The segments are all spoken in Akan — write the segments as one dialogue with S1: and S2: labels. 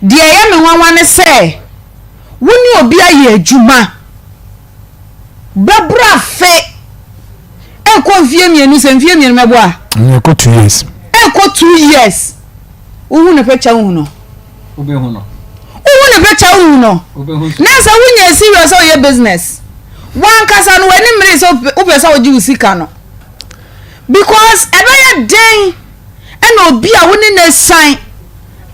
S1: Deɛ ɛyɛ me nwanwa ne sɛ wo ne obi ayɛ adwuma bɛboro afe ɛkɔ mfie mmienu sɛ mfie mmienu mɛboa.
S2: Ɛkɔ 2 years.
S1: Ɛkɔ 2 years, wohu ne picture, wohu no.
S3: Wobɛhu no.
S1: Wohu ne picture, wohu no.
S3: Wobɛhu so.
S1: Na sɛ wonyɛ serious sɛ woyɛ business wankasa no, w'ani mmere sɛ wopɛ sɛ wogye wo sika no, because ɛbɛyɛ den ɛna obi a wo ne ne san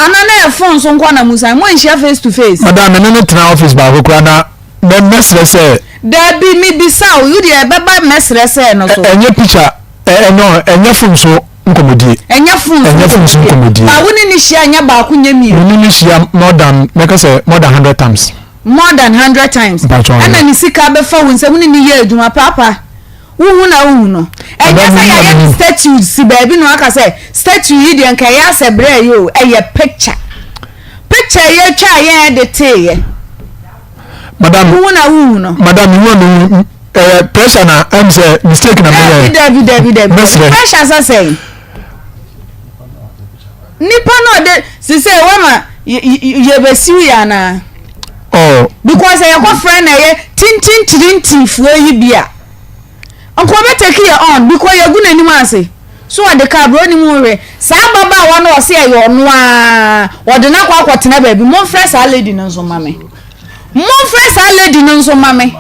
S1: ana na yɛ phone so nkɔ na mu san mo nhyia face to face.
S2: Madam, me ne ne tena office baako koraa na mɛsrɛ sɛ.
S1: Dabi, mibisa o, yi deɛ ɛbɛba mɛsrɛ sɛ no so.
S2: Ɛnyɛ picture ɛ no, ɛnyɛ phone so nkɔmɔdie.
S1: Ɛnyɛ phone so.
S2: Ɛnyɛ phone so nkɔmɔdie.
S1: Ba wo ne ne hyia nyɛ baako, nyɛ mmienu.
S2: Me ne ne hyia more than, mɛka sɛ more than 100 times.
S1: More than 100 times.
S2: Mpatwɔ.
S1: Ɛna ne sika bɛfa wo nsam ne ne yɛ adwuma paapa, wohu na wohu no, ɛnyɛ sɛ yɛayɛ statue si baabi na waka sɛ statue yi deɛ nka ɛyɛ asɛ berɛ yi o, ɛyɛ picture, picture yɛ atwa a yɛn de teeɛ.
S2: Madam.
S1: Wohu na wohu no.
S2: Madam, ihu na mehu, ɛyɛ pressure na sɛ mistake na meyɛ.
S1: Dabi, dabi, dabi, dabi.
S2: Mɛsrɛ.
S1: Pressure sɛ sɛn nipa na ɔde sise wama yɛbɛsiw yɛ anaa?
S2: Oh.
S1: Because ɛyɛ kɔfrɛ na ɛyɛ tintintirintinfoɔ yi bi a nka ɔbɛtake yɛ on, because yɛgu n'anim ase so ɔde kaa bro onim hwɛ saa ababaawa no, ɔse ɛyɛ ɔno a ɔde no akɔ akɔtena baabi. Momfrɛ saa lady no nso ma me, momfrɛ saa lady no nso ma me.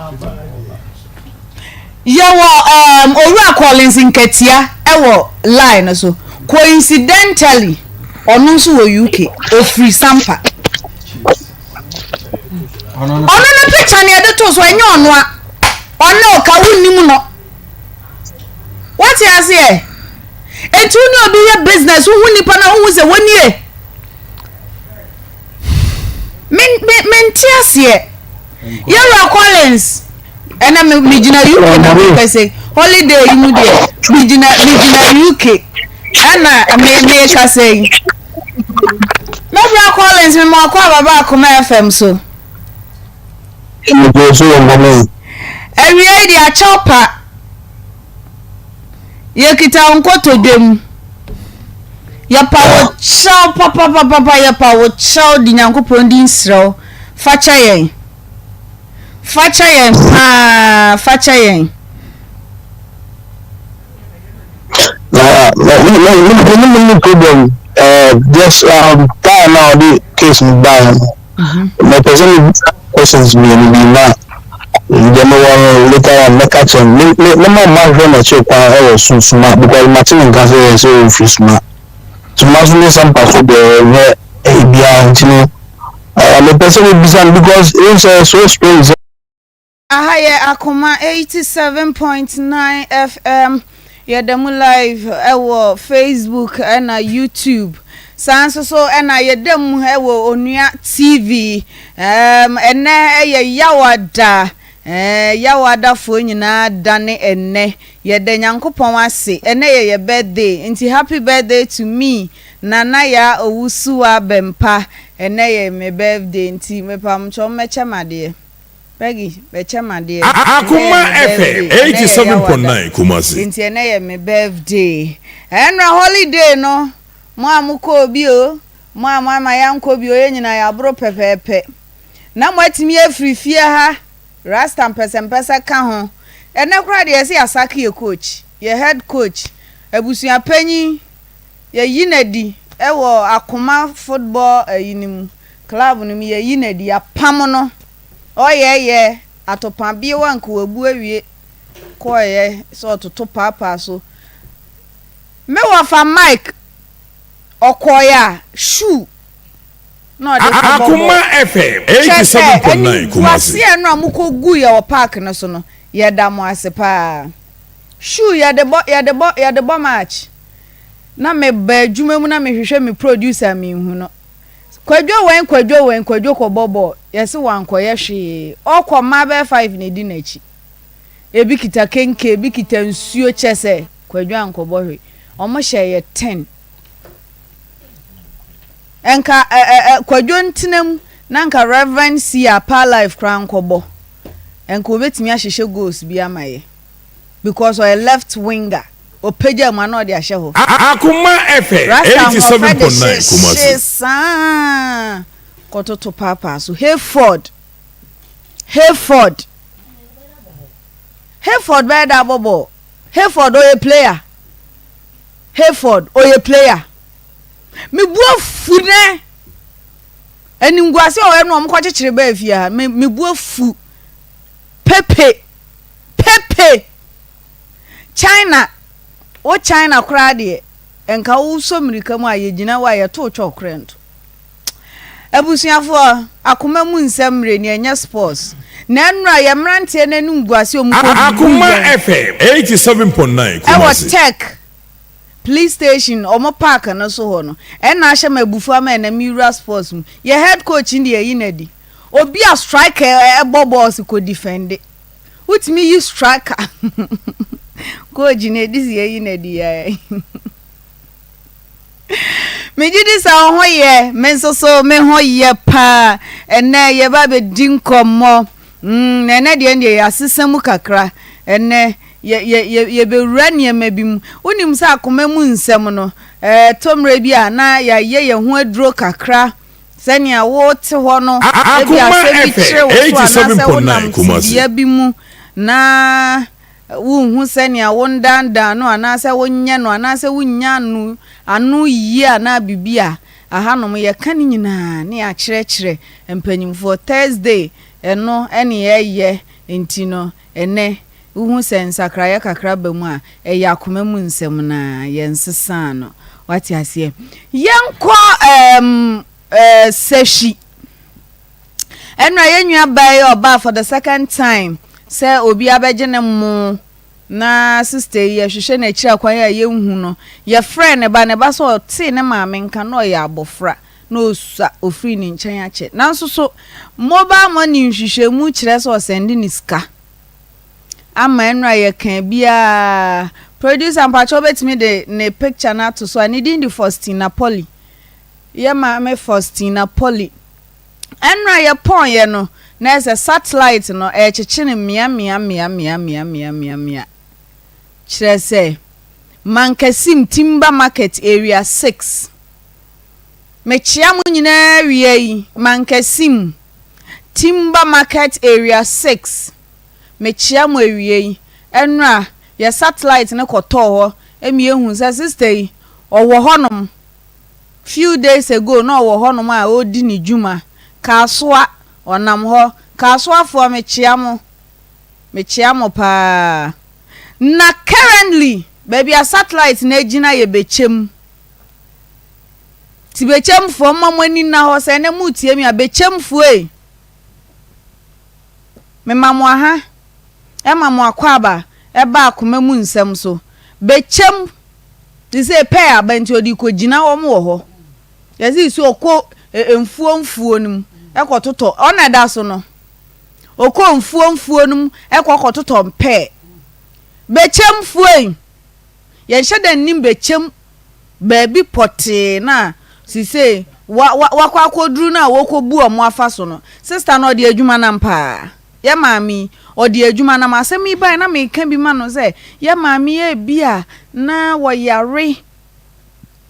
S1: Yɛwɔ Owura Collins Nkatia ɛwɔ line no so. Coincidentally, ɔno nso wɔ UK, ofiri Sampa.
S3: Ɔno no.
S1: Ɔno no picture ne yɛde to so, ɛnyɛ ɔno a ɔne ɔka wonnim no. Wate aseɛ? Enti wo ne obi yɛ business, wohu nipa na wohu sɛ wɔnie. Mente aseɛ. Yɛwura Collins, ɛna megyina UK na mepɛ sɛ holiday yi mu deɛ megyina UK ɛna mekasa yi. Mɛbra Collins, mema ɔkɔ ababa Akoma FM so.
S4: Mepɛ so wɔ nkɔmɔ yi.
S1: Awia yi deɛ, akyɛw pa yɛkita wo nkotodwe mu, yɛpa wo kyɛw papapapapa, yɛpa wo kyɛw de Nyankopɔn di nsrɛ wo, fa kyɛ yɛn, fa kyɛ yɛn paa, fa kyɛ yɛn.
S4: Na me me me problem just time na ɔde case no baeɛ no, mepɛ sɛ mebisa questions mmienu bi na deɛ mewɔ no later on mɛka kyerɛ no. Me me ma mma hwɛ n'akyiri kwan ɛwɔ Sunsuma, because mate ne nka sɛ yɛ sɛ ɔfiri Suma. Suma so ne Sampa so deɛ ɛnyɛ ɛyɛ biara, nti no mepɛ sɛ mebisa no because ɛhu sɛ so strange sɛ
S1: Aha yɛ Akoma 87.9 FM. Yɛda mu live ɛwɔ Facebook ɛna YouTube. Saa nso so ɛna yɛda mu ɛwɔ Onua TV. Ɛnɛ ɛyɛ Yawada. Yawadafoɔ nyinaa dane ɛnɛ. Yɛda Nyankopɔn ase. Ɛnɛ yɛ yɛ birthday. Nti happy birthday to me. Nana Yaa Owusuwa Bɛmpa. Ɛnɛ yɛ me birthday nti mepamkyɛw mmɛkyɛ m'adeɛ. Peggy, bɛkyɛ me adeɛ.
S5: Akoma FM 87.9 Kumasi.
S1: Nti ɛnɛ yɛ me birthday. Ɛnra holiday no, mo a mokɔɔ bi o, mo a moama yɛankɔ bi o, yɛn nyinaa yɛaboro pɛpɛɛpɛ. Na moatumi afiri fie ha, Rasta mpɛsɛmpɛsɛ ka ho. Ɛnɛ koraa deɛ yɛse yɛasake yɛ coach, yɛ head coach, abusua panyin, yɛyi no adi wɔ Akoma football ayi no mu, club no mu, yɛyi no adi, yɛapam no. Ɔyɛɛyɛ atopa bio a nka wabu awie kɔɔeɛ sɛ ɔtoto paapaa so. Me wɔfa Mike ɔkɔɔeɛ a shoe na ɔde kɔbɔ
S5: Akoma
S1: bɔɔl.
S5: FM
S1: Kyerɛ sɛ
S5: 87.9 Kumasi.
S1: animguaseɛ no a mokɔguiɛ wɔ park no so no, yɛda mo ase paa. Shoe yɛde bɔ yɛde bɔ yɛde bɔ match. Na meba adwuma mu na mehwehwɛ me producer a menhu no. Kwadwo wɛn, Kwadwo wɛn, Kwadwo kɔbɔ bɔɔl, yɛse wankɔyɛ hwee. Ɔkɔ mmaa bɛyɛ five na edi n'akyi. Ebi kita kenke, ebi kita nsuo, kyɛ sɛ Kwadwo ankɔbɔ hwee. Ɔmo hyɛ yɛ 10. Nka ɛ ɛ ɛ Kwadwo ntena mu na nka Reverend Sia Pa Life koraa nkɔbɔ. Nka obetumi ahyehyɛ goals bi ama yɛ. Because ɔyɛ left winger. Ɔpagya mu a na ɔde ahyɛ hɔ.
S5: Akoma FM
S1: Rasta ahoɔfɛ de
S5: 87.9 Kumasi.
S1: hyehye saa. kɔtoto paapaa so. Hayford! Hayford! Hayford bɛyɛ dɛ abɔ bɔɔl. Hayford ɔyɛ player. Hayford ɔyɛ player. Me bu afu nɛ. Animguase a ɔyɛ no wɔn kɔkyekyere bɛɛ fie ha. Me me bu afu. Pepe. Pepe. China. Wo China koraa deɛ. Nka wo sɔ mirika mu a yɛgyina wo a yɛto twɔ korɛ nto. Abusuafoɔ, akoma mu nsɛm mmerɛ ni, ɛnyɛ sports. Na ɛnora yɛn mmeranteɛ no anim gu ase wɔn kɔ
S5: Akoma
S1: guu yɛn
S5: FM 87.9
S1: ɛwɔ
S5: Kumasi.
S1: Tech police station wɔn park no so hɔ no. Ɛna ahyɛ me abufuo ama ɛnɛ me wura sports mu. Yɛn head coach no deɛ yɛayi no adi. Obi a striker ɛbɔ balls kɔ defende. Wotumi yi striker coach no ɛdi sɛ yɛayi no adi yɛɛ. Megye di sɛ wo ho yɛ, me nso so me ho yɛ paa. Ɛnnɛ yɛba abɛdi nkɔmmɔ. Mm, na ɛnnɛ deɛ deɛ yɛasesa mu kakra. Ɛnnɛ yɛ yɛ yɛ yɛbɛwura nneɛma bi mu. Wonim sɛ akoma mu nsɛm no, ɛtɔ mmerɛ bi a na yɛayɛ yɛn ho aduro kakra. Sɛnea wote hɔ no, ebi
S5: Akoma
S1: asɛm bi kyere
S5: FM
S1: wo so anaasɛ wonam
S5: 87.9 Kumasi.
S1: tebea bi mu na Wunhu sɛnea wondandan no anaasɛ wonyɛ no anaasɛ wunnya ano ano yie anaa biribi a, ahanom yɛka ne nyinaa ne yɛakyerɛkyerɛ mpanyimfoɔ. Thursday ɛno ne yɛyɛ nti no ɛnnɛ wohu sɛ nsakraeɛ kakra ba mu a, ɛyɛ akoma mu nsɛm no ara, yɛnsesaa no. Wate aseɛ? Yɛnkɔ ɛɛm ɛɛ sahwi. Ɛnora yɛn nua baa yi ɔbaa for the second time sɛ obi abɛgye ne mo na sister yi yɛhwehwɛ n'akyiri akwan a yɛnhu no. Yɛfrɛɛ ne ba, ne ba sɛ ɔtee ne maame nka na ɔyɛ abɔfra na ɔsua ɔfiri ne nkyɛn akyɛ. Nanso so mobile money nhwehwɛmu kyerɛ sɛ ɔsɛnde ne sika ama ɛnora yɛkaa biara. Producer mpakyɛ wobɛtumi de ne picture no ato so a ne din de Faustina Polly. Yɛ maame Faustina Polly. Ɛnora yɛpɔn yɛ no na ɛsɛ satellite no ɛrekyekye no mia mia mia mia mia mia mia mia kyerɛ sɛ Mankasim Timber Market area 6 Mekyea mo nyinaa awia yi Mankasim Timber Market area 6 Mekyea mo awia yi Ɛnora yɛ satellite no kɔtɔɔ hɔ ɛmi yɛhu sɛ sister yi ɔwɔ hɔnom Few days ago na ɔwɔ hɔnom a ɔredi ne dwuma. Kasoa, ɔnam hɔ. Kasoafoɔ mekyea mo. Mekyea mo paa. Na currently baabi a satellite no agyina yɛ Bɛkyɛm. Nti Bɛkyɛmfoɔ momma mo ani nna hɔ sɛ ɛnɛ moretie me a, Bɛkyɛmfoɔ ei, mema mo aha, ɛma mo akwaaba ɛba akoma mu nsɛm so. Bɛkyɛm. Te sɛ pɛɛ aba nti ɔde kɔgyina wɔn wɔ hɔ. Yɛse sɛ ɔkɔ mfuo mfuo no mu kɔtotɔ, ɔna ɛda so no, ɔkɔ mfuo mfuo no mu kɔ kɔtotɔ mpɛɛ. Bɛkyɛm fuo yi, yɛnhyɛ da nnim bɛkyɛm baabi pɔtee no a sisei wakɔ akɔduru no a wɔkɔbu wɔn afa so no. Sista no ɔde adwuma nam paa. Yɛ maame yi, ɔde adwuma nam. Asɛm yi bae na meka bi ma no sɛ, yɛ maame yi ebia na wɔyare.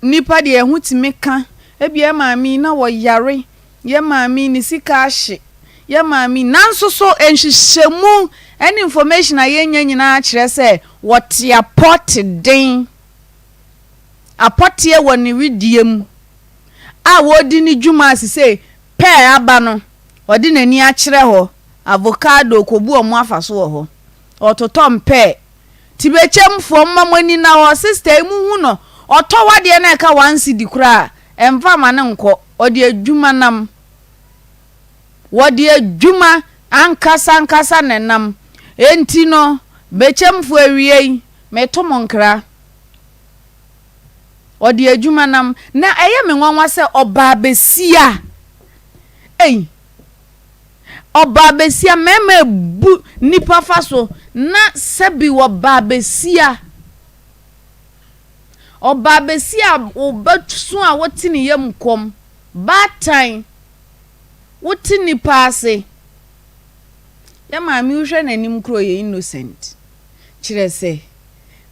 S1: Nnipa deɛ ɛho tumi ka. Ebia yɛ maame yi na wɔyare. Yɛ maame yi ne sika ahye. Yɛ maame yi, nanso so nhwehwɛmu ne information a yɛnya nyinaa kyerɛ sɛ wɔte apɔ te den. Apɔteɛ wɔ ne wedeɛ mu a wɔredi ne dwuma a sesei pɛɛ aba no. Ɔde n'ani akyerɛ hɔ. Avocado kɔbu ɔmo afa so wɔ hɔ. Ɔtotɔ mpɛɛ. Tibekyɛmfoɔ momma mo ani nna hɔ. Sister yi mo hu no ɔtɔ wadeɛ na ɛka one cedi koraa a ɛmfa ma no nkɔ. Ɔde adwuma nam. Wɔde adwuma ankasa ankasa na ɛnam. Enti no Bekyɛmfoɔ awia yi meto mo nkra. Ɔde adwuma nam. Na ɛyɛ me nwanwa sɛ ɔbaa besia. Ei! Ɔbaa besia, mmarima ebu nnipa fa so na sɛbi ɔbaa besia. Ɔbaa besia a wo ba su a wote ne yam kɔm. Baatan, wote nnipa ase. Yɛ maame wohwɛ n'anim koraa ɔyɛ innocent. Kyerɛ sɛ,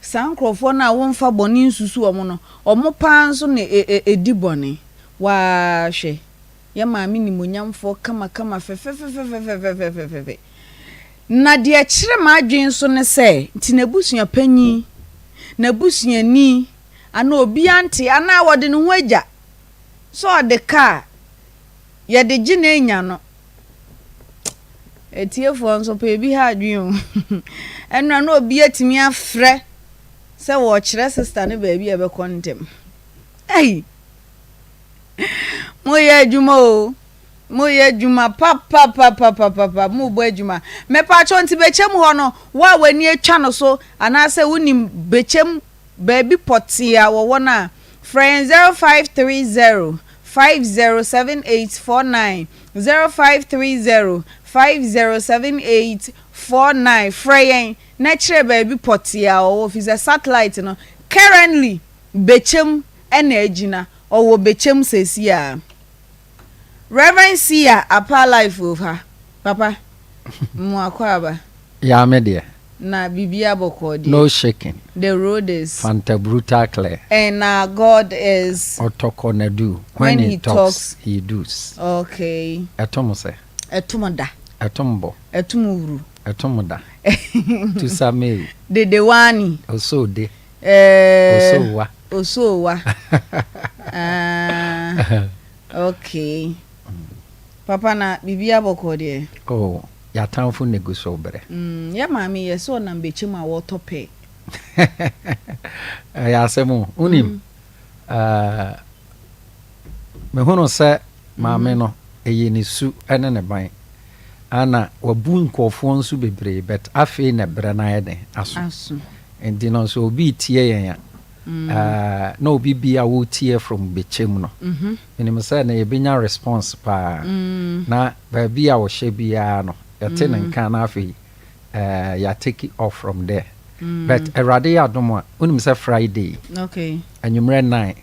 S1: saa nkorɔfoɔ no a womfa bɔne nsusu wɔn no, wɔn paa nso na ɛdi bɔne. Waa hwɛ. Yɛ maame nimonyamfoɔ kamakama fɛfɛfɛfɛfɛfɛfɛfɛ. Na deɛ ɛkyere m'adwene nso ne sɛ, nti n'abusua panyin, n'abusuani, anaa obiara nte, anaa wɔde ne ho agya sɛ ɔde ka a, yɛde gye no anya no. Atiefoɔ nso pɛ ebi ha adwene o. Ɛnora na obi atumi afrɛ sɛ wɔrekyerɛ sista no baabi a ɛbɛkɔ ntɛm. Ei! Moyɛ adwuma o. Moyɛ adwuma papapapapapa. Mobɔ adwuma. Mepatwɔ nti bɛkyɛm hɔ no, wo a w'ani atwa no so anaasɛ wonim bɛkyɛm baabi pɔtee a wɔwɔ no a, frɛ yɛn 0530 507849, 0530 507849. Frɛ yɛn na kyerɛ baabi pɔtee a ɔwɔ firi sɛ satellite no currently Bɛkyɛm na agyina, ɔwɔ Bɛkyɛm seesei ara. Rev. Sia Apaa life wɔ ha papa mo akwaaba.
S3: Yaa me deɛ.
S1: Na biribiara bɔkɔɔ deɛ.
S3: No shaking.
S1: The road is.
S3: Fanta brutal clear.
S1: And our God is.
S3: Ɔtɔkɔ na do. When he talks, he does.
S1: Okay.
S3: Ɛto mo sɛ.
S1: Ɛto mo da.
S3: Ɛto mo bɔ.
S1: Ɛto mo wuru.
S3: Ɛto mo da. Tusa meu.
S1: Dede wani.
S3: Osoo de.
S1: Eh,
S3: Osoo wa.
S1: Osoo wa. Ah, okay. Papa na biribiara bɔkɔɔ deɛ?
S3: Oh, y'atamfo na egu so brɛ.
S1: Mm, yɛ maame yɛ sɛ ɔnam bɛkyɛ mu a wɔtɔ pɛ.
S3: Ɛyɛ asɛm o. Wonim, mm. uh, mehunu sɛ maame mm. no, ɛyɛ ne su ne ne ban. Ana wabu nkurɔfoɔ nso bebree, but afei na berɛ no ayɛ den aso.
S1: Aso.
S3: Nti no sɛ obi retie yɛn a, mm. uh, na obi bi a wotie from bɛkyɛm no. Mm -hmm. Menim sɛ na yɛbɛnya response paa. Na baabi a ɔhyɛ biara no, yɛte ne nka na afei eh, yɛ take off from there. But Awurade yɛ adom a, wonim sɛ Friday,
S1: Okay.
S3: anwummerɛ 9,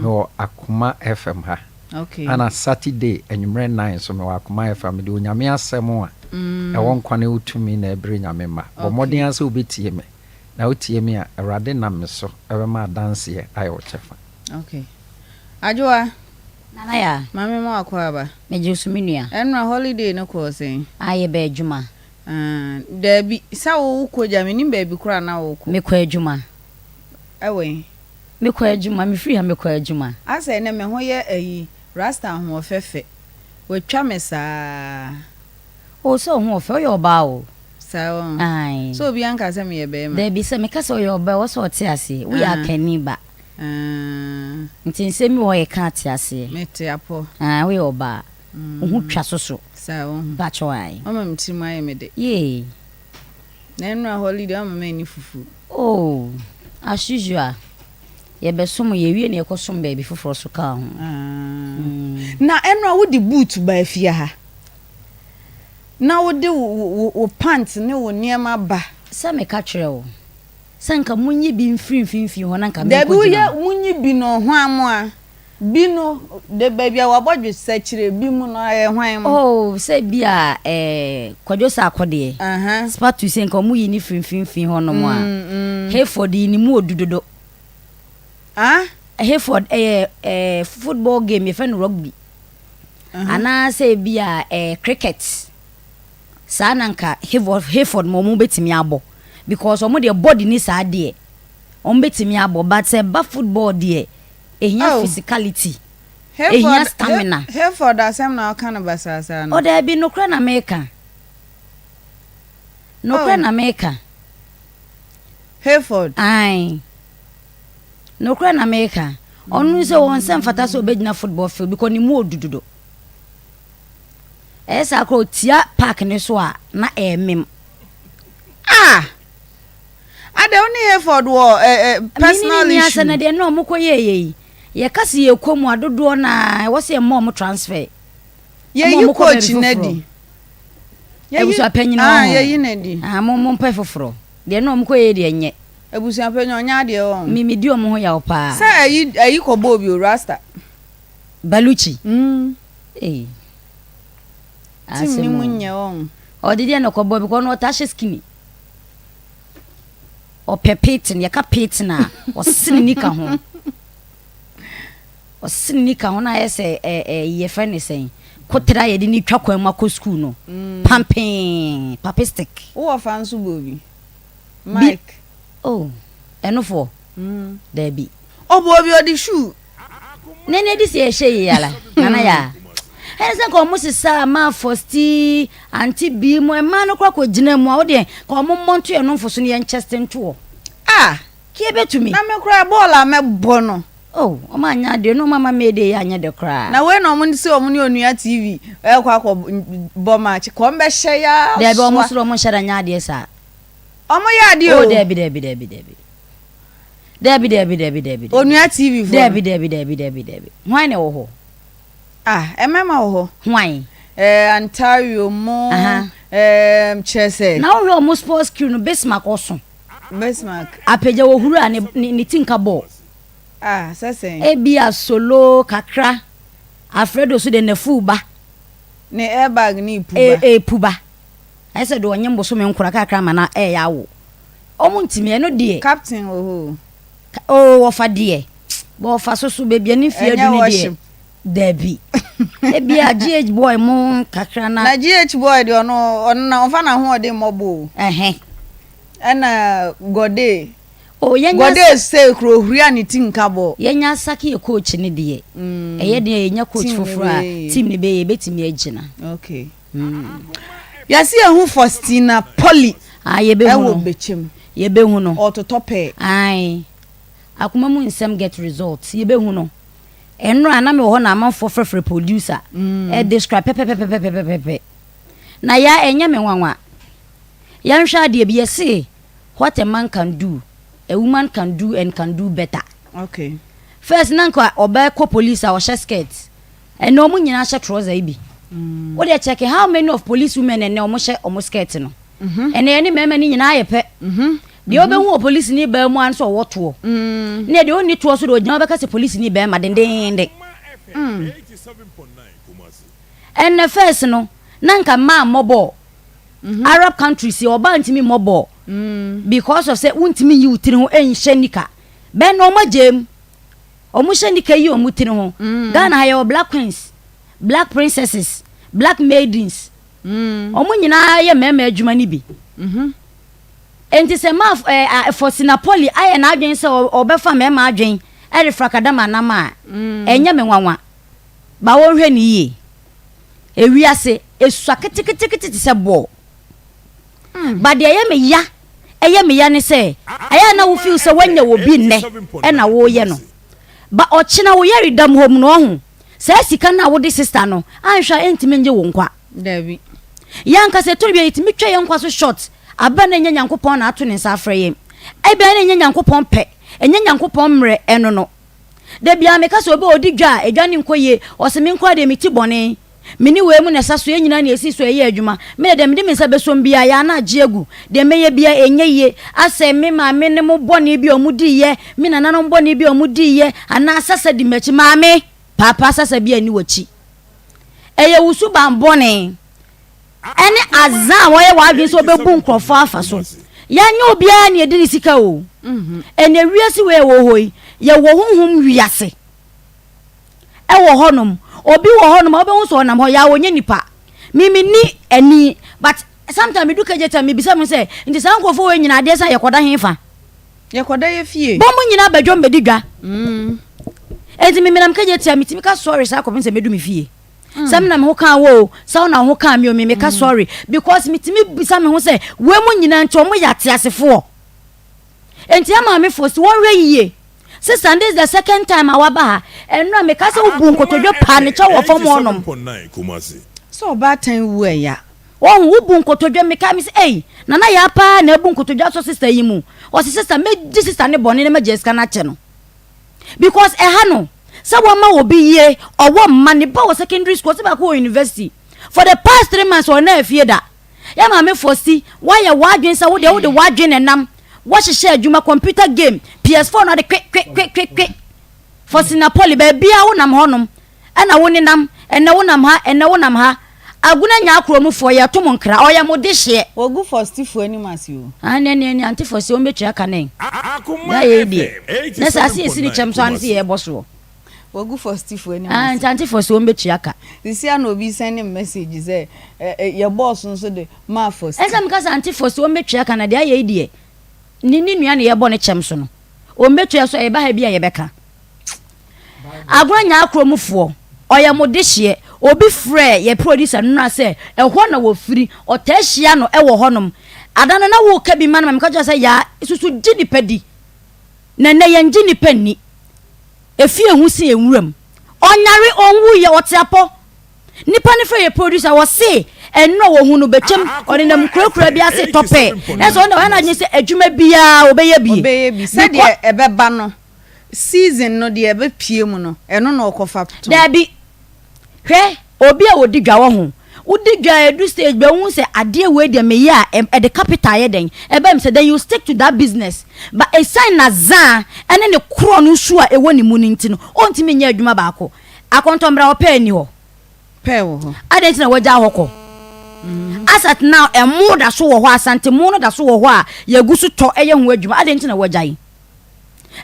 S3: mewɔ Akoma FM ha.
S1: Okay.
S3: Ana Saturday anwummerɛ 9 nso mewɔ Akoma FM. Mede Onyame asɛm a ɛwɔ nkwa ne ɛwɔ tumi na ɛbrɛ Nyame mma. Bɔ mmɔden ara sɛ wobɛtie me. Na wotie me a, Awurade nam me so bɛma adanseɛ ayɛ wo kyɛfa.
S1: Okay. Adwoa.
S6: Nana Yaa.
S1: Maame ma wakɔ aba.
S6: Megye wo so me nua.
S1: Ɛnora holiday no kɔɔ sɛn?
S6: Ah yɛbaa adwuma.
S1: Ah daabi sɛ wo wokɔ gya menim baabi koraa a na wokɔ.
S6: Mekɔ adwuma.
S1: Ɛwɔ he?
S6: Mekɔ adwuma mefiri ha mekɔ adwuma.
S1: Asɛ ɛnɛ me ho yɛ ayi rasta ahoɔfɛ fɛ watwa me saa.
S6: Oh sɛ wo ho ɔfɛ woyɛ ɔbaa o.
S1: Saa o.
S6: Ae.
S1: Sɛ obiara nka sɛ meyɛ bɛɛma.
S6: Daabi sɛ meka sɛ woyɛ ɔbaa ɛwɔ sɛ ɔte aseɛ woyɛ akanni ba.
S1: Aah.
S6: Nti nsɛm bi wɔ hɔ a yɛka a te aseɛ.
S1: Mete apɔ.
S6: Aah woyɛ ɔbaa. Wo ho twa so so.
S1: Saa wohu.
S6: Mpakyɛw ae.
S1: Wama me tirim ayɛ me dɛ.
S6: Yee.
S1: Na ɛnora holiday wama manni fufuo.
S6: Oh as usual yɛbɛsom yɛwie na yɛkɔsom baabi foforɔ so kaa ho.
S1: Aah. Na ɛnora wode boot baa fie ha. Na wode wo wo pant ne wo nneɛma ba.
S6: Sɛ meka kyerɛ wo. Sɛ nka monyi bi mfiri mfimfini hɔ na nka
S1: Dabi
S6: menkɔgyina
S1: woyɛ
S6: hɔ.
S1: monyi bi no hwan mo a? Bi no de baabi a wabɔ dwesɛ kyerɛ bi mu no ɛyɛ hwan mo?
S6: Oh sɛ bi a eh, Kwadwo Sarko deɛ,
S1: Aha.
S6: Spatu sɛ nka wɔyi no firi mfimfini hɔ nom a,
S1: Mm, mm.
S6: Hayford yi ne mu ɔdu dodo.
S1: Ah?
S6: Hayford ɛyɛ eh, football game yɛfrɛ no rugby.
S1: Aha.
S6: Anaasɛ bi a eh, cricket. Saa na nka Hayford ma ɔmo bɛtumi abɔ because ɔmo deɛ body ne saa deɛ ɔmo bɛtumi abɔ but sɛ ɛba football deɛ ɛhia
S1: Oh.
S6: physicality ɛhia
S1: Hayford
S6: stamina.
S1: Hayford asɛm na ɔka no basaa saa no.
S6: Oh daabi nokorɛ na meka nokorɛ
S1: Oh.
S6: na meka.
S1: Hayford.
S6: Ae nokorɛ na meka ɔno sɛ wɔn nsa mfata sɛ ɔbɛgyina football field because ne mu ɔdu dodo. Ɛyɛ saa koraa otia park no so a na ɛremem.
S1: Ah! Adɛ wo ne Hayford wɔ eh, eh, personal
S6: Mene ne
S1: issue?
S6: asɛ na deɛ na ɔmo kɔ yɛɛyɛ yi yɛka se yɛkɔ mu a dodoɔ no ara ɛwɔ sɛ yɛma ɔmo transfer.
S1: Yɛyi
S6: Ɛma ɔmo kɔ
S1: coach
S6: baabi
S1: no
S6: foforɔ.
S1: adi. Yɛyi
S6: Abusuapanyin wɔ
S1: ah,
S6: ho.
S1: yɛyi no adi.
S6: Ah, mo mo mpɛ foforɔ. Deɛ na ɔmo kɔ yɛɛ deɛ nyɛ.
S1: Abusuapanyin ɔnyɛ adeɛ wɔ ho.
S6: Me medi ɔmo ho yaw paa.
S1: Sɛ ayi ayi kɔ bɔɔ bi o, Rasta.
S6: Baluchi.
S1: Mm.
S6: Ei.
S1: Team ni
S6: Asɛm
S1: mu
S6: o.
S1: nyɛ wɔn.
S6: Ɔde deɛ na ɔkɔbɔ because ɔno ɔtaa hyɛ skinny. Ɔpɛ peten, yɛka peten a, ɔsene nika ho. Ɔse ne nika ho no ayɛ sɛ ɛ ɛ yɛfrɛ no sɛn kotere a yɛde ne twa kwan mu akɔ sukuu no pampee papistic.
S1: Wo wɔfa nso bɔ bi? Mike.
S6: Bi oh ɛno foɔ daabi.
S1: Ɔbɔ bi ɔde shoe.
S6: Ne ne de sɛ yɛhyɛ yie ala nana yaa ɛne sɛ nka ɔmo sesa maa fɔsti ante bii mu ɛmaa no kora kɔ gyina mu a wodeɛ ka ɔmo mmɔ nto yɛn nomfo so no yɛn kyɛste ntoɔ.
S1: Ah!
S6: Kie bɛtumi.
S1: Na me koraa bɔɔl a mɛbɔ no.
S6: Oh ɔmo anyɛ adeɛ na ɔmo ama mayday yɛ anyɛ dɛ koraa.
S1: Na wei na ɔmo se ɔmo ne onua TV ɛkɔ akɔ bɔ match kɔ ɔmo bɛhyɛ yaa soa.
S6: Daabi ɔmo soro ɔmo nhyɛ da nyɛ adeɛ saa.
S1: Ɔmo yɛ adeɛ o.
S6: Oh daabi daabi daabi daabi daabi daabi daabi daabi.
S1: Onua TV foɔ no.
S6: Daabi daabi daabi daabi daabi hwan na ɛwɔ hɔ.
S1: Ah ɛmɛɛma wɔ hɔ.
S6: Hwan.
S1: Eh Ontario mo ɛɛm kyerɛ sɛ.
S6: Na wohwɛ ɔmo sports crew no Bismarck ɔso.
S1: Bismarck.
S6: Apagya wɔ huru a ne ne ne ti nka bɔɔl.
S1: Ah, sɛ sɛn?
S6: Ebia solo kakra. Alfredo so de n'afuw ba.
S1: Ne airbag no repu ba.
S6: Ɛrepu ba. Ayɛ sɛ deɛ ɔnyem bosome nkora kakra ma no ɛreyɛ awo. Wɔn ntumi, ɛno deɛ.
S1: Captain wɔ hɔ o.
S6: Oh, wɔfa deɛ. Bɔ ɔfa so so baabi a ne mfeɛ adu
S1: Ɛnyɛ
S6: no deɛ.
S1: worship.
S6: Dabi. Ebia GH boy mo kakra na.
S1: Na GH boy deɛ ɔno ɔno na ɔmfa n'ahoɔden mmɔ bɔ o.
S6: Ɛhɛn.
S1: Ɛna Gɔdee.
S6: Oh, yɛnya
S1: Gɔdee sɛ kuro ohuri a ne ti nka bɔ.
S6: Yɛnya asake yɛ coach no deɛ. Ɛyɛ den a yɛnya coach
S1: Team no
S6: foforɔ a
S1: bɛyɛ yie.
S6: team no bɛyɛ yɛbɛtumi agyina.
S1: Okay. Yɛse yɛhu Faustina Polly
S6: Ah, yɛbɛhu
S1: ɛwɔ
S6: no.
S1: Bɛkyɛm.
S6: Yɛbɛhu no.
S1: Ɔɔtotɔ pɛɛ.
S6: Ae. Akoma mu nsɛm get result. Yɛbɛhu no. Ɛnora na mewɔ hɔ na amanfoɔ frɛfrɛ producer. Ɛ describe pɛpɛpɛpɛpɛpɛpɛ. Na ya ɛnyɛ me nwanwa. Yɛnhwɛ adeɛ bi yɛse what a man can do a woman can do and can do better.
S1: Okay.
S6: First na nka ɔbaa kɔ police a ɔhyɛ skirt. Ɛnɛ ɔmo nyinaa hyɛ trouser yi bi. Wo deɛ check how many of police women ɛnɛ ɔmo hyɛ ɔmo skirt no. Ɛnɛ yɛne mmarima no nyinaa yɛ pɛ. Deɛ wobɛhu wɔ polisini baa mu ara ne sɛ ɔwɔ toɔ. Ne deɛ ɔnni toɔ so deɛ ɔgyina hɔ bɛka sɛ polisini barima dendeenden. Ɛnɛ first no na nka mmaa mmɔ bɔɔl. Arab countries yɛ ɔbaa ntumi mmɔ bɔɔl because of sɛ wontumi nyi wo tiri ho nhyɛ nika. Bɛn na ɔmo agyae mu. Ɔmo hyɛ nika yi ɔmo tiri ho. Ghana ha yɛwɔ black queens, black princesses, black maidens. Ɔmo nyinaa yɛ mmarima adwuma no bi. Enti sɛ ma eh, Faustina Poli ayɛ n'adwene sɛ ɔbɛfa mmarima adwene ɛde frakadama nam a, ɛnyɛ me nwanwa. Ba wɔnhwɛ no yie. Ewiase, esua keteketekete te sɛ bɔɔl. Ba deɛ ɛyɛ me ya, ɛyɛ me ya ne sɛ, ɛyɛ a na wo feel sɛ woanya obi nnɛ ɛna woreyɛ no. Ba ɔkyena wo yaredam hɔ mu no, ɔho, saa sika no a wode sister no, anhwɛ a ɛntumi nye wo nkwa.
S1: Dabi.
S6: Yɛn ankasa ɛtɔ da bi a yɛtumi twa yɛn nkwa so short aber a na ɛnyɛ Nyankopɔn na ato ne nsa afrɛ yɛn. Ebia na ɛnyɛ Nyankopɔn pɛ, ɛnyɛ Nyankopɔn mmerɛ ɛno no. Da biara meka sɛ obi a ɔdi dwa a edwa no nkɔ yie, ɔse me nkoa deɛ me ti bɔne, me ne wei mu na ɛsa so, yɛn nyinaa na yɛsi so ɛyɛ adwuma, me deɛ deɛ mede me nsa bɛsom biara yɛ a na agye agu, deɛ mɛyɛ biara ɛnyɛ yie, asɛ me maame ne mo bɔne bi a wɔn diiɛ, me nananom bɔne bi a wɔn diiɛ, anaa sasa di m'akyi, maame, paapa sasa bi anni w'akyi. Ɛyɛ wo suban bɔne. Ɛne adze a wɔyɛ w'adwen sɛ wɔbɛbu nkorɔfoɔ afa so. Yɛnyɛ obiara na yɛdi ne sika o. Ɛnɛ wiase wei a ɛwɔ hɔ yi, yɛwɔ honhom wiase ɛwɔ hɔnom. Obi wɔ hɔnom a wobɛhu sɛ ɔnam hɔ, yɛ a ɔnyɛ nipa. Me menni ani but sometimes medu kagye time mebisa me ho sɛ, nti saa nkorɔfoɔ wei nyinaa adeɛ sa yɛkɔda hefa?
S1: Yɛkɔda yɛ fie.
S6: Bɔ mo nyinaa ba dwam bɛdi dwa. Enti me menam kagye tia metumi ka sorry saa kɔpem sɛ mɛdu me fie. Sɛ me na me ho kaa wo o, sɛ wo na wo ho kaa me o, me meka sorry because metumi bisa me ho sɛ wei mu nyinaa nti wɔn yɛ ateasefoɔ. Enti ama me fo si wɔn hwɛ yie. Sister, this is the second time a waba ha. Ɛno a meka sɛ wobu nkotodwe paa ne kyɛw wɔ fam hɔnom.
S1: Sɛ ɔbaatan wu ɛya.
S6: Wohu, wobu nkotodwe, mekae me sɛ, ei, Nana Yaa paa na abu nkotodwe asɔ sister yi mu. Ɔse sister, mɛgye sister ne bɔne na magye sika no akyɛ no. Because ɛha no, sɛ wama obi yere, ɔwɔ mma, ne ba wɔ secondary school, ɔse baako wɔ university. For the past 3 months, ɔnna afie da. Yɛ maame Fosti, woayɛ w'adwene sɛ wodeɛ wode w'adwene na ɛnam, woahyehyɛ adwuma, computer game, PS4 no ade kwe kwe kwe kwe kwe. Faustina Polly, baabiara wonam hɔnom. Ɛna wo nenam, ɛnɛ wo nam ha, ɛnɛ wo nam ha. Agona nyaa kuro mu foɔ, yɛto mo nkra, ɔyɛ mo dehyeɛ.
S1: Wɔgu Fɔstifoɔ anim ase o.
S6: Aane ɛneɛ ɛneɛ ante Fɔsti wɔn bɛtua ka nɛn. Daa yei deɛ, na sɛ ase yɛsi ne kyɛm so ara ne sɛ yɛɛbɔ soɔ.
S1: Wagu fɔstifo anim
S6: Ah,
S1: ase.
S6: nti ante fɔsti wɔn bɛtua ka.
S1: Sisi a na obi send me message sɛ ɛ ɛ yɛ boss nso de maa fɔsti.
S6: Ɛsɛ meka sɛ ante fɔsti wɔn bɛtua ka na deɛ ayɛ yi deɛ ne ne nua na yɛbɔ ne kyɛm so no wɔn bɛtua so a yɛba ha bi a yɛbɛka. Agorɔ nyaa kurom foɔ ɔyɛ mo dehyeɛ obi frɛ yɛ producer no nora sɛ ɛhɔ na wɔfiri ɔtaa hyia no ɛwɔ hɔnom ada no na woka bi ma no ma meka kyerɛ sɛ yaa susu gye nipa di na nnɛ yɛngye nipa nni Efie ho se nwuram. Ɔnyare, ɔnwuiɛ, ɔte apɔ. Nipa no frɛ yɛ producer, ɔse ɛnora wɔhu no bɛtwam, ɔnenam nkurakura bi ase tɔ pɛɛ. Nanso ɔno deɛ wayɛ n'adwene sɛ adwuma biara ɔbɛyɛ bi.
S1: Ɔbɛyɛ bi. Sɛdeɛ ɛbɛba no, season no deɛ ɛbɛpue mu no, ɛno na ɔkɔfa tɔn.
S6: Daabi. Hwɛ obi a ɔdi dwa wɔ ho. Wodi dwa a ɛdu stage bi a wohu sɛ adeɛ wei deɛ meyɛ a ɛde capital yɛ dɛn ɛba mu sɛ then you stick to that business but ɛsiane n'azaa ɛne ne korɔ no su a ɛwɔ ne mu no nti no ɔntumi nyɛ adwuma baako. Akɔntɔmmra ɔpɛ nni hɔ.
S1: Pɛɛ wɔ hɔ.
S6: Adɛn nti na wagyaa hɔ kɔ? As at now ɛmo da so wɔ hɔ, Asante mo no da so wɔ hɔ a yɛgu so tɔ yɛ ho adwuma adɛn nti na wagyae?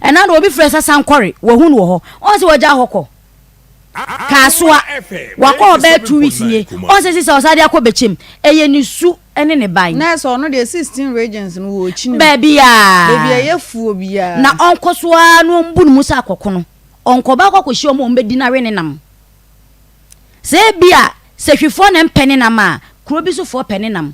S6: Ɛna na obi frɛ sɛ sankɔre wahu no wɔ hɔ ɔn sɛ wagyaa hɔ kɔ. Kasoa, wakɔ hɔ bɛyɛ 2 weeks nie, ɔn sɛ sisi a ɔsan de akɔ bɛkyɛm, ɛyɛ ne su ne ne ban.
S1: Nurse ɔno deɛ 16 regions no wɔ ɔkyini mu.
S6: Baabiaa.
S1: Baabi a ɛyɛ fuo biara.
S6: Na ɔnkɔ so ara na ɔmbu ne mu sɛ akɔkono. Ɔnkɔ ba akɔ akɔhyia wɔn a wɔbɛdi no awe ne nam. Sɛ ebia Sehwifoɔ na mpɛ ne nam a, kuro bi so foɔ pɛ ne nam.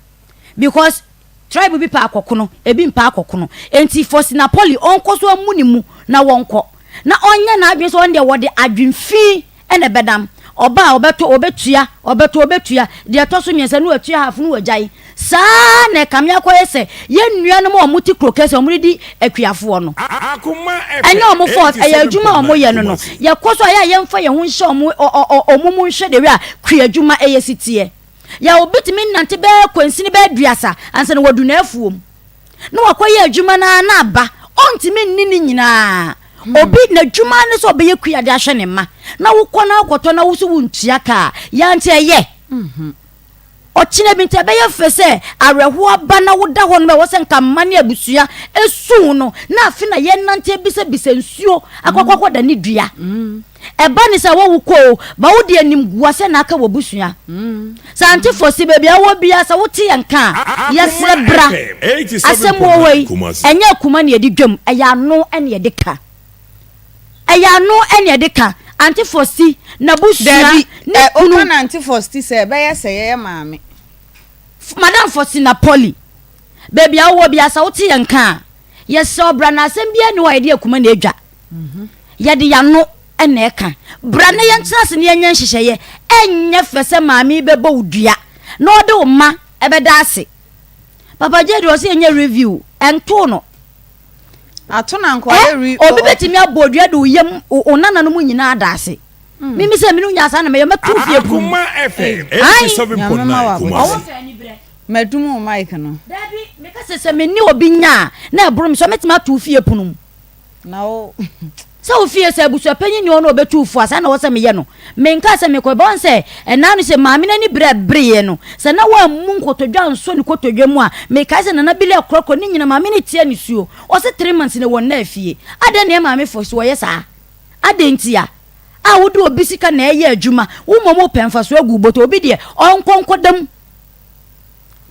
S6: Because tribe bi pɛ akɔkono, ebi mpɛ akɔkono. Enti for Sinapoli, ɔnkɔ so mmu ne mu na wɔnkɔ. Na ɔnyɛ n'adwene sɛ ɔno deɛ wɔde adwene fi na ɛbɛdam. Ɔba a, ɔbɛtɔ, ɔbɛtua, ɔbɛtɔ, ɔbɛtua. Deɛ ɛtɔ so mmiɛnsa no watua half no wagyae. Saa ara na ɛkame akɔyɛ sɛ yɛn nuanom a wɔte kuro kɛseɛ a wɔde di akuafoɔ no. Ɛnyɛ wɔn fault, ɛyɛ adwuma a wɔyɛ no no. Yɛkɔ so a, ɛyɛ a yɛmfa yɛn ho nhyɛ wɔn, ɔ, ɔ, wɔn mu nhwɛ the way a kuadwuma ɛyɛ si teɛ. Yɛ obi tumi nante bɛyɛ kwansini bɛyɛ aduasa ansa na wadu n'afuom. Na wakɔyɛ adwuma no ara na aba. Ɔntumi nni ne nyinaa. Obi n'adwuma ne sɛ ɔbɛyɛ kua de ahwɛ ne mma. Na wokɔ na wokɔtɔ na wo so wontua ka a, yɛ nti ɛyɛ. Ɔkyena bi nti ɛbɛyɛ fɛ sɛ awerɛhoɔ aba na woda hɔ nom a ɛwɔ sɛ nka mma ne abusua su wo no na afe na yɛnante abisabisa nsuo akɔkɔkɔ da ne dua. Ɛba ne sɛ wawu kɔ o, ba wode animguasɛ na aka w'abusua. Sɛ ante Fosi baabi a wowɔ biara sɛ wote yɛn nka a, yɛsrɛ bra. Asɛm wɔ hɔ yi, ɛnyɛ akuma na yɛde dwam, ɛyɛ ano na yɛde ka. Ɛyɛ ano na yɛde ka. Ante Fosi, n'abusua,
S1: Dabi,
S6: ne
S1: ɛ,
S6: kunu.
S1: woka no Ante Fosti sɛ ɛbɛyɛ sɛ yɛyɛ maame.
S6: Madam Fosi na Polly, baabi a wowɔ biara sɛ wote yɛn nka a, yɛsrɛ wo bra na asɛm biara nni hɔ a yɛde akuma na edwa. Yɛde yɛn ano na ɛka. Bra na yɛntena ase na yɛnyɛ nhyehyɛeɛ. Ɛnyɛ fɛ sɛ maame yi bɛbɔ wo dua na ɔde wo mma bɛda ase. Papa Jay deɛ ɔsɛ yɛnyɛ review. Ɛntoo no.
S1: Ato na nka ɔyɛ re.
S6: Obi bɛtumi abɔ dua de wo yam wo nananom nyinaa ada ase. Mimi sɛ mene wonya saa na mɛyɛ mɛto fie pum.
S5: Akoma FM
S6: Ae.
S1: Nyame ma
S5: 87.9
S1: wo
S5: Kumasi.
S6: Ɔwɔ fɛ anibrɛ.
S1: Madum wo mic no.
S6: Dabi, meka sɛ sɛ mene obi nya a na ɛboro me so a mɛtumi ato wo fie pono mu.
S1: Na wo.
S6: Sɛ wo fie sɛ abusuapanyin nni hɔ na ɔbɛtu wo fo a, saa na ɛwɔ sɛ meyɛ no. Menkaa sɛ mekɔ. Ɛbɛba sɛ ɛnna no sɛ maame no ani bere a ɛbereeɛ no, sɛ na wammu nkotodwe ansɔ ne kotodwe mu a, mekae sɛ Nana Billy akorɔkorɔ ne nyina maame no tia nisuo. Ɔse 3 months na wɔnnaa fie. Adɛn na yɛn maame fo so wɔyɛ saa? Adɛn ntia? A wode obi sika na ɛyɛ adwuma, wo mmom wopɛ mfasoɔ agu wo bɔtɔ, obi deɛ ɔnkɔ nkɔda mu.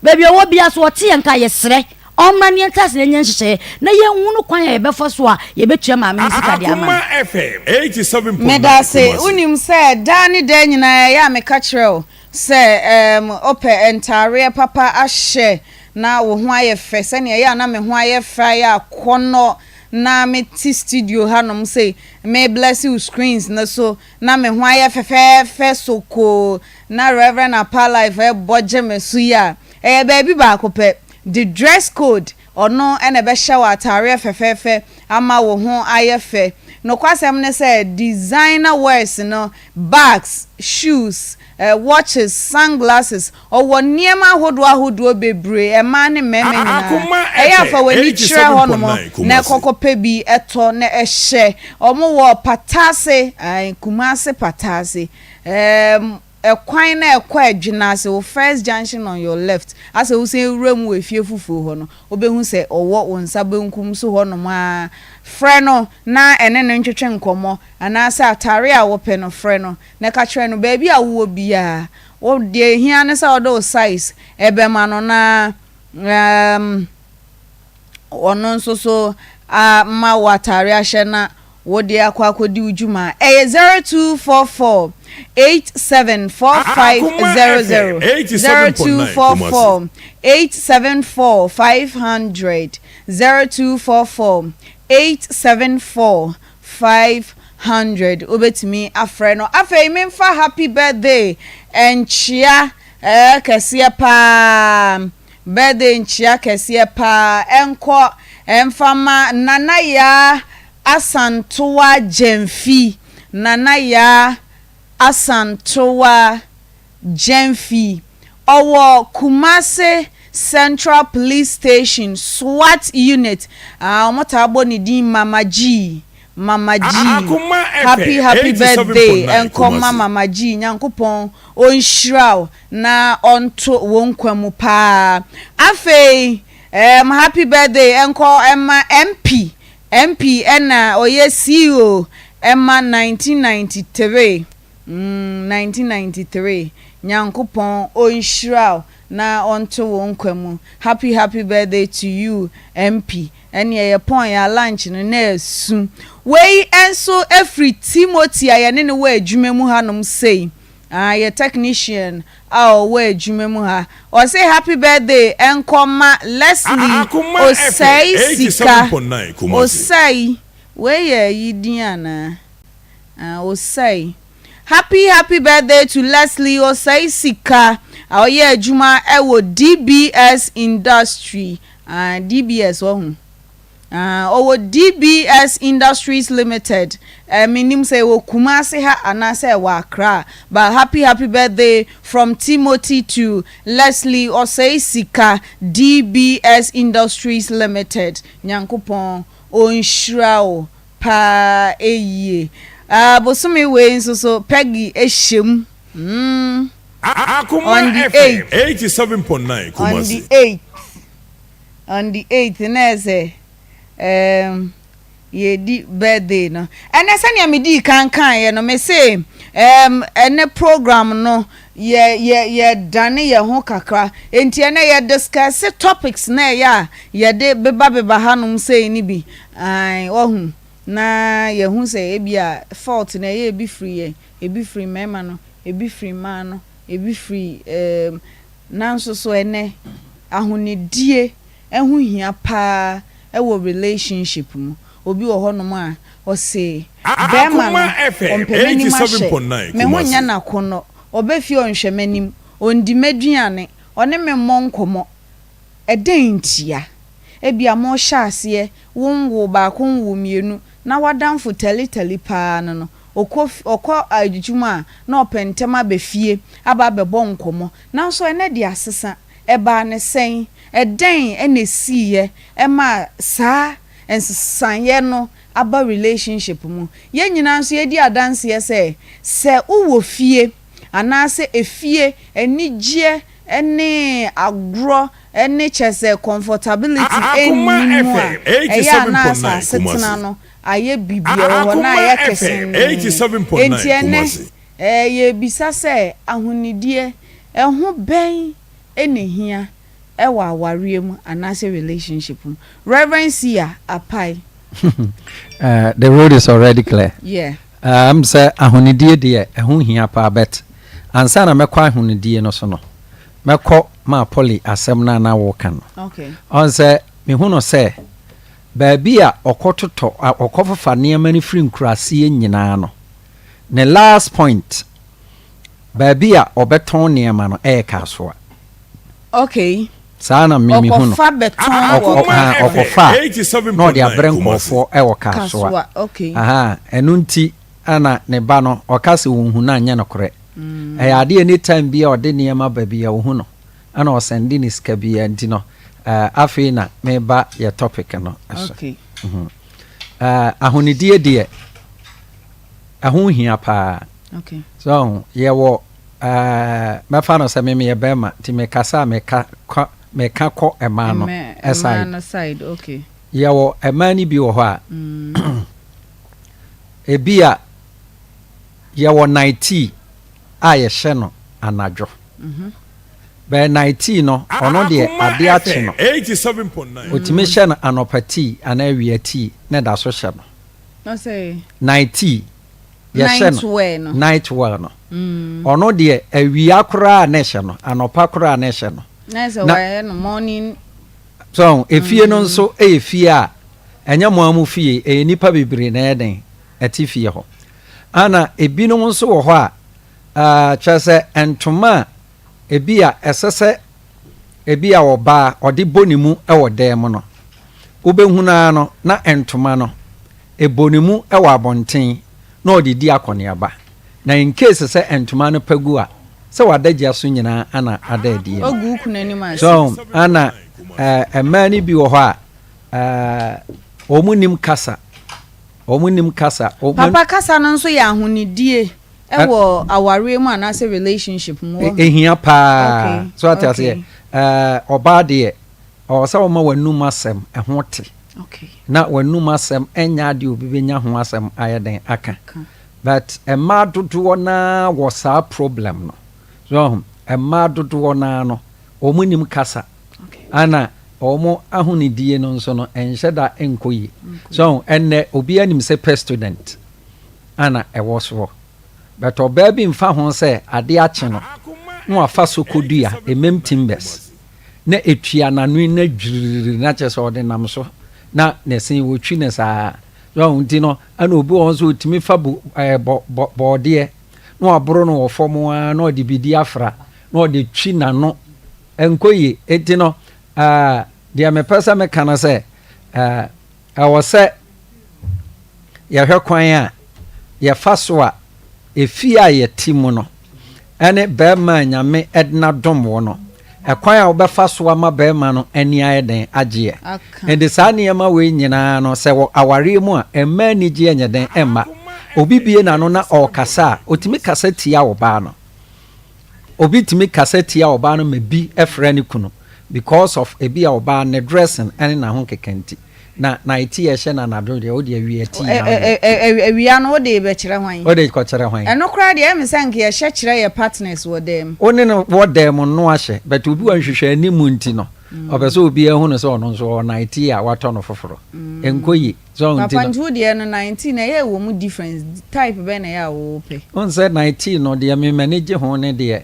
S6: Baabi a ɔwɔ biara, sɛ ɔte yɛn nka a, yɛsrɛ ɔmmra na yɛntra ase na yɛnyɛ nhyehyɛeɛ na yɛnhunu kwan a yɛbɛfa so a yɛbɛtua maame no sika de ama no.
S5: Akoma FM 87.9
S1: Medase,
S5: Kumasi.
S1: wonim sɛ daa ne daa nyinaa ɛyɛ a meka kyerɛ wo sɛ ɛɛm wopɛ ntaareɛ papa ahyɛ na wo ho ayɛ fɛ sɛnea ɛyɛ a na me ho ayɛ fɛ ayɛ akɔnnɔ na mete studio hanom sei me bless wo screens no so na me ho ayɛ fɛfɛɛfɛ sokoo na Rev. Apaa Life rebɔ gye me so yi a, ɛyɛ baabi baako pɛ. The dress code, ɔno na ɛbɛhyɛ wo ataareɛ fɛfɛɛfɛ ama wo ho ayɛ fɛ. Nokwasɛm ne sɛ, designer wears no, bags, shoes, watches, sunglasses, ɔwɔ nneɛma ahodoɔ ahodoɔ bebree, mmaa ne mmarima nyinaa.
S5: Akoma
S1: Ɛyɛ a fa
S5: FM
S1: w'ani kyerɛ hɔnom
S5: 87.9
S1: na
S5: Kumasi.
S1: kɔkɔpɛ bi tɔ na hyɛ. Wɔwɔ Patase, ae, Kumasi Patase. Ɛɛm. Ɛkwan no a ɛkɔ Adwene-ase, wo first junction on your left, asɛ wosan wura mu wɔ efie fufuo hɔ no, wobɛhu sɛ ɔwɔ wo nsa benkum so hɔnom ara. Frɛ no na ɛne no ntwetwe nkɔmmɔ, anaasɛ atare a wopɛ no, frɛ no na ka kyerɛ no baabi a wowɔ biara. Wo, deɛ ɛhia ne sɛ wode wo size bɛma no na um, ɔno nso so ama wo atare ahyɛ na wode akɔ akɔdi wo dwuma. Ɛyɛ 0244 874500, 0244 874 500, 0244 874 500. Wobɛtumi afrɛ no. Afei memfa happy birthday nkyea kɛseɛ paa. Birthday nkyea kɛseɛ paa ɛnkɔ ɛmfa ma Nana Yaa Asantoa Gyamfi, Nana Yaa Asantoa Gyamfi. Ɔwɔ Kumasi Central Police Station SWAT Unit, ah wɔn taa bɔ ne din Mama G, Mama G. Happy happy birthday ɛnkɔ ma Mama G, Nyankopɔn ɔnhyira wo na ɔnto wo nkwa mu paa. Afei um happy birthday nkɔ ɛma MP, MP ɛna ɔyɛ CEO ɛma 1993, mm 1993, Nyankopɔn ɔnhyira wo na ɔnto wo nkwa mu. Happy happy birthday to you MP. Ɛneɛ yɛpɔn yɛn a lunch no na ɛsu. Wei nso ɛfiri Timothy a yɛne no wɔ adwuma mu hanom sei. Ah yɛ technician a ɔwɔ adwuma mu ha. Ɔse happy birthday nkɔ ma Leslie Osei Sika. Osei, wei yɛ ayi din anaa? Ah Osei. Happy happy birthday to Leslie Osei Sika a ɔyɛ adwuma wɔ DBS Industry. Ah DBS wahu. Ah, ɔwɔ DBS Industries Limited. Eh, mennim sɛ ɛwɔ Kumasi ha anaasɛ ɛwɔ Accra. But happy happy birthday from Timothy to Leslie Osei Sika, DBS Industries Limited. Nyankopɔn ɔnhyira wo paa yie. Ah, bosome wei nso so Peggy hyɛ mu. Mm. On the 8th. On the 8th. On the eighth na ɛsɛ ɛɛm yɛredi birthday no. Ɛnɛ sɛnea medii kan kaeɛ no, mese ɛɛm ɛnɛ program no yɛ yɛ yɛdane yɛn ho kakra. Enti ɛnɛ yɛ discuss topics na ɛyɛ a yɛde beba beba hanom sei no bi. Ae, wahu. Na yɛhu sɛ ebi a fault no ɛyɛ ebi firi yɛn, ebi firi mmarima no, ebi firi mmaa no, ebi firi ɛɛm Nanso so ɛnnɛ, ahonidie ho hia paa wɔ relationship mu? Obi wɔ hɔnom a, ɔse, Bɛɛma no, ɔmpɛ m'anim ahyɛ, me ho nyɛ no akɔnnɔ, ɔba fie ɔnhwɛ m'anim, ɔndi m'aduane, ɔne me mmɔ nkɔmmɔ. Ɛdɛn ntia? Ebia morehyɛ aseɛ, wonwoo baako nwoo mmienu, na w'adamfo talitali paa no no, ɔkɔ ɔkɔ adwuma a, na ɔpɛ ntɛm aba fie aba abɛbɔ nkɔmmɔ. Nanso ɛnnɛ deɛ asesa. Ɛbaa no sɛn? Ɛdɛn na ɛsiiɛ ɛmaa saa nsesaeɛ no aba relationship mu? Yɛn nyinaa nso yɛdi adanseɛ sɛ, sɛ wowɔ fie anaasɛ efie anigyeɛ ne agorɔ ne kyerɛ sɛ comfortability nni mu a, ɛyɛ a na asasetena no ayɛ biribi ɛwɔ hɔ na ayɛ kesee. Enti ɛnnɛ, yɛrebisa sɛ, ahonidie, ɛho bɛn na ɛhia wɔ awareɛ mu anaasɛ relationship mu? Rev. Sia Apai.
S3: The road is already clear.
S1: Yeah.
S3: Um, sɛ ahonidie deɛ ɛho hia paa but ansa na mɛkɔ ahonidie no so no mɛkɔ maa Polly asɛm no a na woka no.
S1: Okay.
S3: Ɔn sɛ mehu no sɛ baabi a ɔkɔtotɔ ɔkɔfofa nneɛma no firi nkuraseɛ nyinaa no ne last point baabi a ɔbɛtɔn nneɛma no ɛyɛ Kasoa.
S1: Okay.
S3: Saa na me mehu no.
S1: Ɔkɔfa bɛtɔn wɔ
S3: Kasoa. Ɔkɔfa a na ɔde abrɛ nkurɔfoɔ wɔ Kasoa.
S1: Kasoa, okay.
S3: Aha, ɛno nti na ne ba no ɔka sɛ ɔnhu no a nyɛ nokorɛ. Ɛyɛ adeɛ any time bi a ɔde nneɛma ba bi a ɔhu no ɛna ɔsɛnde ne sika bi a nti no afei na meba yɛ topic no so.
S1: Okay.
S3: Ahonidie deɛ ɛho hia paa.
S1: Okay.
S3: So yɛwɔ. Ɛɛ, mɛfa no sɛ me meyɛ bɛrima nti mekasa a meka kɔ meka kɔ mmaa no
S1: Mmaa
S3: side.
S1: no side, okay.
S3: Yɛwɔ mmaa no bi wɔ hɔ a, ebi a yɛwɔ nightie a yɛhyɛ no anadwo. Bɛɛ nightie no, ɔno deɛ
S5: Akoma
S3: adeɛ akye
S5: FM
S3: no,
S5: 87.9.
S3: ɔtumi hyɛ no anɔpa tea anaa awia tea na ɛda so hyɛ no.
S1: Ɔsɛ?
S3: Nightie. yɛhyɛ
S1: Night
S3: no
S1: wear no.
S3: night wear no ɔno deɛ awia koraa na ɛhyɛ no anɔpa koraa na ɛhyɛ no
S1: Na sɛ
S3: na
S1: wayɛ no morning.
S3: So efie no nso yɛ fie a ɛnyɛ mo ara mo fie, ɛyɛ nnipa bebree na ɛyɛ den ɛte fie hɔ. Ana ebinom nso wɔ hɔ a ɛɛ kyerɛ sɛ ntoma a ebi a ɛsɛ sɛ ebi a ɔbaa ɔde bɔ ne mu wɔ dan mu no, wobɛhunu ara no na ntoma no Ɛbɔ ne mu wɔ abɔnten na ɔde di akɔneaba. Na in case sɛ ntoma no pa gu a, sɛ w'adagya so nyinaa ana ada adie no.
S1: Ogu wo kunu anim ase.
S3: So ana eh, mmaa no bi wɔ hɔ a eh, wɔn nim kasa, wɔn nim kasa. Wɔn,
S1: Papa kasa no nso yɛ ahonidie wɔ awareɛ mu anaasɛ relationship mu wɔ ho.
S3: Ehia paa.
S1: Okay,
S3: So ate aseɛ,
S1: okay.
S3: eh, ɔbaa deɛ Ɔwɔ sɛ woma w'anum asɛm ho te, na w'anum asɛm nyɛ adeɛ obi bɛnya ho asɛm ayɛ dɛn aka. But mmaa dodoɔ no ara wɔ saa problem no. So wahu? Mmaa dodoɔ no ara no, wɔn nnim kasa. Ɛna wɔn ahonidie no nso no, ɛnhyɛ da nkɔ yie. So wahu? Ɛnnɛ, obiara nim sɛ pɛ student ana ɛwɔ soɔ. But ɔbaa bi mfa ho sɛ adeɛ akye no, na wafa so kɔdua, emem timbers. na etua n'ano yi na dwiriri na kyerɛ sɛ ɔde nam so na ne se wɔtwi no saa so ɔho nti no ɛna obi wɔ hɔ nso ɔtumi fa bu ɛɛ bɔ bɔ bɔɔdeɛ na waboro no wɔ fam ara na ɔde biribi afra na ɔde twi n'ano ɛnkɔ yie eti no ɛɛ deɛ mepɛ sɛ meka no sɛ ɛɛ ɛwɔ sɛ yɛhwɛ kwan a yɛfa so a efie a yɛte mu no ne barima a Nyame de no adom wo no, ɛkwan a wobɛfa so ama barima no ani ayɛ dɛn agyeɛ. Enti saa nneɛma wei nyinaa no, sɛ wɔ awareɛ mu a, ɛmma anigyeɛ nyɛ dɛn ɛmma. Obi bue n'ano na ɔrekasa a, ɔtumi kasa tia ɔbaa no. Obi tumi kasa tia ɔbaa no ma bi frɛ ne kunu because of ebi a ɔbaa ne dressing ne n'ahokeka nti. Na nightie a ɛhyɛ no anadwo deɛ wode awia tii na wode.
S1: Awia no wode rebɛkyerɛ hwan?
S3: Wode kɔkyerɛ hwan?
S1: Ɛno koraa deɛ ɛyɛ me sɛ nka yɛhyɛ kyerɛ yɛ partners wɔ dan mu.
S3: Wo ne no wɔ dan mu no ahyɛ but obi wɔ nhwehwɛ anim nti no ɔpɛ sɛ obiara hu no sɛ ɔno nso ɔwɔ nightie a watɔ no foforɔ. Ɛnkɔ yie. So nti
S1: Papa
S3: no.
S1: nti wo deɛ no nightie no ɛyɛ wɔ mu difference type bɛn na ɛyɛ a wopɛ?
S3: Wohu sɛ nightie no deɛ me m'ani gye ho ne deɛ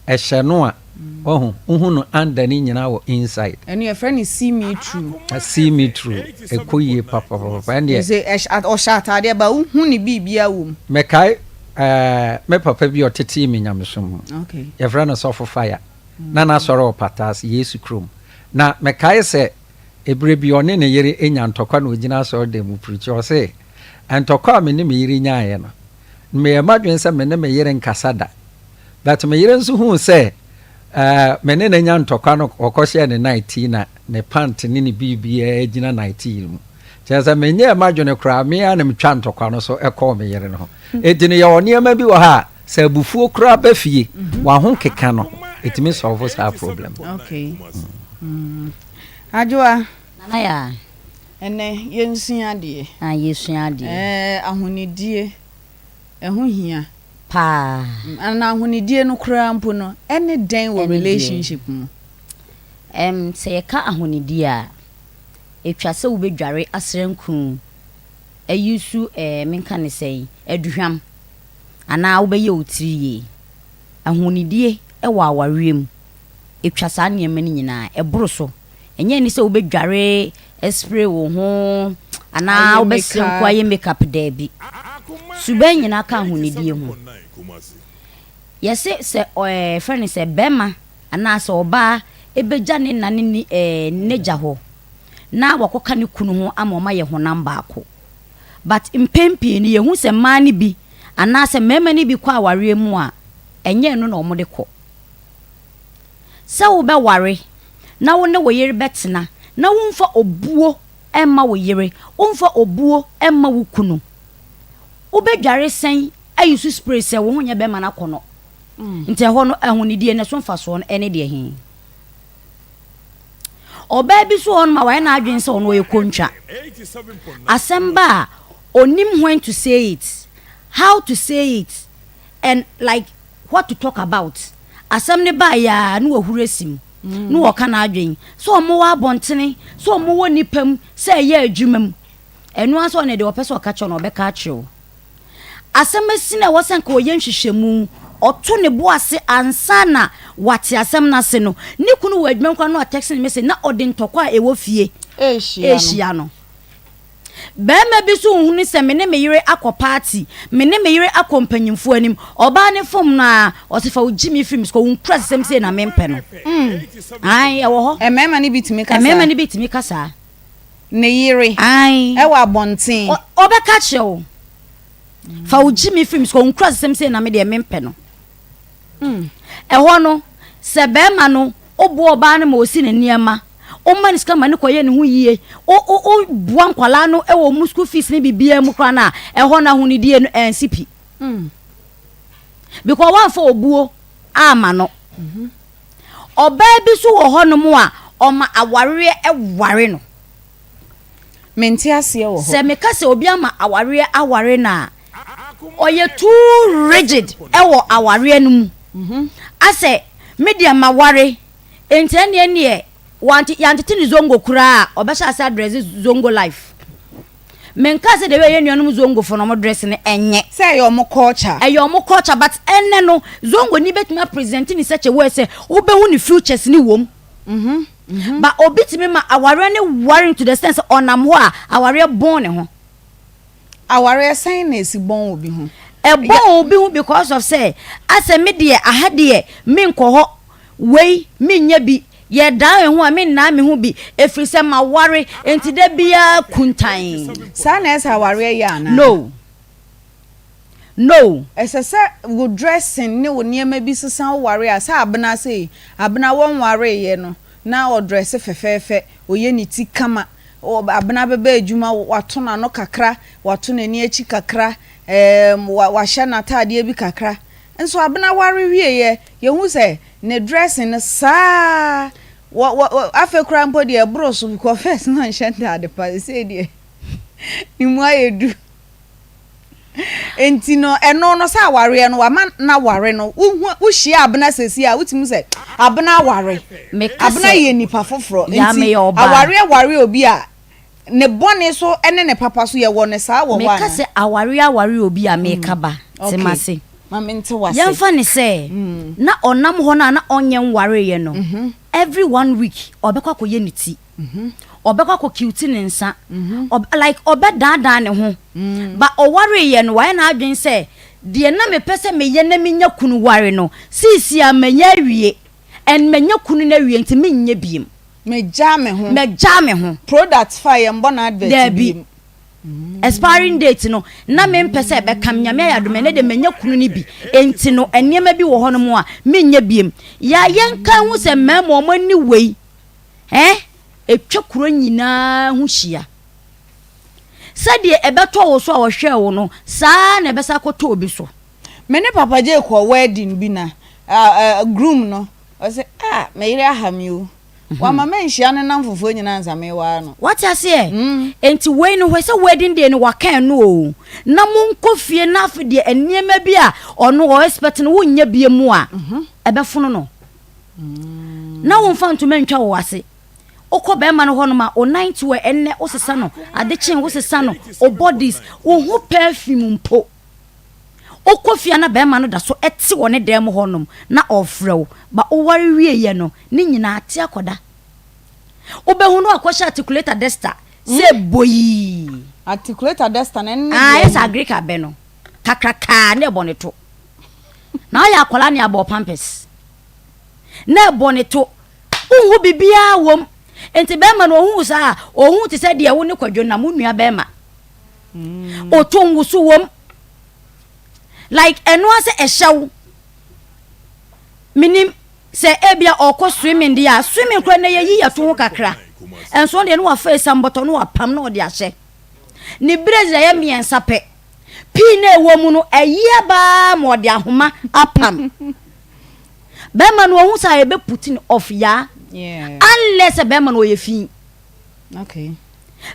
S3: ɛhyɛ no a wahu wohu no under ne nyinaa wɔ inside.
S1: Ɛno yɛfrɛ no see me through.
S3: See me through ɛkɔ yie papapapa ɛndeɛ.
S1: Sɛ ɔhyɛ ataadeɛ but wohu ne biribiara wɔ mu.
S3: Mekae ɛɛ me papa bi a ɔtetee me nyamesom mu.
S1: Okay.
S3: Yɛfrɛ no Sɔfo Fire. Na n'asɔre wɔ Pataase, Yesu kurom. Na mekae sɛ ɛberɛ bi ɔne ne yere nya ntɔkwa na ɔgyina asɔredan mu preachi. Ɔse, Ntɔkwa a me ne me yere nyaeɛ no, meyɛɛ m'adwene sɛ me ne me yere nkasa da. But me yere nso huu sɛ eh, me ne no anya ntɔkwa no ɔkɔhyɛɛ ne nightie na ne pant ne ne biribiara gyina nightie no mu. Kyerɛ sɛ menyɛɛ m'adwene koraa, me ara na metwa ntɔkwa no so kɔɔ me yere no ho. Enti no yɛwɔ nneɛma bi wɔ ha a sɛ abufuo koraa ba fie, w'ahokeka no, ɛtumi solve saa problem no.
S1: Okay. Mm. Adwoa.
S6: Nana Yaa.
S1: Ɛnɛ yɛnsua adeɛ.
S6: Ah, yɛsua adeɛ.
S1: Ɛɛ, ahonidie, ɛho hia.
S6: Paa.
S1: Na ahonidie no koraa mpo no, ɛne dɛn wɔ relationship mu?
S6: Ɛm, sɛ yɛka ahonidie a, ɛtwa sɛ wobɛdware asra nku, ayusu ɛɛ, menka no sɛn, aduhwam, anaa wobɛyɛ wo tiri yie. Ahonidie wɔ awareɛ mu, ɛtwa saa nneɛma no nyinaa, ɛboro so. Ɛnyɛ ne sɛ wobɛdware spray wo ho anaa wobɛsrɛ nko ayɛ makeup daabi. Suban nyinaa ka ahonidie ho. Yɛse sɛ ɛɛ fɛ no sɛ bɛrima anaa sɛ ɔbaa ɛbɛgya ne na ne ne ɛɛ n'agya hɔ na wakɔka ne kunu ho ama wɔn ayɛ honam baako. But mpɛn pii no yɛhu sɛ mmaa no bi anaa sɛ mmarima no bi kɔ awareɛ mu a ɛnyɛ ɛno na wɔde kɔ. Sɛ wobɛware na wo ne wo yere bɛtena na womfa obuo mma wo yere, womfa obuo mma wo kunu. Wobɛdware sɛn ayi so spray sɛ wo ho nyɛ bɛrima no akɔnnɔ? Nti ɛhɔ no, ahonidie no, ɛso mfasoɔ no ne deɛ he? Ɔbaa bi so wɔ hɔnom a wayɛ n'adwene sɛ ɔno ɔyɛ kontwa. Asɛm ba a, ɔnim when to say it, how to say it, and like what to talk about. Asɛm no baeɛ a na wahuru asi mu, na ɔka n'adwene. Sɛ wɔwɔ abɔntene, sɛ wɔwɔ nnipa mu, sɛ ɛyɛ adwuma mu. Ɛno ara sɛ ɔno deɛ ɔpɛ sɛ ɔka kyerɛ no, ɔbɛka akyerɛ wo. Asɛm asi no a ɛwɔ sɛ anka ɔyɛ nhwehwɛmu, ɔto ne bo ase ansa na wate asɛm no ase no, ne kunu wɔ adwuma mu koraa na watɛkse no message na ɔde ntɔkwa a ɛwɔ fie rehyia no. Barima bi nso nhunu sɛ me ne me yere akɔ party, me ne me yere akɔ mpanyimfoɔ anim, ɔbaa no fom no ara, ɔse fa wo gyimi firi me so kɔ, wo nkurasesɛm sei na mempɛ no. Ae, ɛwɔ hɔ.
S1: Mmarima no bi tumi ka saa.
S6: Mmarima no bi tumi ka saa.
S1: Ne yere.
S6: Ae.
S1: Ɛwɔ abɔnten.
S6: Ɔ, ɔbɛka akyerɛ wo. Fa wo gyimi firi me so, wo nkurasesɛm sei na me deɛ mempɛ no. Ɛhɔ no, sɛ barima no, woboa ɔbaa no ma ɔsi ne nneɛma, woma no sika ma no kɔyɛ ne ho yie, wo, wo, woboa nkwadaa no wɔ wɔn school fees ne biribiara mu koraa no a, ɛhɔ no ahonidie no ɛnsi pi. Because woamfa obuo amma no. Ɔbaa bi nso wɔ hɔnom a, ɔma awareɛ ware no.
S1: Mente aseɛ wɔ hɔ.
S6: Sɛ meka sɛ obi ama awareɛ aware no a, ɔyɛ too rigid wɔ awareɛ no mu. Mhm. Asɛ, me deɛ maware, enti ɛnneɛ neɛ wante yɛantete no zongo koraa a, ɔbɛhyɛ ase adrɛse zongo life. Menkaa sɛ the way yɛn nuanom Zongofo no wɔn dress no ɛnyɛ.
S1: Sɛ ɛyɛ wɔn culture.
S6: Ɛyɛ wɔn culture but ɛnnɛ no Zongo ni bɛtumi a present ne such a way sɛ wobɛhu ne futures no wom. But obi tumi ma awareɛ no ware no to the extent sɛ ɔnam hɔ a awareɛ bɔn ne ho.
S1: Awareɛ sɛn na ɛsi bɔn obi ho?
S6: Ɛbɔn obi ho because of sɛ asɛ me deɛ aha deɛ menkɔ hɔ Wei, menyɛ bi. Yɛdaa yɛn ho a, mennaa me ho bi, ɛfiri sɛ maware, enti da biara kuntann.
S1: Saa na ɛsɛ awareɛ yɛ anaa?
S6: No. No.
S1: Ɛsɛ sɛ wo dressing ne wo nneɛma bi sesa wo ware a, sɛ Abena sei, Abena wɔnwareeɛ no, na ɔdrɛse fɛfɛɛfɛ, ɔyɛ ne ti kama, Abena bɛba adwuma, wato n'ano kakra, wato n'ani akyi kakra, ɛɛm, wahyɛ n'ataadeɛ bi kakra. Nso Abena ware wieɛ, yɛhu sɛ ne dressing no saa wɔ wɔ afei koraa mpo deɛ ɛboro so because first na ɔnhyɛ ntaade pa seesei deɛ ne mu ayɛ du nti no ɛno no sɛ awareɛ no wama na ware no wohu wohyia Abena seesei a wotumi sɛ Abena aware Abena yɛ nipa foforɔ nti awareɛ ware obi a Ne bɔne so ne ne papa so, yɛwɔ no saa wɔ hɔ
S6: Meka
S1: anaa?
S6: sɛ aware aware obi a meka ba, te
S1: Okay,
S6: m'ase.
S1: ma mente w'ase.
S6: Yɛmfa no sɛ na ɔnam hɔ no a na ɔnyɛ nwareeɛ no, every one week ɔbɛkɔ akɔyɛ ne ti, ɔbɛkɔ akɔ cute ne nsa, ɔb like ɔbɛdaadaa ne ho. But ɔwareeɛ no, wayɛ n'adwene sɛ deɛ na mepɛ sɛ meyɛ na menya kunu ware no, seesei a manya awie and manya kunu no awie nti menyɛ biom.
S1: Megyaa me ho.
S6: Mɛgyaa me ho.
S1: Product fa yɛn bɔ no advert
S6: Daabi.
S1: biem.
S6: Expiring date no na me mpɛ sɛ ɛbɛka me, Nyame ayɛ adom ɛnɛ deɛ manya kunu no bi enti no nneɛma bi wɔ hɔ nom a menyɛ biem. Ya yɛnka nhu sɛ mmarima wɔn ani wei eh ɛtwa kuro nyinaa ho hyia. Sɛdeɛ ɛbɛtɔ wo so a wɔhwɛɛ wo no saa ara na ɛbɛsan akɔtɔ obi so.
S1: Me ne Papa Jay kɔɔ wedding bi na ah ah groom no ɔse ah me yere aha me o. Wama manhyia ne nnamfofoɔ nyinaa ansa mewaa no.
S6: Wate aseɛ? Enti wei no hwɛ sɛ wedding day no waka ɛno oo, na monkɔ fie na afei deɛ nneɛma bi a ɔno ɔ expect no wonyɛ bie mu a, ɛbɛfono no. Na womfa ntoma ntwa wo ase. Wokɔ bɛrima no hɔnom a, wo nan to ɛ, ɛnnɛ wosesa no, ade kye wosesa no, wo bodies, wo ho perfume mpo. Wokɔ fie a na bɛrima no da so te wɔ ne dan mu hɔnom na ɔrefrɛ wo. Ba woware wieeɛ no, ne nyinaa te akɔda. Wobɛhu no akɔhyɛ articulator duster sɛ boyii.
S1: Articulator duster no ɛne
S6: Ah, ɛyɛ sɛ agric abɛ no. Kakrakaa na ɛbɔ ne to. Na ɔyɛ akwadaa ne abɔ pampers. Na ɛbɔ ne to. Wonhu biribiara wom. Nti bɛrima no ɔhu saa a, ɔhu te sɛ deɛ wo ne Kwadwo nam, wo nua bɛrima. Oto nwoso wom. Like ɛno ara sɛ ɛhyɛ wo. Menim sɛ ebia ɔkɔ swimming deɛ a, swimming koraa na yɛyi yɛto ho kakra. Ɛnso ɔno deɛ na wafa esiam bɔtɔ na wapam na ɔde ahyɛ. Ne brazier yɛ mmiɛnsa pɛ. Pii na ɛwɔ mu no, ɛyi aba ara ma ɔde ahoma apam. Bɛrima no ɔhu saa ɛbɛ put no off yaa. Unless sɛ bɛrima no ɔyɛ fi.
S1: Okay.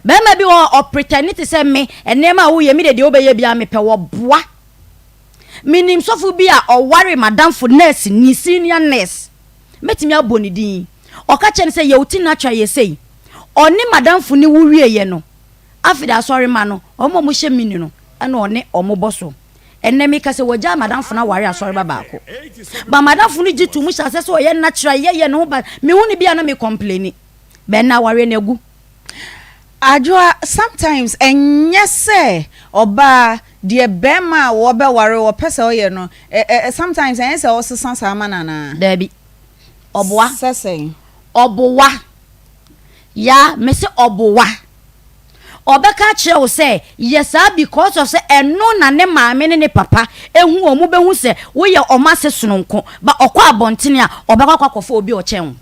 S6: Bɛrima bi wɔ hɔ ɔpretɛne te sɛ me, nneɛma a woyɛ me deɛ deɛ wobɛyɛ biara mepɛ wɔboa. Menim sɔfo bi a ɔware madamfo nurse ni, senior nurse. Mɛtumi abɔ ne din. Ɔka kyerɛ no sɛ yɛ wo ti natural yɛ sei. Ɔne madamfo no wo wieɛ no, afei de asɔremma no, wɔn a wɔhyɛ mini no ɛna ɔne wɔn bɔ so. Ɛnnɛ meka sɛ wagyaa madamfo no aware asɔreba baako. But madamfo no gye to mu hyɛ aseɛ sɛ ɔyɛ natural yɛyɛ ne ho ba mehu no bi a na me complaini. But ɛnnɛ awareɛ no agu.
S1: Adwoa, sometimes ɛnyɛ sɛ ɔbaa deɛ bɛɛma a wɔbɛware ɔpɛ sɛ ɔyɛ no ɛ ɛ sometimes ɛnyɛ sɛ ɔsesa saa ma no anaa?
S6: Daabi. Ɔboa.
S1: Sɛ sɛn?
S6: Ɔboa. Yaa, mese ɔboa. Ɔbɛka akyerɛ wo sɛ yɛ saa because of sɛ ɛno na ne maame ne ne papa hu wɔn bɛhu sɛ woyɛ wɔn ase sononko but ɔkɔ abɔntene a ɔbɛkɔ akɔ akɔfa obi a ɔkyɛn wo.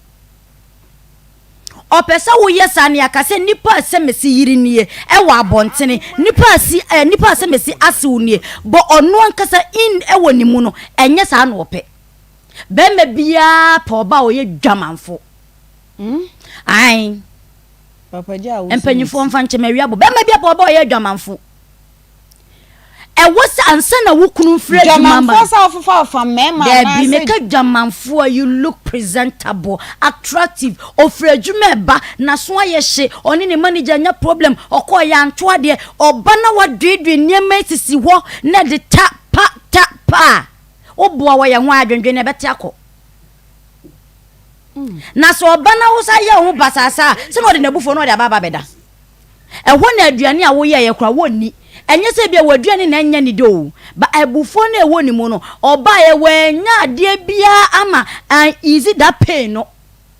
S6: Ɔpɛ sɛ woyɛ saa na yɛaka sɛ nipa a sɛ mesi yere nie ɛwɔ abɔntene, nipa a si eh, nipa a sɛ mesi asew nie but ɔno ankasa in ɛwɔ ne mu no ɛnyɛ saa na ɔpɛ. Bɛrima biara pɛ ɔbaa a ɔyɛ dwamanfo. Ae. Mpanyinfoɔ mfa nkyɛ me awia bɔ. Bɛrima bi apɔ ɔbɛ ɔyɛ adwamanfo. Ɛwɔ sɛ ansa na wo kunu mfiri adwuma ma.
S1: Dwamanfoɔ sɛ ɔfofa ɔfa mmarima
S6: anaasɛ. Daabi meka dwamanfoɔ you look presentable, attractive, ɔfiri adwuma ɛba, n'aso ayɛ hye, ɔne ne manager nya problem, ɔkɔɔ yɛ anto adeɛ, ɔba na waduedue nneɛma esisi hɔ na ɛde ta pa ta pa a, woboa wɔ yɛn ho a adwendwen no ɛbɛte akɔ. Na sɛ ɔba na wo san yɛ wo ho basaa saa a, sɛ na ɔde n'abufuo na ɔde aba aba abɛda. Ɛhɔ na aduane a woyɛeɛ koraa wɔnni. Ɛnyɛ sɛ ebia w'aduane na ɛnyɛ ne dɛ o, but abufuo no a ɛwɔ ne mu no, ɔbaeɛ wannya adeɛ biara ama an ease that pain no.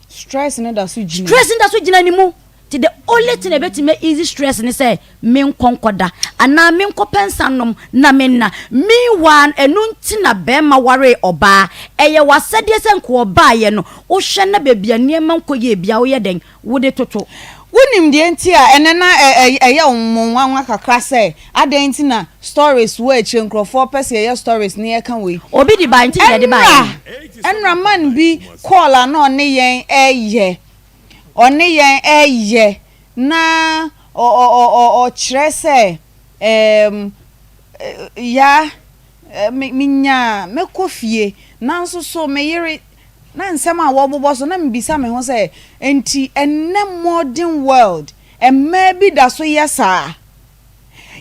S1: Stress no da so gyina.
S6: Stress no da so gyina ne mu. Nti the only thing a ɛbɛtumi a easy stress ne sɛ menkɔ nkɔda anaa menkɔpɛ nsa nnom na menna. Meanwhile ɛno nti na barima waree ɔbaa. Ɛyɛ w'asɛdeɛ sɛ nka ɔbaeɛ no wohwɛ na baabi a nneɛma nkɔ yie biara woyɛ dɛn? Wode toto.
S1: Wonim deɛ nti a ɛnnɛ na ɛyɛ mo nwanwa kakra sɛ adɛn nti na stories wɔ akyire nkurɔfoɔ pɛ sɛ yɛyɛ stories na yɛka wei.
S6: Obi de bae nti na yɛde baeɛ no.
S1: Ɛnora man bi call a na ɔne yɛn reyɛ ɔne yɛn reyɛ na ɔkyerɛ sɛ ɛɛm ya me menya mɛkɔ fie nanso so me yere na nsɛm a wɔbobɔ so na mebisa me ho sɛ enti ɛnnɛ modern world mmaa bi da so yɛ saa?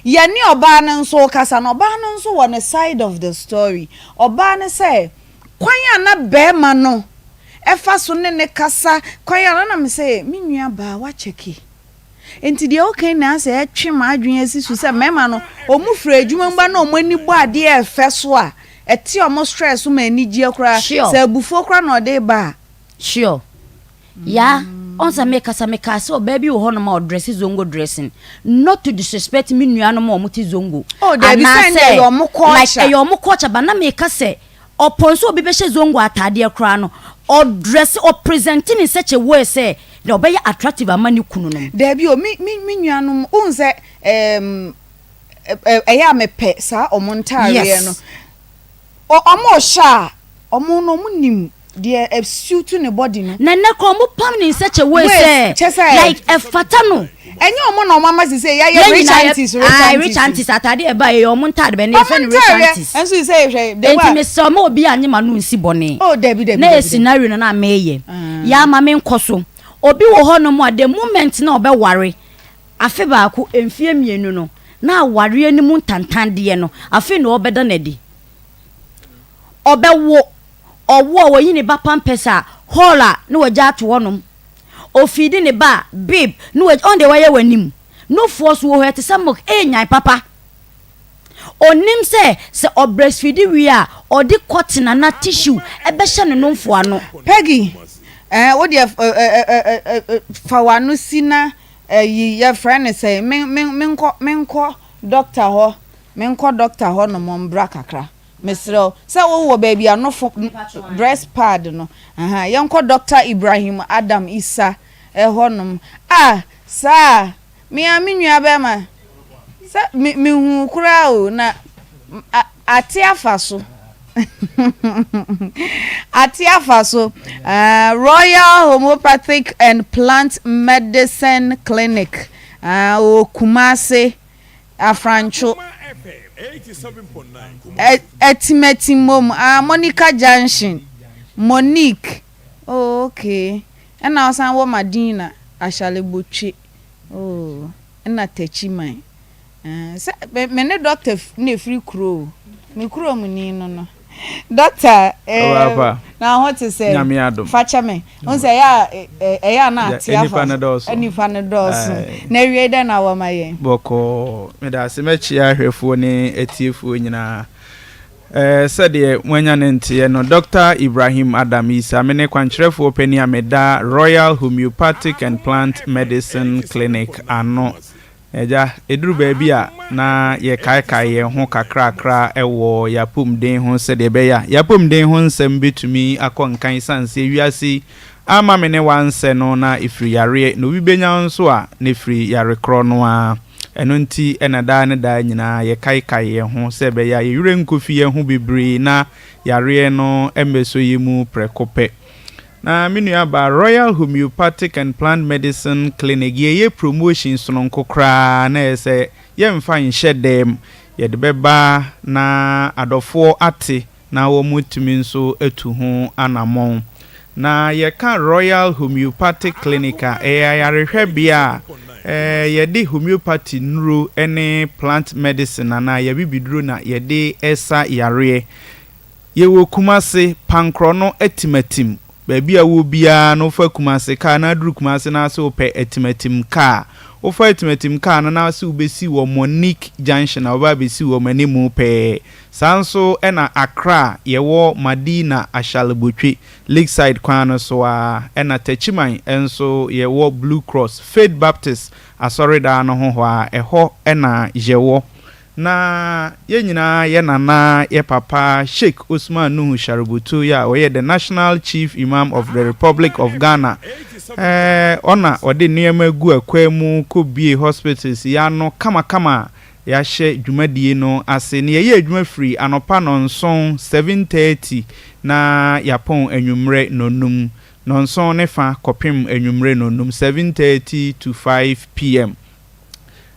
S1: Yɛne ɔbaa no nso rekasa no ɔbaa no nso wɔ ne side of the story ɔbaa no sɛ kwan a na barima no ɛfa so ne no kasa kwan a na na me sɛ me nua baa wakyɛke nti deɛ woka nyinaa sɛ ɛtwe m'adwene asi so sɛ mmarima no wɔn firi adwuma mu ba na wɔn ani bɔ adeɛ ɛfɛ so a ɛte wɔn stress so ma anigyeɛ koraa sɛ abufuo koraa na ɔde ba a.
S6: Sure. Yaa, ɔn sɛ mekasa mekaa sɛ ɔbaa bi wɔ hɔnom a ɔdrɛse zongo dressing not to disrespect me nuanom a wɔte zongo
S1: Oh dabi sɛ ɛnde ɛyɛ ɔmo
S6: like
S1: culture.
S6: ɛyɛ ɔmo culture but na meka sɛ Ɔpɔn sɛ obi bɛhyɛ zongo ataadeɛ koraa no, ɔdrɛse, ɔpresente no in such a way sɛ nea ɔbɛyɛ attractive ama ne kunu nom.
S1: Daabi o, me me me nuanom, wohu sɛ ɛɛm ɛyɛ a mepɛ saa wɔn ntaareɛ no.
S6: Yes.
S1: Ɔ wɔn rehyɛ a, wɔn no wɔn nim Deɛ ɛ suit ne body no.
S6: Na nnɛ koraa ɔmo pam no in such a way
S1: Ways,
S6: sɛ
S1: kyɛ sɛ.
S6: like ɛfata no.
S1: Ɛnyɛ ɔmo na ɔmo ama sisei yɛayɛ
S6: Yɛn
S1: rich
S6: nyinaa yɛ
S1: aunties rich
S6: ae
S1: aunties
S6: rich
S1: yi.
S6: aunties ataade a ɛbaeɛ yɛ ɔmo ntaade bɛn na
S1: Ɔmo
S6: yɛfrɛ no rich
S1: ntaadeɛ
S6: aunties.
S1: nso sisei hwɛ the way
S6: Enti
S1: a.
S6: mesrɛ mo obiara nye m'ano nsi bɔne.
S1: Oh dabi dabi
S6: Na ɛyɛ
S1: dabi dabi.
S6: scenario no na meyɛ.
S1: Ah.
S6: Yɛ ama menkɔ so. Obi wɔ hɔnom a the moment na ɔbɛware afe baako mfeɛ mmienu no na awareɛ no mu ntantandeɛ no afei na ɔrebɛda no adi. Ɔbɛwo. Ɔwo a oyi ne ba pampers a, hall a na wagya ato hɔ nom. Ofiidi ne ba a, bib, na wagya, ɔn deɛ wayɛ w'anim. Nufoɔ so wɔ hɔ ɛte sɛ milk, ɛɛnyan papa. Onim sɛ, sɛ ɔbreastfeedi wie a, ɔde cotton anaa tissue ɛbɛhyɛ ne nomfoɔ ano.
S1: Peggy, eh, wo deɛ eh, eh, fa w'ano si na ayi, yɛfrɛ no sɛn, me, me, menkɔ, menkɔ doctor hɔ, menkɔ doctor hɔ nom mbra kakra. Mesrɛ wo, sɛ wo wɔ baabi a nofo, breast pad no, ahaa, yɛnkɔ Doctor Ibrahim Adam Issa hɔ nom. Ah, saa, me ara me nua bɛrima, sɛ me, me huu koraa o, na a, ate afa so. Ate afa so. Royal Homeopathic and Plant Medicine Clinic wɔ Kumasi, Afrantwo, Atimatimom, Monica Junction, Monique. Oh, okay. Ɛna ɔsan wɔ Madina, Ashalebotwe. Oh, ɛna Techiman. Ɛɛ, sɛ me me ne dɔkta na efiri kuro o. Me kurom ni no no. Dɔkta, ɛɛ,
S7: Ɔbaapa.
S1: Na ho te sɛ?
S7: Nyame adom.
S1: Fa kyɛ me. N sɛ ɛyɛ a ɛ ɛyɛ a na ate
S7: Nipa
S1: afa
S7: no dɔɔso.
S1: Nipa no dɔɔso.
S7: Aye.
S1: Na awiei dɛn na wɔma yɛn?
S7: Bɔkɔɔ. Meda ase mɛkyea ahwɛfoɔ ne atiefoɔ nyinaa. Ɛɛ, sɛdeɛ moanya ne nteɛ no, Dr. Ibrahim Adam Isa, me ne kwankyerɛfoɔ panin a meda Royal Homeopathic and Plant Medicine Clinic ano. Agya, ɛduru baabi a na yɛkaekae yɛn ho kakrakra wɔ yɛn apɔmuden ho sɛdeɛ ɛbɛyɛ a yɛn apɔmuden ho nsɛm bɛtumi akɔ nkan ɛsiane sɛ wiase yi amma me ne wo ansɛ no na ɛfiri yareɛ na obi bɛnya wo nso a na ɛfiri yare korɔ no ara. Ɛno nti na daa ne daa nyinaa yɛkaekae yɛn ho sɛ ɛbɛyɛ a yɛn werɛ nkɔfi yɛn ho bebree na yareɛ no mmɛsɔ yɛn mu prɛko pɛ. Na me nua baa Royal Homeopathic and Plant Medicine Clinic yɛyɛ promotion sononko koraa na ɛyɛ sɛ yɛmfa nhyɛ dɛm, yɛde bɛba na adɔfoɔ ate na wɔatumi nso atu ho anamɔn. Na yɛka Royal Homeopathic Clinic a, ɛyɛ ayarehwɛbea a yɛde homeopathy nnuro ne plant medicine anaa yɛabibiduro na yɛde sa yareɛ. Yɛwɔ Kumase, Pankrɔno, Atimatim. Baabi a wowɔ biara no wofa Kumase kaa na aduru Kumase na ase wopɛ Atimatim kaa. Wofa Atimatim kaa no na ase wobɛsi wɔ Monique Junction a wobɛ abɛsi wɔ m'animu pɛɛ. Saa nso na Accra yɛwɔ Madina Ashalebotwe, Lakeside kwan no so ara, ɛna Techiman nso yɛwɔ Blue Cross, Faith Baptist asɔredan no ho hɔ ara, ɛhɔ na yɛwɔ. Na yɛn nyinaa yɛ nana, yɛ papa Sheikh Osman Nuhu Sharubutu yɛ a ɔyɛ the National Chief Imam of the Republic of Ghana. Ɛɛ ɔna ɔde nneɛma gu akwan mu kɔ bue hospitals yi ano kamakama a yɛahyɛ dwumadie no ase. Na yɛyɛ adwuma firi anɔpa nnɔnson, 7:30, na yɛapɔn anwummerɛ nnɔnnum, nnɔnson ne fa kɔpem anwummerɛ nnɔnnum, 7:30 to 5 PM.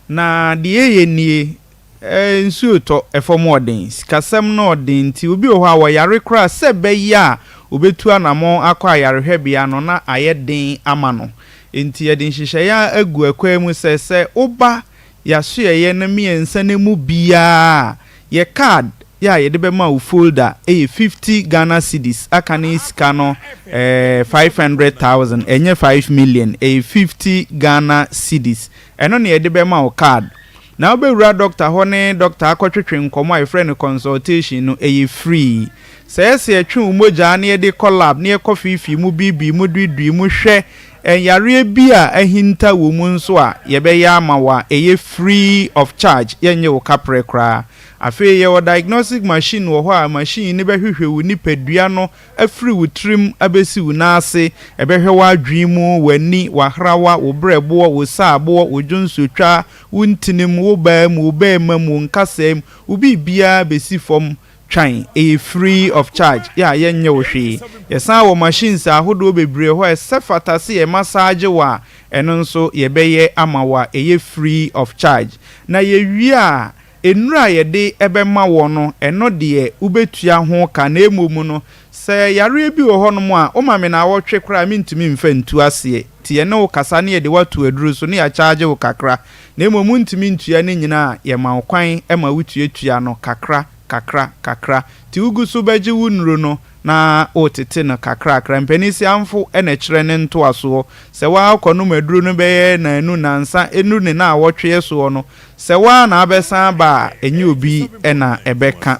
S7: Na deɛ ɛyɛ nie, eh, nsuo retɔ, ɛfam ɔden, sikasɛm no ɔden nti obi wɔ hɔ a ɔyare koraa sɛ ɛbɛyɛ a ɔbɛtu anamɔn akɔ ayarehwɛbea no na ayɛ den ama no. Enti yɛde nhyehyɛeɛ agu akwan mu sɛ, sɛ woba yɛasoɛeɛ no mmiɛnsa no mu biara a, yɛ card yɛ a yɛde bɛma wo folder yɛ 50 Ghana cedis, aka ne sika no eh, 500,000, ɛnyɛ 5 million, ɛyɛ 50 Ghana cedis. Ɛno na yɛde bɛma wo card. Na wobɛwura doctor hɔ ne doctor akɔtwetwe nkɔmmɔ a yɛfrɛ no consultation no, ɛyɛ free. Sɛ ɛyɛ sɛ yɛtwe wo mogyaa na yɛde kɔ lab na yɛkɔ feefee mu, biibii mu, duidui mu hwɛ yareɛ bi a ahinta wɔ mu nso a, yɛbɛyɛ ama wo a ɛyɛ free of charge, yɛnnye wo kaprɛ koraa. Afei yɛwɔ diagnostic machine wɔ hɔ a machine no bɛhwehwɛ wo nipadua no afiri wo tirim abɛsi wo nan ase, ɛbɛhwɛ w'adwene mu, w'ani, w'ahrawa, wo berɛboɔ, wo saaboɔ, wo dwonsotwa, wo ntinim, wo baa mu, wo bɛɛma mu, wo nkasɛɛ mu, wo biribiara bɛsi fam twan. Ɛyɛ free of charge, yɛ a yɛnnye wo hwee. Yɛsan wɔ machines ahodoɔ bebree wɔ hɔ a ɛsɛ fata sɛ yɛ massage wo a, ɛno nso yɛbɛyɛ ama wo a ɛyɛ free of charge. Na yɛwie a, Nnuru a yɛde bɛma woɔ no, ɛno deɛ wobɛtua ho ka, na mmom no, sɛ yareɛ bi wɔ hɔnom a, woma me naawɔtwe koraa a, mentumi mfa ntu aseɛ. Nti yɛne wo kasa na yɛde wo ato aduro so na yɛakyagye wo kakra, na mmom wontumi ntua ne nyinaa a, yɛma wo kwan ma wotuatua no kakra, kakra, kakra. Nti wogu so bɛgye wo nnuro no na woretete no kakrakra. Mpaninsiamfo na ɛkyerɛ ne ntoasoɔ. Sɛ woakɔnom aduro no bɛyɛ nnanu, nnansa, ɛnuru ne naawɔtweɛ soɔ no, Sɛ wo ara na abɛsan aba a, ɛnyɛ obi na ɛbɛka.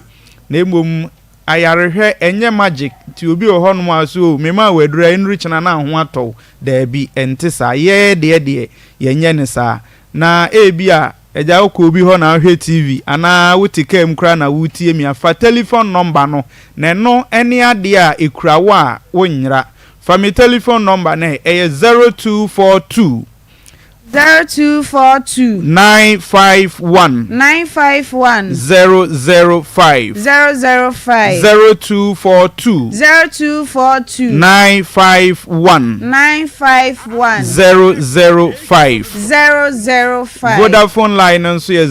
S7: Na mmom ayarehwɛ, ɛnyɛ magic. Nti obi wɔ hɔnom a ɔse oh, memaa wo aduru a ɛnnuru kyena na ho atɔ wo. Daabi, ɛnte saa. Yɛn deɛ deɛ, yɛnyɛ no saa. Na ebia agya wokɔ obi hɔ na wohwɛ TV anaa wote kaa mu koraa na woretie me a, fa telephone number no, na ɛno ne adeɛ a ɛkura wo a wonyera. Fa me telephone number no ɛ, ɛyɛ 0242.
S1: 0242.
S7: 951.
S1: 951.
S7: 005.
S1: 005.
S7: 0242.
S1: 0242.
S7: 951.
S1: 951.
S7: 005.
S1: 005.
S7: Vodafone line no nso yɛ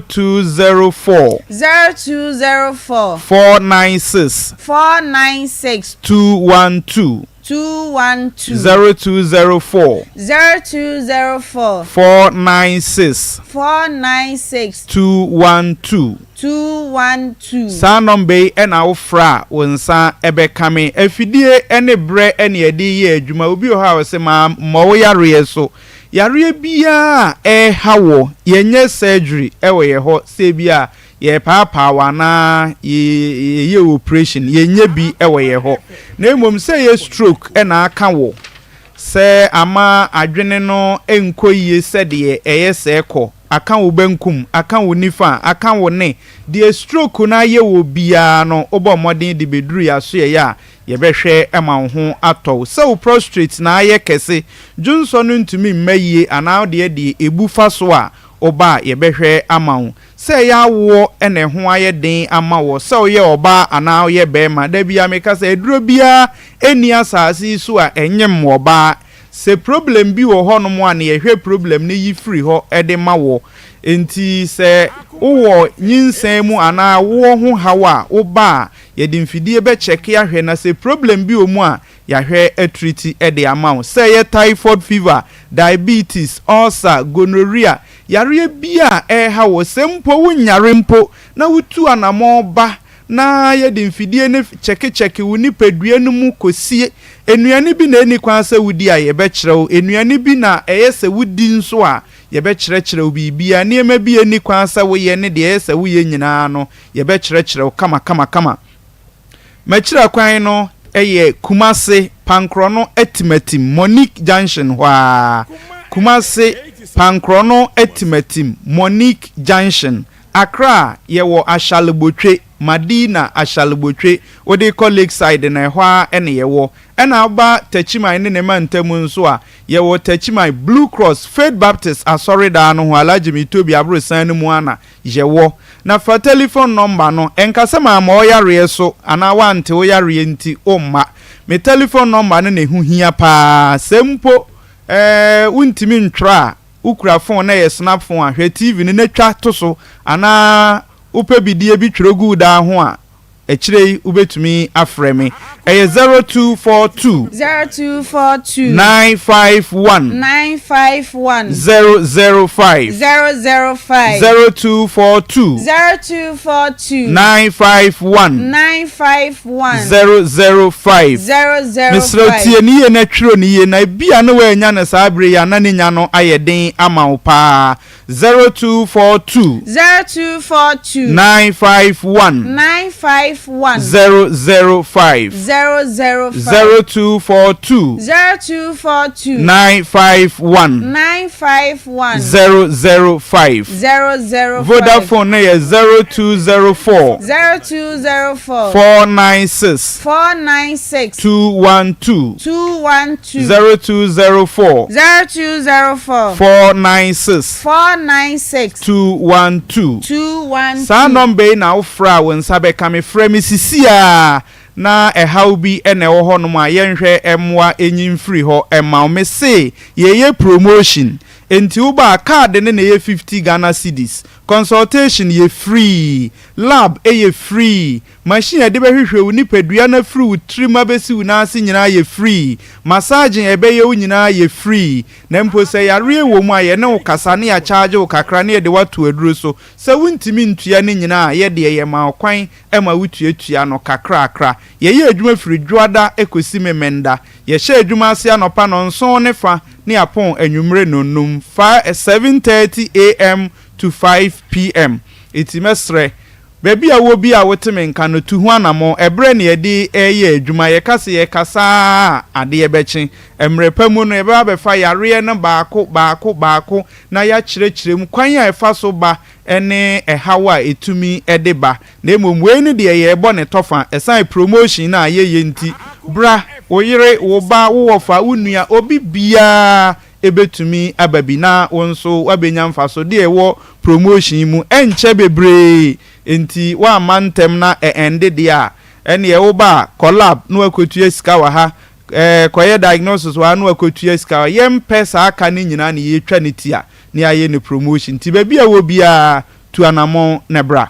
S7: 0204.
S1: 0204.
S7: 496.
S1: 496.
S7: 212.
S1: 212.
S7: 0204.
S1: 0204.
S7: 496.
S1: 496.
S7: 212.
S1: 212.
S7: Saa nɔmba yi na wofrɛ a wo nsa bɛka me. Afidie ne berɛ na yɛde yɛ adwuma. Obi wɔ hɔ a ɔse ma mmɔ wo yareɛ so. Yareɛ biara a ɛreha wo, yɛnyɛ surgery wɔ yɛ hɔ sɛ ebi a yɛrepaapaa wo anaa yɛyɛ wo operation, yɛnyɛ bi wɔ yɛ hɔ. Na mmom sɛ ɛyɛ stroke na aka wo, sɛ ama adwene no nkɔ yie sɛdeɛ ɛyɛ sɛ ɛkɔ, aka wo bankum, aka wo nifa, aka wo ne, deɛ stroke no ayɛ wɔ biara no, wobɔ mmɔden de bɛduru yɛn asoɛeɛ a, yɛbɛhwɛ ma wo ho atɔ wo. Sɛ wo prostrate na ayɛ kɛse, dwonsɔ no ntumi mma yie anaa wo deɛ deɛ ɛbu fa so a, woba a, yɛbɛhwɛ ama wo. Sɛ ɛyɛ awoɔ na ɛho ayɛ den ama woɔ, sɛ woyɛ ɔbaa anaa woyɛ barima, da biara meka sɛ aduro biara nni asaase yi so a ɛnyem ɔbaa. Sɛ problem bi wɔ hɔnom a na yɛhwɛ problem no yi firi hɔ de ma woɔ. Enti sɛ wowɔ nyinsɛn mu anaa awoɔ ho haw a, woba a, yɛde mfidie bɛkyɛke ahwɛ na sɛ problem bi wɔ mu a, yɛahwɛ atriti de ama wo. Sɛ ɛyɛ typhoid fever, diabetes, ulcer, gonorrhea, yareɛ biara a ɛreha wo, sɛ mpo wonyare mpo na wotu anamɔn ba na yɛde mfidie no kyɛkekyɛke wo nipadua no mu kɔsi nnuane bi na ɛnni kwan sɛ wodi a, yɛbɛkyerɛ wo. Nnuane bi na ɛyɛ sɛ wodi nso a, yɛbɛkyerɛkyerɛ wo biribiara. Nneɛma bi a ɛnni kwan sɛ woyɛ ne deɛ ɛyɛ sɛ woyɛ nyinaa no, yɛbɛkyerɛkyerɛ wo kamakamakama. M'akyira kwan no yɛ Kumase, Pankrɔno Atimatim, Monique Junction hɔ ara. Kumase, Pankrɔno Atimatim, Monique Junction. Accra, yɛwɔ Ashalebotwe, Madina Ashalebotwe, wode kɔ Lakeside no, ɛhɔ ara na yɛwɔ. Ɛna woba Techiman ne ne mantam nso a, yɛwɔ Techiman, Blue Cross, Faith Baptist Asɔredan no ho, Alhaji Mitobi aborosan no mu ara na yɛwɔ. Na fa telefon nɔmba no, ɛnka sɛ mamma wo yareɛ so anaa woante wo yareɛ nti womma. Me telefon nɔmba no na ɛho hia pa ara. Sɛ mpo eh, wontumi ntwerɛ a, wokura fon na ɛyɛ snap fon a, hwɛ TV no na twa to so anaa wopɛ bidie bi twerɛ gu wo dan ho a, Akyire yi wobɛtumi afrɛ me. Ɛyɛ 0242.
S1: 0242.
S7: 951.
S1: 951.
S7: 005.
S1: 005.
S7: 0242.
S1: 0242.
S7: 951.
S1: 951.
S7: 005.
S1: 005.
S7: Mesrɛ wo tie no yie na twerɛ no yie na ebia na woannya no saa berɛ yi a na ne nya no ayɛ den ama wo paa. 0242.
S1: 0242.
S7: 951.
S1: 951.
S7: 005.
S1: 005.
S7: 0242.
S1: 0242.
S7: 951.
S1: 951.
S7: 005.
S1: 005.
S7: Vodafone no yɛ 0204.
S1: 0204.
S7: 496.
S1: 496.
S7: 212.
S1: 212.
S7: 0204.
S1: 0204.
S7: 496.
S1: 496.
S7: 212.
S1: 212.
S7: Saa nɔmba yi na wofrɛ a wo nsa bɛka me. Frɛ me sisi ara na ɛhaw bi na ɛwɔ hɔnom a yɛnhwɛ mmoa nyi mfiri hɔ mma wo. Mese yɛreyɛ promotion nti woba a card no na ɛyɛ 50 Ghana cedis. Consultation yɛ free, lab yɛ free, Machine a yɛde bɛhwehwɛ wo nipadua no afiri wo tirim abɛsi wo nan ase nyinaa yɛ free. Massaging a yɛbɛyɛ wo nyinaa yɛ free. Na mpo sɛ yareɛ wɔ mu a, yɛne wo kasa na yɛakyagye wo kakra na yɛde wo ato aduro so. Sɛ wontumi ntua ne nyinaa a, yɛ deɛ yɛma wo kwan ma wotuatua no kakrakra. Yɛyɛ adwuma firi Dwoada kɔsi Memenda. Yɛhyɛ adwuma ase anɔpa nnɔnson ne fa ne yɛapɔn anwummere nnɔnnum, 7:30 AM to 5 PM. Enti mɛsrɛ Baabi a wowɔ biara a wote me nka no, tu ho anammɔn. Ɛberɛ na yɛde reyɛ adwuma. Yɛka sɛ yɛrekasa ara a, adeɛ bɛkye. Mmerɛ pa mu no, yɛbɛba abɛfa yareɛ no baako, baako, baako na yɛakyerɛkyerɛ mu kwan a ɛfa so ba ne ɛhaw a ɛtumi de ba. Na mmom wei no deɛ yɛrebɔ ne tɔfa. Ɛsiane promotion no a yɛyɛ nti, bra, wo yere, wo ba, wo wɔfa, wo nua, obi biara. bɛtumi aba bi na wo nso woabɛnya mfasodeɛ ɛwɔ promotion yi mu. Ɛnkyɛ bebree nti woamma ntɛm na ɛ ɛnde deɛ a, ɛneɛ woba a, kɔ lab na woakɔtua sika wɔ ha, ɛɛ kɔyɛ diagnosis wɔ ha na woakɔtua sika wɔ ha. Yɛmpɛ saa ka no nyinaa na yɛtwa no ti a na yɛayɛ no promotion. Nti baabi a wɔ biara, tu anamɔn na bra.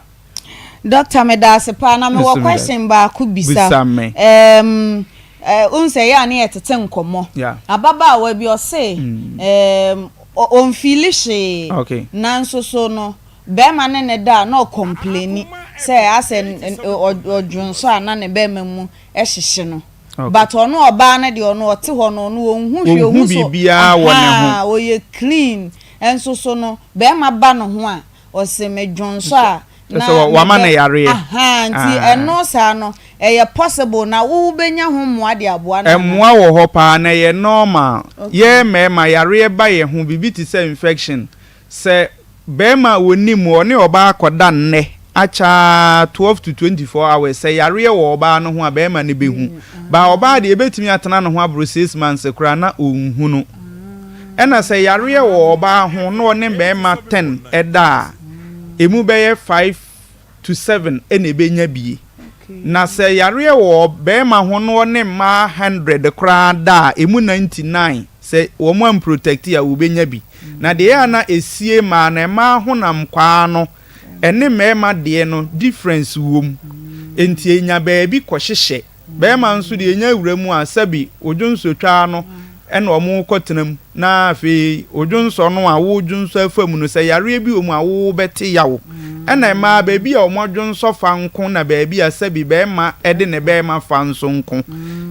S1: Doctor medaase paa na mewɔ question baako bisa. Bisa me. Um, uh, wohu sɛ ɛyɛ a ne yɛtete nkɔmmɔ. Yeah. Ababaawa bi ɔse um, ɔmfiili hwee. Okay. Nanso so no bɛrima ne ne da a na ɔkɔmpleni sɛ asɛ ɔdwonsɔ a na ne bɛrima mu hyehye no. Okay. But ɔno ɔbaa no deɛ ɔno ɔte hɔ no ɔno ɔnhu hwee ɔhu so
S7: biribiara wɔ ne ho.
S1: Ɔyɛ clean nso so no bɛrima ba ne ho a Ɔse me dwonsɔ a na
S7: Sɛ wama no yareɛ.
S1: Ahaa nti ɛno saa no ɛyɛ possible na wo wobɛnya ho mmoa de aboa no anaa?
S7: Mmoa wɔ hɔ paa na ɛyɛ normal. Yɛn mmarima yareɛ ba yɛn ho biribi te sɛ infection. Sɛ barima a ɔnim ɔne ɔbaa kɔda nnɛ akyɛ ara 12 to 24 hours sɛ yareɛ wɔ ɔbaa no ho a barima no bɛhu. But ɔbaa deɛ ɛbɛtumi atena ne ho aboro 6 months koraa na ɔnhunu. Ɛna sɛ yareɛ wɔ ɔbaa ho na ɔne mmarima ten da a, ɛmu bɛyɛ 5 to 7 na ɛbɛnya bie. Na sɛ yareɛ wɔ barima ho na ɔne mmaa 100 koraa da a, ɛmu 99 sɛ wɔn amprotɛkte a wɔbɛnya bi. Na deɛ ɛyɛ a na ɛsie mmaa no, mmaa honam kwaa no ɛne mmarima deɛ no difference wɔ mu. Enti ɛnya baabi kɔhyehyɛ. Bɛɛma nso deɛ enya wura mu a sɛbi odwonsɔ twaa no ɛna ɔmo kɔ tena mu na afei odwonsɔ no a wo dwonsɔ afa mu no sɛ yareɛ bi wɔ mu a wo bɛte yaw. Ɛna mmaa baabi a ɔmo dwonsɔ fa nko na baabi a sɛbi bɛɛma ɛde ne bɛɛma fa nso nko.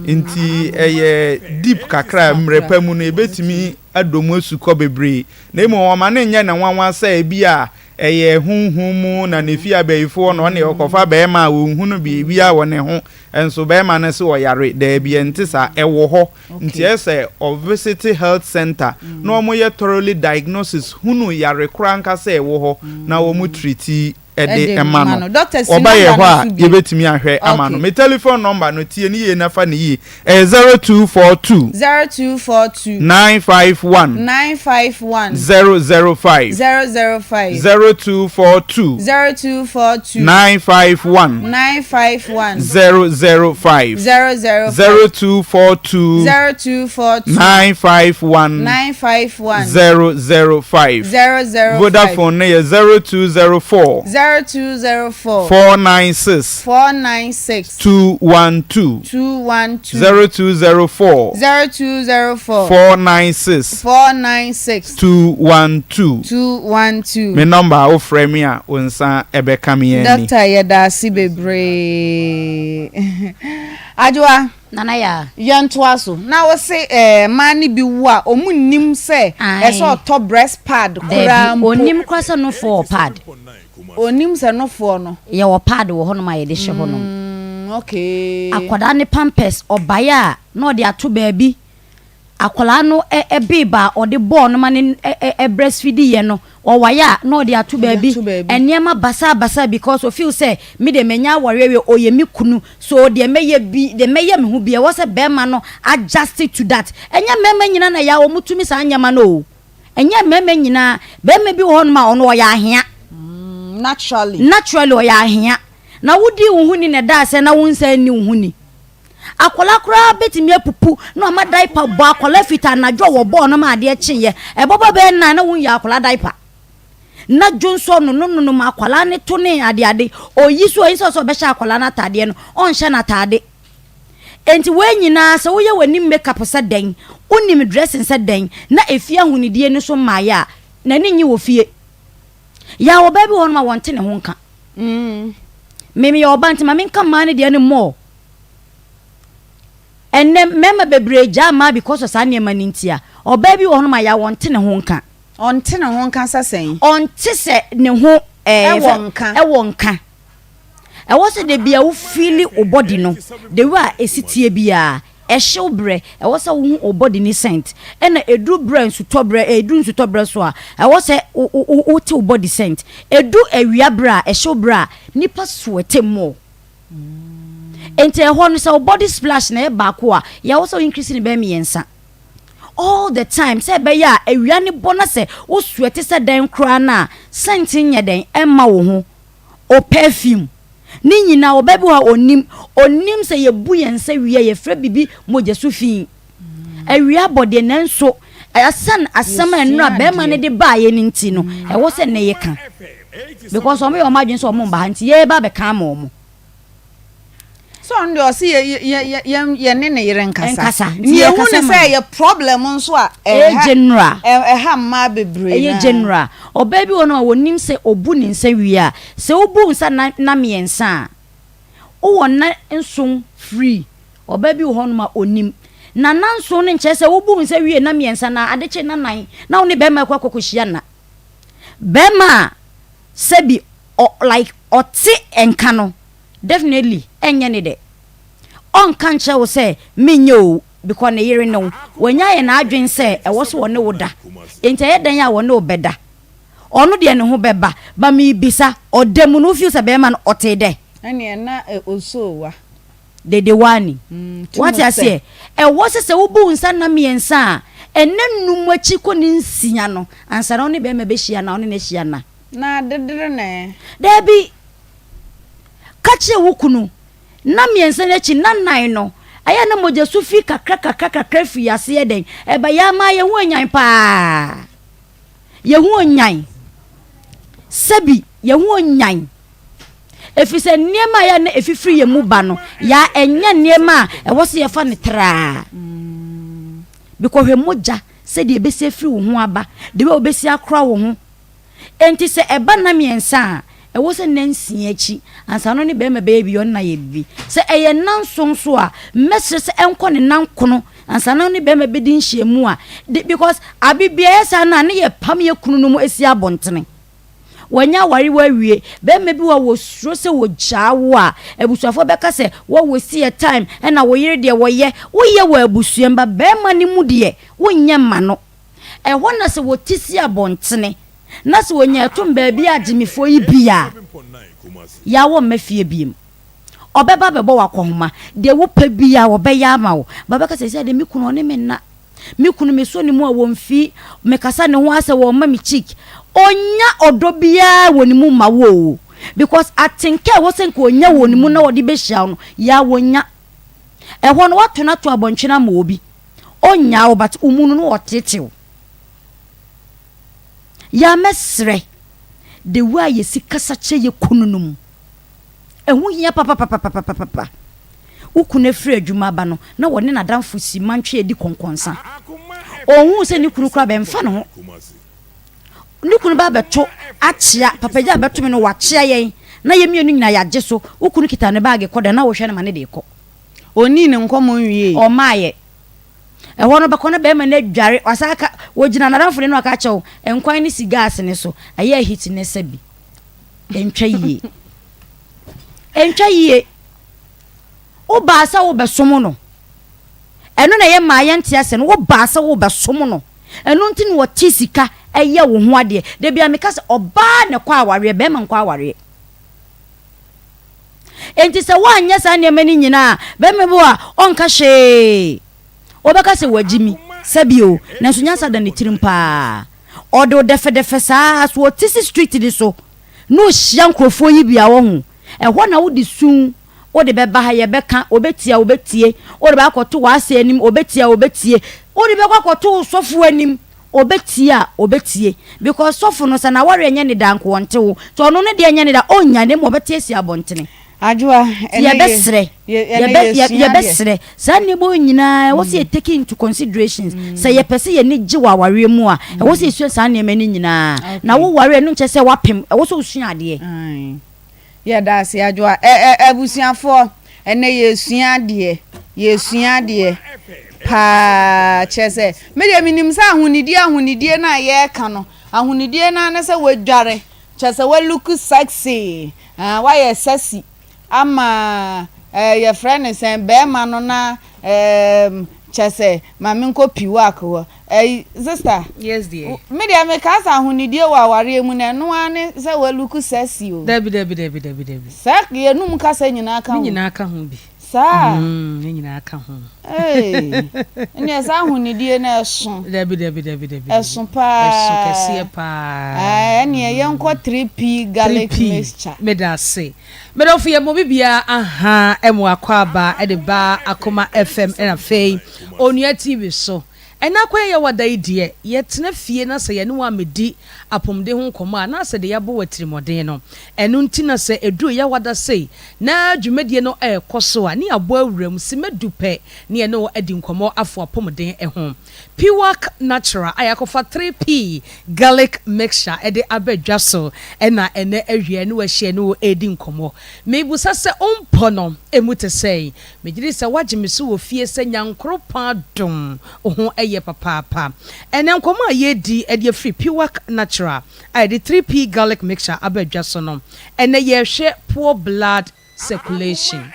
S7: Nti ɛyɛ deep kakra mmerɛ pa mu no yɛbɛtumi adɔ mu asukɔ bebree na mmom ɔma no nyɛ ne nwanwa sɛ ebia Ɛyɛ honhom mu na ne fie abayifoɔ na ɔne ɔkɔfa barima a ɔnhunu biribiara wɔ ne ho nso barima no se ɔyare daabi ɛnte saa ɛwɔ hɔ nti ɛyɛ sɛ ɔvisite health center na wɔn yɛ thoroughly diagnosis hunu yare korɔ ankasa a ɛwɔ hɔ na wɔn treati de ma no ɔba yɛ hɔ a yɛbɛtumi ahwɛ ama no me telephone number no tie no yie na fa no yie ɛyɛ 0242
S1: 0242
S7: 951
S1: 951
S7: 005
S1: 005
S7: 0242
S1: 0242
S7: 951
S1: 951
S7: 005
S1: 005
S7: 0242
S1: 0242
S7: 951
S1: 951
S7: 005
S1: 005
S7: Vodafone no yɛ 0204
S1: 0204
S7: 496
S1: 496
S7: 212
S1: 212
S7: 0204
S1: 0204
S7: 496
S1: 496
S7: 212
S1: 212.
S7: Me number a wofrɛ me a wo nsa ɛbɛka me ani.
S1: Doctor yɛda ase bebree. Adwoa.
S6: Nana Yaa.
S1: Yɛntoa so. Na wo se eh, mmaa no bi wo a ɔmo nnim sɛ ɛsɛ ɔtɔ breast pad koraa
S6: Daabi,
S1: mpo.
S6: ɔnnim koraa sɛ nofoɔ wɔ pad.
S1: Ɔnnim sɛ nofoɔ no.
S6: Yɛwɔ pad wɔ hɔnom a yɛde hyɛ hɔnom.
S1: Okay.
S6: Akwadaa ne pampers, ɔbaeɛ a na ɔde ato baabi. Akwadaa no bib a ɔde bɔɔ no ma no breastfeedi yɛ no, ɔwae a na ɔde ato baabi. Nneɛma basaa basaa because ɔfeel sɛ me deɛ manya awareɛ awie, ɔyɛ me kunu so deɛ mɛyɛ bi, deɛ mɛyɛ me ho bi, ɛwɔ sɛ barima no adjust to that. Ɛnyɛ mmarima nyinaa na ɛyɛ a wɔtumi saa nneɛma no o. Ɛnyɛ mmarima nyinaa. Barima bi wɔ hɔnom a ɔno ɔyɛ ahea.
S1: Naturally.
S6: Naturally ɔyɛ ahea. Na wodii wo ho ni na ɛdaa sɛ na wo nsa nni wo ho ni. Akwadaa koraa bɛtumi apupu na wama diaper bɔ akwadaa fita anadwo a wɔbɔɔ no ma adeɛ kyeeɛ. Ɛbɔbɔ bɛyɛ nnan na wonyɛ akwadaa diaper. Na dwonsɔ no no nonom akwadaa no to ne adeade. Ɔyi so ɔyi sɛ ɔsɛ ɔbɛhyɛ akwadaa no ataadeɛ no, ɔnhyɛ no ataade. Enti wei nyinaa sɛ woyɛ w'anim makeup sɛ dɛn, wonim dressing sɛ dɛn, na efie ahonidie no so mmaeɛ a, n'ani nnye wɔ fie. Yaw ɔbaa bi wɔ hɔnom a wɔnte ne ho nka. Me meyɛ ɔbaa nti ma menka mmaa no deɛ no more. Ɛnnɛ mmarima bebree gyaa mmaa because of saa nneɛma no nti a, ɔbaa bi wɔ hɔnom a yaw ɔnte ne ho nka.
S1: Ɔnte ne ho nka sɛ sɛn?
S6: Ɔnte sɛ ne ho ɛɛ
S1: Ɛwɔ nka.
S6: Ɛwɔ nka. Ɛwɔ sɛ da bia wo feeli wo body no the way a ɛsi teɛ biaa, ɛhyew berɛ, ɛwɔ sɛ wohu wo body no scent, ɛna ɛduru berɛ a nsutɔ berɛ, ɛduru nsutɔ berɛ so a, ɛwɔ sɛ wo wote wo body scent. Ɛdu awia berɛ a, ɛhyew berɛ a, nipa sweate more. Nti ɛhɔ no sɛ wo body splash na ɛyɛ baako a, yɛ ɛwɔ sɛ wo increase no bɛyɛ mmiɛnsa. All the time sɛ ɛbɛyɛ a awia no bɔ na sɛ wo sweat sɛ dɛn koraa no a scent nyɛ dɛn ɛmma wo ho. O perfume ne nyinaa ɔbaa bi wɔ hɔ a ɔnnim. Ɔnnim sɛ yɛbu yɛn nsa wie a yɛfrɛ biribi mogya su fi. Awia bɔ deɛ nanso ɛsiane asɛm a nnora bɛrima no de baeɛ no nti no ɛwɔ sɛ nnɛ yɛka because wɔn yɛ wɔn adwene sɛ wɔn mba ha nti yɛreba abɛka ama wɔn.
S1: Sɛ ɔno deɛ ɔse yɛ yɛ yɛ yɛ yɛne ne yere nkasa.
S6: Nkasa nti
S1: Nea ehu
S6: yɛkasa
S1: ne
S6: ma
S1: sɛ
S6: no.
S1: ɛyɛ problem nso a
S6: Ɛyɛ
S1: ɛha
S6: general.
S1: ɛha mmaa bebree
S6: Ɛyɛ
S1: naa.
S6: general. Ɔbaa bi wɔ hɔ nom a wɔnim sɛ ɔbu ne nsa wie a, sɛ wobu wo nsa nna nna mmiɛnsa a, wowɔ nna nson free. Ɔbaa bi wɔ hɔ nom a ɔnim. Na nna nson no nkyerɛ sɛ wobu wo nsa wie nna mmiɛnsa na ade kye nna nan na wo ne bɛrima akɔ akɔkɔhyia nna. Bɛrima a sɛbi ɔ like ɔte nka no definitely ɛnyɛ ne dɛ. Ɔnka nkyerɛ wo sɛ menyɛ o because ne yere ne wo. Wanya ayɛ n'adwene sɛ ɛwɔ sɛ ɔne wo da nti ɛyɛ dɛn a ɔne wo bɛda. Ɔno deɛ ne ho bɛba but mebisa ɔda mu no wo feel sɛ bɛrima no ɔtee dɛ?
S1: Ɛneɛ na osoo wa.
S6: Dede wani.
S1: Ti
S6: Wate
S1: mu sɛ.
S6: aseɛ? Ɛwɔ sɛ sɛ wobu wo nsa nna mmiɛnsa a, ɛnna nnum akyi kɔ ne nsia no ansa na wo ne bɛrima bɛhyia anaa wo ne no ahyia nna.
S1: Na dedere na ɛ.
S6: Dabi. Ka kyerɛ wo kunu. Nna mmiɛnsa no akyi, nna nnan no, ɛyɛ a na mogyasu fi kakra kakra kakra firi ase yɛ dɛn? Ɛba. Yɛ ama yɛn ho anyan paa. Yɛn ho anyan. Sɛbi, yɛn ho anyan. Ɛfiri sɛ nneɛma a ɛyɛ a na ɛfifiri yɛn mu ba no, yɛ a ɛnyɛ nneɛma a ɛwɔ sɛ yɛfa no traa. Bikɔhwɛ mogya sɛdeɛ ɛbɛsi afiri wo ho aba, the way wobɛsi akora wo ho. Enti sɛ ɛba nna mmiɛnsa a, ɛwɔ sɛ nna nsia akyi ansa no ne barima bɛyɛ biribi, ɔne no ayɛ biribi. Sɛ ɛyɛ nna nson nso a, mɛsrɛ sɛ ɛnkɔ ne nna nkono ansa na ɔne barima bɛdi nhyiamu a, de, because abe biara ɛyɛ saa no a, ne yɛpam yɛ kunu no mu si abɔntene. Wanya aware wo awie. Barima bi wɔ hɔ a wɔsuro sɛ wɔgyaa wo a, abusuafoɔ bɛka sɛ wo waste yɛ time, ɛna wo yere deɛ wɔyɛ. Woyɛ wɔ abusua mu, but barima no mu deɛ, wonyɛ mma no. Ɛhɔ na sɛ wɔte si abɔntene, na sɛ wɔnya ɛtom baabi a gyimifoɔ yi bi a, yaa wɔmma fie biom. Ɔbɛba abɛbɔ wo akɔnhoma. Deɛ wopɛ biara ɔbɛyɛ ama wo. But ɔbɛka sɛ, seesei deɛ me kunu ɔne me nna. Me kunu mesɔ ne mu a wɔmfi, mekasa ne ho ara sɛ wɔmma me cheek. Ɔnnya ɔdɔ biara wɔ ne mu mma wo o. Because atenka a ɛwɔ sɛ nka ɔnya wɔ ne mu na ɔde bɛhyia wo no, yaa wɔnnya. Ɛhɔ no woato no ato abɔntwene ama obi. Ɔnnyaa wo but wo mu no na ɔteetee wo. Yaa mɛsrɛ, the way a yɛsi kasa kyerɛ yɛ kunu no mu, ɛho hia papapapapapapa. Wo kunu afiri adwuma aba no na ɔne n'adamfo si mantwe adi kɔnkɔnsa. Ɔnhuu sɛ ne kunu koraa bɛmfa ne ho. Ne kunu ba abɛto akyea, papa gya abɛto me no wakyea yɛn na yɛn mmienu nyinaa yɛagye so. Wo kunu kita ne baage kɔ dan na wohwɛ no ma ne de rekɔ.
S1: Ɔnnii ne nkɔmmɔ nwiei.
S6: Ɔmmaeɛ. Ɛhɔ no bɛkɔ na bɛrima no adware, wasan aka, wɔgyina n'adamfo no anim aka akyerɛ wo, nkwan no si gas no so, ɛyɛ heat no sɛ bi. Ɛntwa yie. Ɛntwa yie. Wobaa sɛ wobɛsom no. Ɛno na ɛyɛ maa yɛnte ase no, wobaa sɛ wobɛsom no. Ɛno nti na wɔte sika ɛyɛ wo ho adeɛ. Da biara meka sɛ ɔbaa na ɛkɔ awareɛ, bɛrima nkɔ awareɛ. Enti sɛ woanyɛ saa nneɛma no nyinaa a, barima bi wɔ hɔ a, ɔnka hwee. Wobɛka sɛ wagye mi, sɛbi o, nanso nyansa da ne tirim paa. Ɔde wo dɛfɛdɛfɛ saa ara, so ɔte si street no so na ɔhyia nkurɔfoɔ yi bi a, wahu. Ɛhɔ na wode su, wode bɛba ha, yɛbɛka, ɔbɛtie a, ɔbɛtie. Wode bɛakɔto w'ase anim, ɔbɛtie a, ɔbɛtie. Wode bɛkɔ akɔto wo sɔfoɔ anim, Ɔbɛtie a, ɔbɛtie. Because sɔfo no, sɛ n'awareɛ nyɛ ne da a, nka ɔnte wo. Nti ɔno ne deɛ nyɛ ne da a, ɔnnya, na mmom ɔbɛte asi abɔntene.
S1: Adwoa,
S6: Nti
S1: ɛnɛ yɛ,
S6: yɛbɛsrɛ,
S1: yɛ, ɛnɛ
S6: yɛbɛ, yɛ,
S1: yɛsua adeɛ.
S6: yɛbɛsrɛ. Saa nneɛma yi nyinaa, ɛwɔ sɛ yɛ take into considerations. Sɛ yɛpɛ sɛ yɛn ani gye wɔ awareɛ mu a, ɛwɔ sɛ yɛsua saa nneɛma no nyinaa. Na
S1: Okay.
S6: woware a, ɛno nkyerɛ sɛ woapem. Ɛwɔ sɛ wosua adeɛ.
S1: Ae. Yɛda ase Adwoa. Ɛ ɛ abusuafoɔ, ɛnɛ yɛresua adeɛ, yɛresua adeɛ paa kyerɛ sɛ, me deɛ menim sɛ ahonidie ahonidie no a yɛreka no, ahonidie no ara ne sɛ woadware, kyerɛ sɛ woa look sexy, ah, woayɛ sexy ama eh, yɛfrɛ no sɛn, bɛrima no na eh, kyerɛ sɛ ma menkɔ piwak hɔ. Ɛyi sister.
S8: Yes dear.
S1: Me deɛ me kaa sɛ ahonidie wɔ awareɛ mu no ɛno ara ne sɛ wa look sexy o.
S8: Dabi dabi dabi dabi dabi.
S1: Saa yɛnum kasa nyinaa ka ho.
S8: Ne nyinaa ka ho bi.
S1: Saa?
S8: Mm, ne nyinaa ka ho.
S1: Ee, ɛnneɛ saa ahonidie no ɛso.
S8: Dabi, dabi, dabi, dabi.
S1: Ɛso paa.
S8: Ɛso kɛseɛ paa.
S1: Ɛɛ, ɛnneɛ yɛnkɔ 3P garlic
S8: 3P,
S1: mixture.
S8: Meda ase. Medɔfo yɛ mo bibia aha ɛmo akwaaba ɛde ba Akoma FM ɛna afei Onua TV so. Ɛnnɛ akwan a yɛwɔ da yi deɛ, yɛtena fie na sɛ yɛne wo ammɛdi apɔmuden ho nkɔmmɔ a, na asɛ deɛ yɛabɔ wo atirimuɔden no. Ɛno nti na sɛ ɛduru Yawada sei na dwumadie no rekɔ so a, ne yɛabɔ awura mu simma du pɛ ne yɛne wo adi nkɔmmɔ afa w'apɔmuden ho. Piwak Natural a yɛakɔfa 3P Garlic Mixture de aba dwa so na ɛnnɛ awia ne wo ahyia ne wo redi nkɔmmɔ. Mebisa sɛ wo mpɔ no mu te sɛn? Megye di sɛ woagye me so wɔ fie sɛ Nyankoropɔn adom wo ho yɛ papaapa. Ɛnnɛ nkɔmmɔ a yɛredi de afiri Piwak Natural a yɛde 3P Garlic Mixture aba dwa so no, ɛnnɛ yɛrehwɛ poor blood circulation.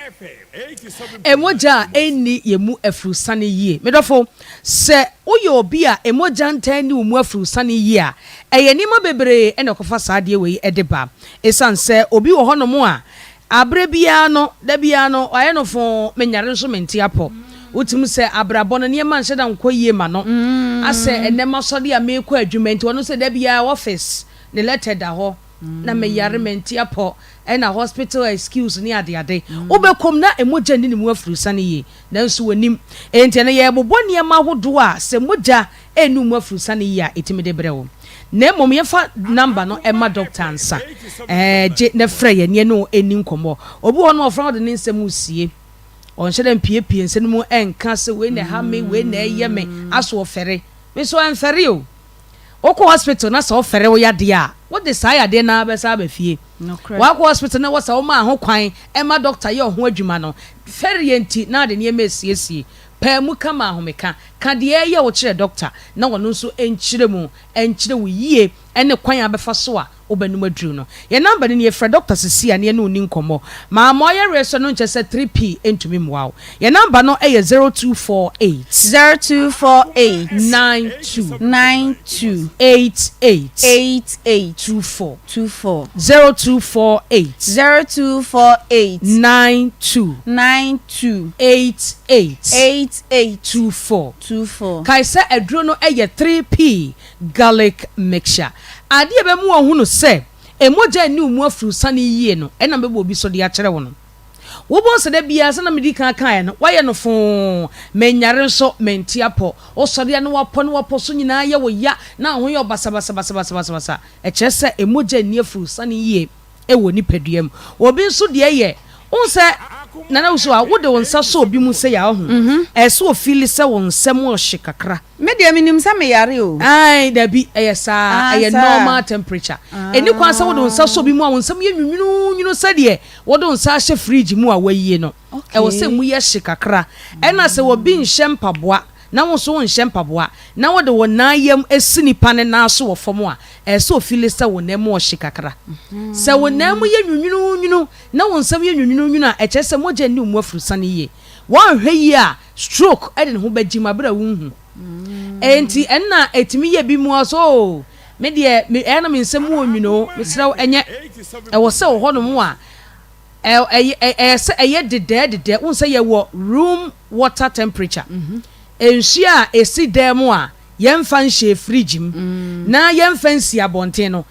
S8: Mogya a ɛnni yɛn mu afurusane yie. Me dɔfo, sɛ woyɛ obi a mogya ntaa nni wo mu afurusane yie a, ɛyɛ nneɛma bebree na ɛkɔfa saa adeɛ wei de ba. Ɛsiane sɛ obi wɔ hɔnom a, Aberɛ biara no, da biara no, wayɛ no foo, menyare nso mente apɔ. Wotumi sɛ abrabɔ no nneɛma nhyɛ da nkɔ yie ma no. Asɛ ɛnnɛ masɔre a merekɔ adwuma nti ɔno sɛ da biara office ne letter da hɔ na meyare mente apɔ ɛna hospital excuse ne adeade. Wobɛkɔ mu na mogya nni ne mu afurusane yie nanso wɔnim. Enti ɛnnɛ yɛrebobɔ nneɛma ahodoɔ a sɛ mogya ɛnnu mu afurusane yie a ɛtumi de brɛ wo. Na mmom yɛmfa number no mma doctor ansa. Ɛɛ gye na frɛ yɛn ne yɛne wo nni nkɔmmɔ. Obi wɔ hɔ nom a ɔfrɛ na ɔde ne nsɛm resie. Ɔnhyɛ da mpiepie nsɛm no mu nka sɛ wei na ɛha me, wei na ɛyɛ me. Aso ɔfɛre? Me nso ɛmfɛre o. Wokɔ hospital na sɛ wofɛre wo yadeɛ a, wode saa yadeɛ no ara bɛsan aba fie. Wakɔ hospital na ɛwɔ sɛ womaa ho kwan ma doctor yɛ wo ho adwuma no, fɛreɛ nti na ade nneɛma resiesie. Pae mu ka ma ahomeka. Ka deɛ ɛreyɛ wo kyerɛ dɔkta na ɔno nso nkyerɛ mu nkyerɛ wo yie ne kwan a wobɛfa so a wobɛnom aduru no. Yɛn namba no nie, frɛ dɔkta seesei a na yɛne wo nni nkɔmmɔ. Ma ma ɔyareɛ sɔ no nkyɛ sɛ 3P ntumi mmoa wo. Yɛn namba no yɛ 0248.
S1: 0248.
S8: 92.
S1: 92.
S8: 88.
S1: 88.
S8: 24.
S1: 24.
S8: 0248.
S1: 0248.
S8: 92.
S1: 92.
S8: 88.
S1: 88.
S8: 24.
S1: 24.
S8: Kae sɛ aduro no yɛ 3P garlic mixture. Adeɛ a ɛbɛma woahunu sɛ mogya nni wo mu afurusane yie no, ɛna mɛbɔ obi so de akyerɛ wo no. Wobɛhu sɛ da biara, sɛdeɛ medi kan kaeɛ no, woayɛ no foo, menyare nso mente apɔ. Wosɔre a na woapɔ na woapɔ so nyinaa yɛ wo ya na wo ho yɛ wo basabasabasabasabasa. Ɛkyerɛ sɛ mogya nni afurusane yie wɔ nipadua mu. Obi nso deɛ yɛ, wohu sɛ Nana Wusu a, wode wo nsa sɔ obi mu sei a, wohu, ɛsɛ sɛ ofeeli sɛ wo nsa mu ɔhye kakra.
S1: Me deɛ menim sɛ meyare o.
S8: Ae dabi ɛyɛ saa
S1: Ah,
S8: ɛyɛ
S1: saa.
S8: normal temperature. Ɛnni kwan sɛ wode wo nsa sɔ obi mu a wo nsam yɛ nwunwununwunu sɛdeɛ wode wo nsa ahyɛ fridge mu a wɔayie no. Ɛwɔ sɛ emu yɛ hye kakra. Ɛna sɛ obi nhyɛ mpaboa na wo nso wonhyɛ mpaboa na wode wo nan yam si nipa no nan so wɔ fam a, ɛsɛ sɛ ofili sɛ wo nan mu ɔhye kakra. Sɛ wo nan mu yɛ nwunwununwunu na wo nsam yɛ nwunwununwunu a, ɛkyerɛ sɛ mogya nni wo mu afurusane yie. Woanhwɛ yie a, stroke de ne ho bɛgye mu bere a wunhu. Enti ɛnna etumi yɛ bi mu a sɛ oo, me deɛ me ɛyɛ na me nsam wɔ nwunu o, mesrɛ wo ɛnyɛ. Ɛwɔ sɛ wɔ hɔnom a ɛyɛ ɛyɛ sɛ ɛyɛ dedɛɛ dedɛɛ. Wohu sɛ yɛwɔ room water temperature. Nsuo a esi dan mu a yɛmfa nhyɛɛ fridge mu na yɛmfa nsi abɔnten no,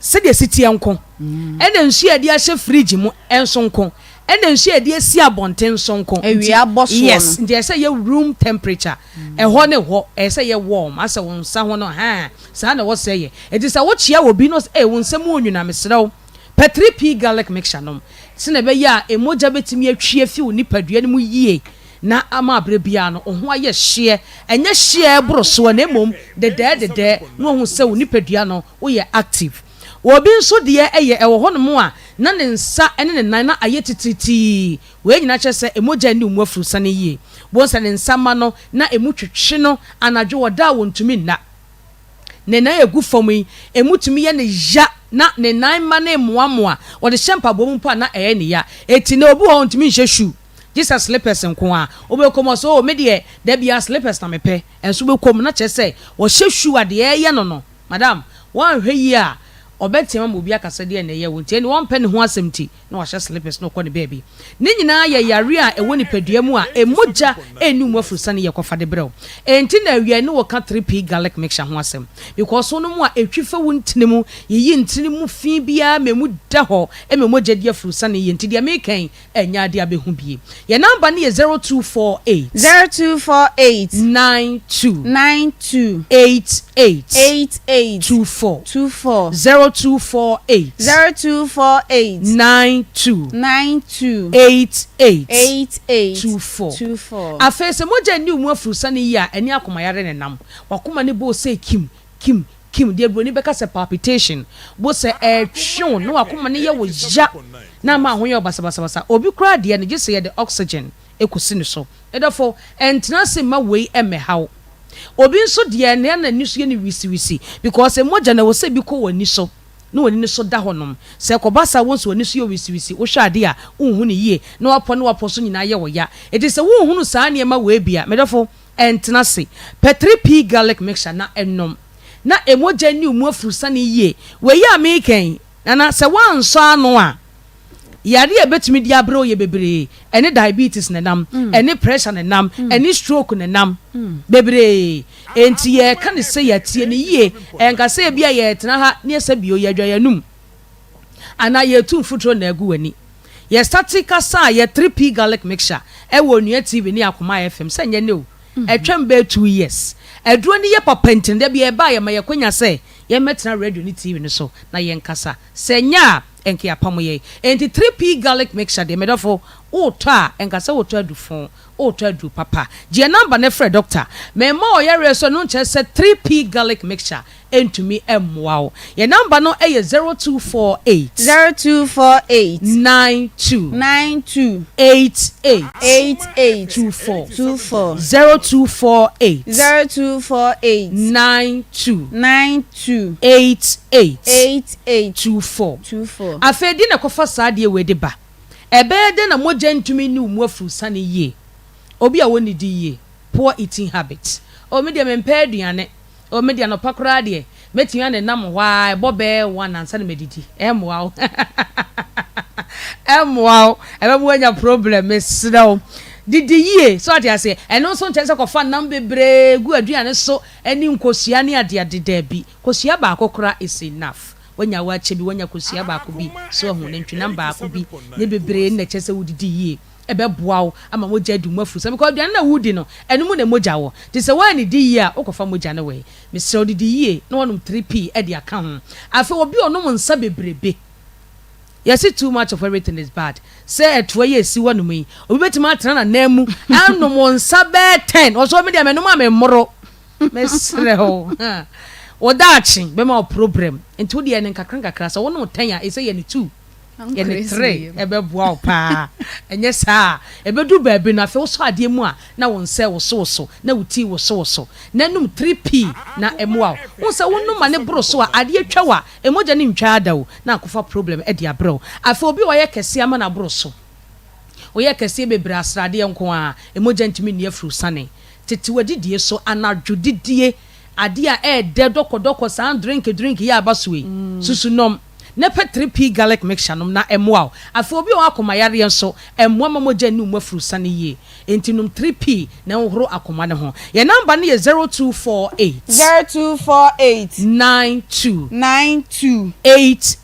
S8: sɛdeɛ ɛsi teɛ nko, ɛna nsuo a yɛde ahyɛ fridge mu nso nko, ɛna nsuo a yɛde asi abɔnten nso nko.
S1: Awia bɔ soɔ no.
S8: Yes, nti ɛsɛ sɛ ɛyɛ room temperature, ɛhɔ ne hɔ, ɛyɛ sɛ ɛyɛ warm, asɛ wo nsa ho no, haa, saa na ɛwɔ sɛ ɛyɛ. Nti sɛ wokyea obi na ɔsɛ, ee, wo nsa mu onwunu a, mesrɛ wo, pɛ 3P garlic mixture nom, sɛdeɛ ɛbɛyɛ a mogya bɛtumi atwi afi wo nipadua no mu yie na ama berɛ biara no wo ho ayɛ hyeɛ, ɛnyɛ hyeɛ a ɛboro soɔ na mmom dedɛɛ dedɛɛ na wahu sɛ wo nipadua no woyɛ active. Obi nso deɛ ɛyɛ ɛwɔ hɔnom a na ne nsa ne ne nan na ayɛ titiritii, wei nyinaa kyerɛ sɛ mogya nni wo mu afurusane yie. Wobɛhu sɛ ne nsa mma no na ɛmu twetwe no anadwo ɔda a ɔntumi nna. Ne nan a ɛgu fam yi, emu tumi yɛ no ya na ne nan mma no mmoamoa, ɔde hyɛ mpaboa mu mpo a na ɛyɛ no ya. Enti na obi wɔ hɔ a ɔntumi nhyɛ shoe. Gye sɛ slippers nko ara. Wobɛkɔ mu a, ɔsɛ oh me deɛ da biara slippers na mepɛ. Nso wobɛkɔ mu na kyerɛ sɛ ɔhyɛ shoe a deɛ ɛreyɛ no no, madam, woanhwɛ yie a, Ɔbɛteam ama obi aka sɛ deɛn na ɛyɛ wo nti ɛnneɛ ɔmpɛ ne ho asɛm nti na wahyɛ slippers na ɔkɔ ne baabi. Ne nyinaa yɛ yareɛ a ɛwɔ nipadua mu a mogya nni mu afurusane yɛ kɔfa de brɛ wo. Ɛnti na awia ne wo ka 3P garlic mixture ho asɛm because wo nom a ɛtwi fa wo ntini mu, yiyi ntini mu fi biara ma ɛmu da hɔ ma mogya di afurusane yie. Nti deɛ meka yi ɛnyɛ adeɛ a bɛhu bie. Yɛn number no yɛ 0248.
S1: 0248.
S8: 92.
S1: 92.
S8: 88.
S1: 88.
S8: 24.
S1: 24.
S8: 0248.
S1: 0248.
S8: 92.
S1: 92.
S8: 88.
S1: 88.
S8: 24.
S1: 24.
S8: Afei sɛ mogya nni wo mu afurusane yie a, ɛne akomayare na ɛnam. W'akoma no bɔ sɛ kim, kim, Kim, deɛ buroni bɛka sɛ palpitation, bo sɛ ɛretwe wo na w'akoma no yɛ wo ya na ama ho yɛ wo basabasabasa. Obi koraa deɛ no, gye sɛ yɛde oxygen kɔsi ne so. Me dɔfo, ntena ase mma wei mmɛha wo. Obi nso deɛ, nea n'ani so yɛ no wisiwisi because mogya no ɛwɔ sɛ ebi kɔ w'ani so na w'ani no so da hɔnom. Sɛ ɛkɔba saa a, wohu sɛ w'ani so yɛ wisiwisi, wohwɛ adeɛ a, wonhu no yie, na w'apɔ ne w'apɔ so nyinaa yɛ wo ya. Enti sɛ wonhunu saa nneɛma wei bi a, me dɔfo, Ɛntena ase. Pɛ 3P garlic mixture na nom. Na mogya nni wo mu afurusane yie. Wei a mereka yi, Nana, sɛ woansɔ ano a, yareɛ a ɛbɛtumi de abrɛ wo yɛ bebree. Ɛne diabetes na ɛnam, ɛne pressure na ɛnam, ɛne stroke na ɛnam. Bebree. Enti yɛreka no sei a, tie no yie. Ɛnka sɛ ebia yɛretena ha na yɛsɛ bio, yɛadwa yɛn anum. Anaa yɛretu mfuturo na agu w'ani. Yɛ starte kasa a yɛ 3P garlic mixture ɛwɔ Onua TV ne Akoma FM sɛ nyɛ nnɛ o, ɛtwam bɛyɛ 2 years. Aduro no yɛ papa nti no da biara ɛba a yɛma yɛ kwanya sɛ yɛmmɛtena radio ne TV no so na yɛnkasa. Sɛ ɛnyɛ a ɛnka yɛapamo yɛn. Enti 3P garlic mixture deɛ medɔfo wotɔ a ɛnka sɛ wotɔ adufo, wotɔ aduru papa. Gye yɛn number na frɛ doctor. Memma ɔyareɛ so ɛno nkyerɛ sɛ 3P garlic mixture ntumi mmoa wo. Yɛn number no yɛ 0248.
S1: 0248.
S8: 92.
S1: 92.
S8: 88.
S1: 88.
S8: 24.
S1: 24.
S8: 0248.
S1: 0248.
S8: 92.
S1: 92.
S8: 88.
S1: 88.
S8: 24.
S1: 24.
S8: Afei deɛ na ɛkɔfa saa adeɛ wei de ba. Ɛbɛyɛ dɛn na mogya ntumi nni wo mu afurusane yie? Obi a ɔnnidi yie, poor eating habit. Oh, me deɛ mempɛ aduane. Oh me deɛ anɔpa koraa deɛ mɛtumi anenam hɔ ara ɛbɔ bɛyɛ one ansa na madidi. Ɛmmoa wo. Ɛmmoa wo. Ɛbɛma woanya problem. Mesrɛ wo. Didi yie. So ate aseɛ? Ɛno nso nkyerɛ sɛ kɔfa nam bebree gu aduane so ne nkosua ne adeade. Daabi. Kosua baako koraa is enough. Woanya waakye bi, woanya kosua baako bi, so ahu, nantwinam baako bi ne bebree na ɛkyerɛ sɛ wodidi yie. Ɛbɛboa wo ama mogya adi wo mu afuru. Sɛ because aduane no a woredi no, ɛno mu na mogya wɔ. Nti sɛ woannidi yie a, wokɔfa mogya no wɔ he? Mesrɛ wo, didi yie na woanom 3P de aka ho. Afei obi a ɔnom nsa bebrebe, yɛse too much of everything is bad. Sɛ ɛtoa yi a ɛsi hɔnom yi, obi bɛtumi atena n'ananmu anom nsa bɛyɛ ten. Ɔse, oh, me deɛ menom a memmoro. Mesrɛ wo, wo daakye bɛma wo problem. Nti wo deɛ yɛ no nkakra nkakra. Sɛ wonom ten a, ɛsɛ yɛ no two. Yɛ no tre, ɛbɛboa wo paa. Ɛnyɛ saa a, ɛbɛduru baabi no, afei wosɔ adeɛ mu a, na wo nsa rewosowoso, na wo ti rewosowoso. Na nom tre pii na ɛmmoa wo. Wohu sɛ wonom ma no boro so a, adeɛ twa wo a, mogya no ntwa ara da o, na akɔfa problem de abrɛ wo. Afei obi a wayɛ kɛseɛ ama no aboro so. Woyɛ kɛseɛ bebree a, sradeɛ nko ara, mogya ntumi nni afurusane. Tete w'adidie so, anadwo didie, adeɛ a ɛɛdɛ dɔkɔdɔkɔ saa drink drink yi a aba so yi, susu nom. Na pɛ 3P garlic mixture nom na ɛmmoa wo. Afei obi a ɔwɔ akoma yareɛ nso, ɛmmoa ma mogya nni wo mu afurusane yie. Enti nom 3P na ɛnhohoro akoma no ho. Yɛn number no yɛ 0248.
S1: 0248.
S8: 92.
S1: 92.
S8: 88.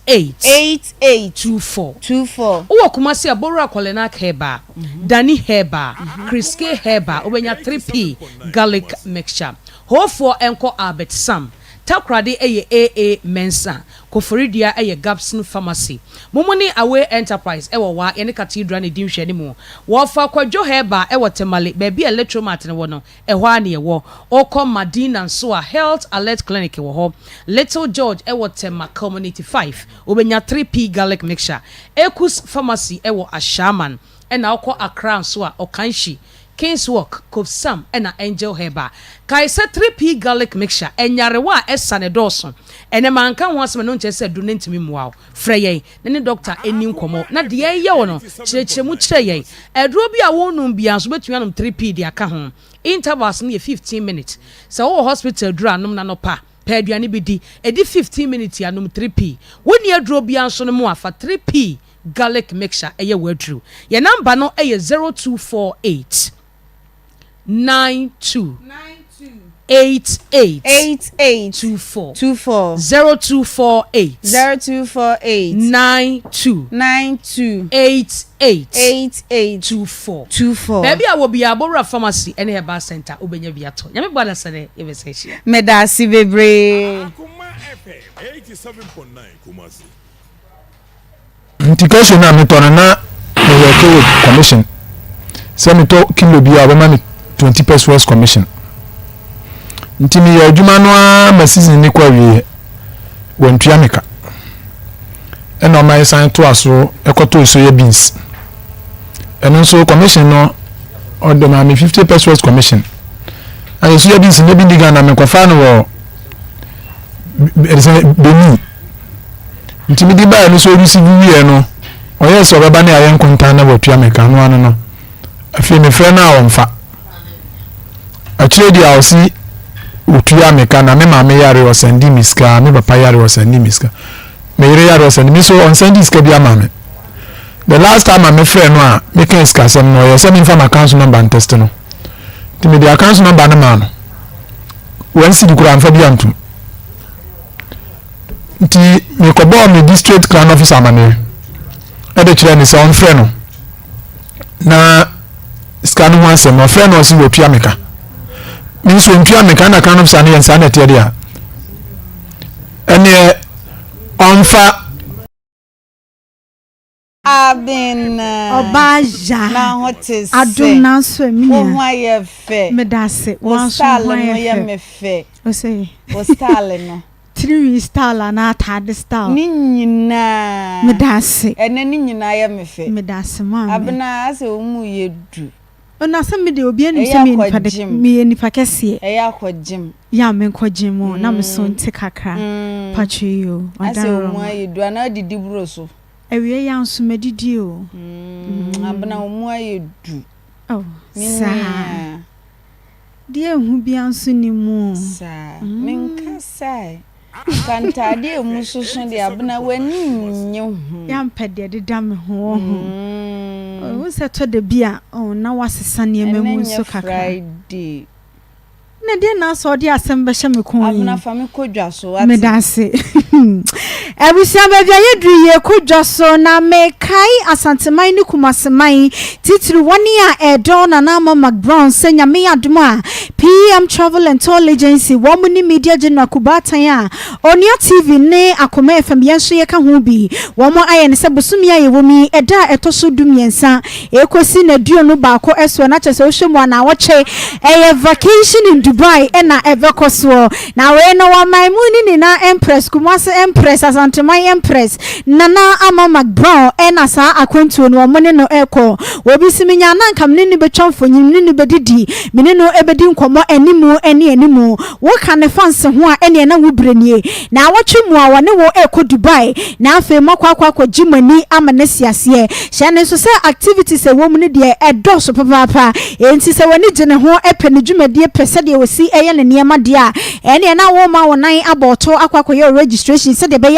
S1: 88.
S8: 24.
S1: 24.
S8: Wowɔ Kumasi a, Bowura Kɔlenak Herbal, Dani Herbal, Kriske Herbal, wobɛnya 3P garlic mixture. Hoofoɔ nkɔ Albert Sam. Takoradi yɛ AA Mensah, Koforidua yɛ Gabson Pharmacy. Momo ne Away Enterprise wɔ Wa, yɛne Cathedral na ɛdi nhwɛanimu. Wɔfa Kwadwo Herbal wɔ Tamale, baabi a Electromat no wɔ no, ɛhɔ ara na yɛwɔ. Wokɔ Madina nso a, Health Alert Clinic wɔ hɔ. Little George wɔ Tema Community 5, wobɛnya 3P Garlic Mixture. Ekus Pharmacy wɔ Ashaiman. Ɛna wokɔ Accra nso a, Okanshi, Kingswalk, Kofsam ɛna Angel Herbal. Kae sɛ 3P Garlic Mixture, nyarewa a ɛsa no ɛdɔɔso. Ɛnɛ manka ho asɛm ɛno nkyerɛ sɛ aduru no ntumi mmoa wo. Frɛ yɛn na ne dɔkta nni nkɔmmɔ na deɛ ɛyɛ wo no kyerɛkyerɛ mu kyerɛ yɛn. Aduro bi a wonnom biara nso wobɛtumi anom 3P de aka ho. Intervals no yɛ 15 minutes. Sɛ wowɔ hospital aduru a, nom no anɔpa. Pɛ aduane bi di. Ɛdi 15 minutes a, nom 3P. Wonni aduro biara nso nom a, fa 3P garlic mixture yɛ w'aduro. Yɛn number no yɛ 0248 92 88
S1: 88
S8: 24.
S1: 24.
S8: 0248
S1: 0248
S8: 92
S1: 92
S8: 88
S1: 88
S8: 24.
S1: 24.
S8: Baabi a wɔ biara, Bowura Pharmacy ne Herbal Center, wobɛnya bi atɔ. Nyame boa dasani, yɛbɛsan ahyia.
S1: Medase bebree.
S5: Akoma FM 87.9 Kumasi.
S2: Nti cashew no a metɔ no na me worke with commission sɛ metɔ kilo bi a ɔbɛma me 20 pesos commission nti meyɛ adwuma no ara ma season ne kɔ awieɛ wantua me ka ɛna ɔma yɛsan toa so ɛkɔtɔɔ soya beans ɛno nso commission no ɔde maa me 50 pesos commission ayɛ soya beans nyɛ bi di Ghana mekɔfa no wɔ ɛde sɛ Benin Nti mede baeɛ no sɛ ɔreceive wieɛ no ɔyɛɛ sɛ ɔbɛba ne ayɛ nkontan na watua me ka no ano no afei mefrɛ no a ɔmfa akyire deɛ a ɔse ɔtua me ka na me maame yare ɔsɛnde me sika me papa yare ɔsɛnde me sika me yere yare ɔsɛnde me so ɔnsɛnde sika bi ama me the last time a mefrɛ no a meka sikasɛm no ɔyɛ sɛ memfa m'account number ntɛste no nti mede account number no maa no wɔn sidi koraa mfa bi antom Nti mekɔbɔɔ me district clan officer amaneɛ ɛde kyerɛ ne sɛ ɔmfrɛ no na sika no ho asɛm ɔfrɛ no ɔse wɔtua me ka me nso ɔntua me ka na clan officer no yɛ nsaa na ɛteɛ deɛ a ɛneɛ ɔmfa
S1: Abena.
S9: Ɔbaa ya.
S1: Na ho te sɛ.
S9: Adom nanso ɛ me
S1: Wo
S9: nua.
S1: ho ayɛ fɛ.
S9: Medase.
S1: Wo
S9: Wo nso wo
S1: style
S9: ho
S1: no
S9: ayɛ
S1: yɛ
S9: fɛ.
S1: me fɛ.
S9: Ose.
S1: Wo style no.
S9: Tirinwi style anaa ataade style.
S1: Ne nyinaa.
S9: Medase.
S1: Ɛnɛ ne nyinaa yɛ me fɛ.
S9: Medase maame.
S1: Abena asɛ wo mu yɛ du.
S9: Na sɛ me deɛ obiara nim
S1: Ɛyɛ
S9: sɛ meyɛ
S1: akɔ
S9: nipa de
S1: gym.
S9: meyɛ nipa kɛseɛ.
S1: Ɛyɛ akɔ gym.
S9: Yɛ a menkɔ gym o na me so nte kakra. Patro yi o.
S1: Asɛ wo mu
S9: Ɔdan
S1: ayɛ du anaa wodidi boro so.
S9: Awia yi ara nso madidi o.
S1: Mm, Abena wo mu ayɛ du.
S9: Oh,
S1: Me
S9: saa.
S1: nua.
S9: Deɛ ehu biara nso nni mu o.
S1: Saa. Menkasae. Nka ntaade a emu soso deɛ Abena w'ani nnye ho.
S9: Yɛampɛ deɛ ɛdeda me ho wɔ ho. Wohu sɛ ɛtɔ da bi a, oh, na woasesa nneɛma
S1: Ɛnnɛ
S9: mu
S1: nyɛ
S9: nso kakra.
S1: Friday.
S9: Na deɛ na asɛ ɔde asɛm bɛhyɛ me kɔn yi.
S1: Abena fa me kɔ dwa so wate.
S9: Medase. Abusua baabi a yɛduru yi yɛkɔ dwa so na mekae Asanteman ne Kumaseman titiri wɔne a ɛdɔ Nana Ama McBrown sɛ Nyame yɛ adom a PM Travel and Tour Agency wɔn ne Media General Kubaatan a Onua TV ne Akoma FM yɛn nso yɛka ho bi wɔn ayɛ no sɛ bosome a yɛwɔ mu yi ɛda a ɛtɔ so du mmiɛnsa Ɛkɔsi nnaduonu baako soɔ na kyerɛ sɛ wohwɛ mu a naawɔtwe ɛyɛ vacation in Dubai na ɛbɛkɔ soɔ. Na wei no wɔman mu no nyinaa Empress, Kumasi Empress, Asanteman Empress, Nana Ama McBrown na saa akwantuo no wɔn ne no rekɔ. Obi se menya a na anka me ne no bɛtwa mfonyin, me ne no bɛdidi, me ne no bɛdi nkɔmmɔ animu ne animu. Woka ne fans ho a ɛneɛ na wo berɛ nie. Naawɔtwe mu a wɔne wo rekɔ Dubai na afei moakɔ akɔ akɔgye mo ani ama no asi aseɛ. Hyɛ no nso sɛ activities a ɛwɔ mu no deɛ ɛdɔɔso papaapa, enti sɛ w'ani gye ne ho, pɛ ne dwumadie, pɛ sɛdeɛ ɔsi yɛ ne nneɛma deɛ a, ɛnneɛ na worema wo nan abɔ ɔto akɔ akɔyɛ wo registration sɛdeɛ ɛbɛyɛ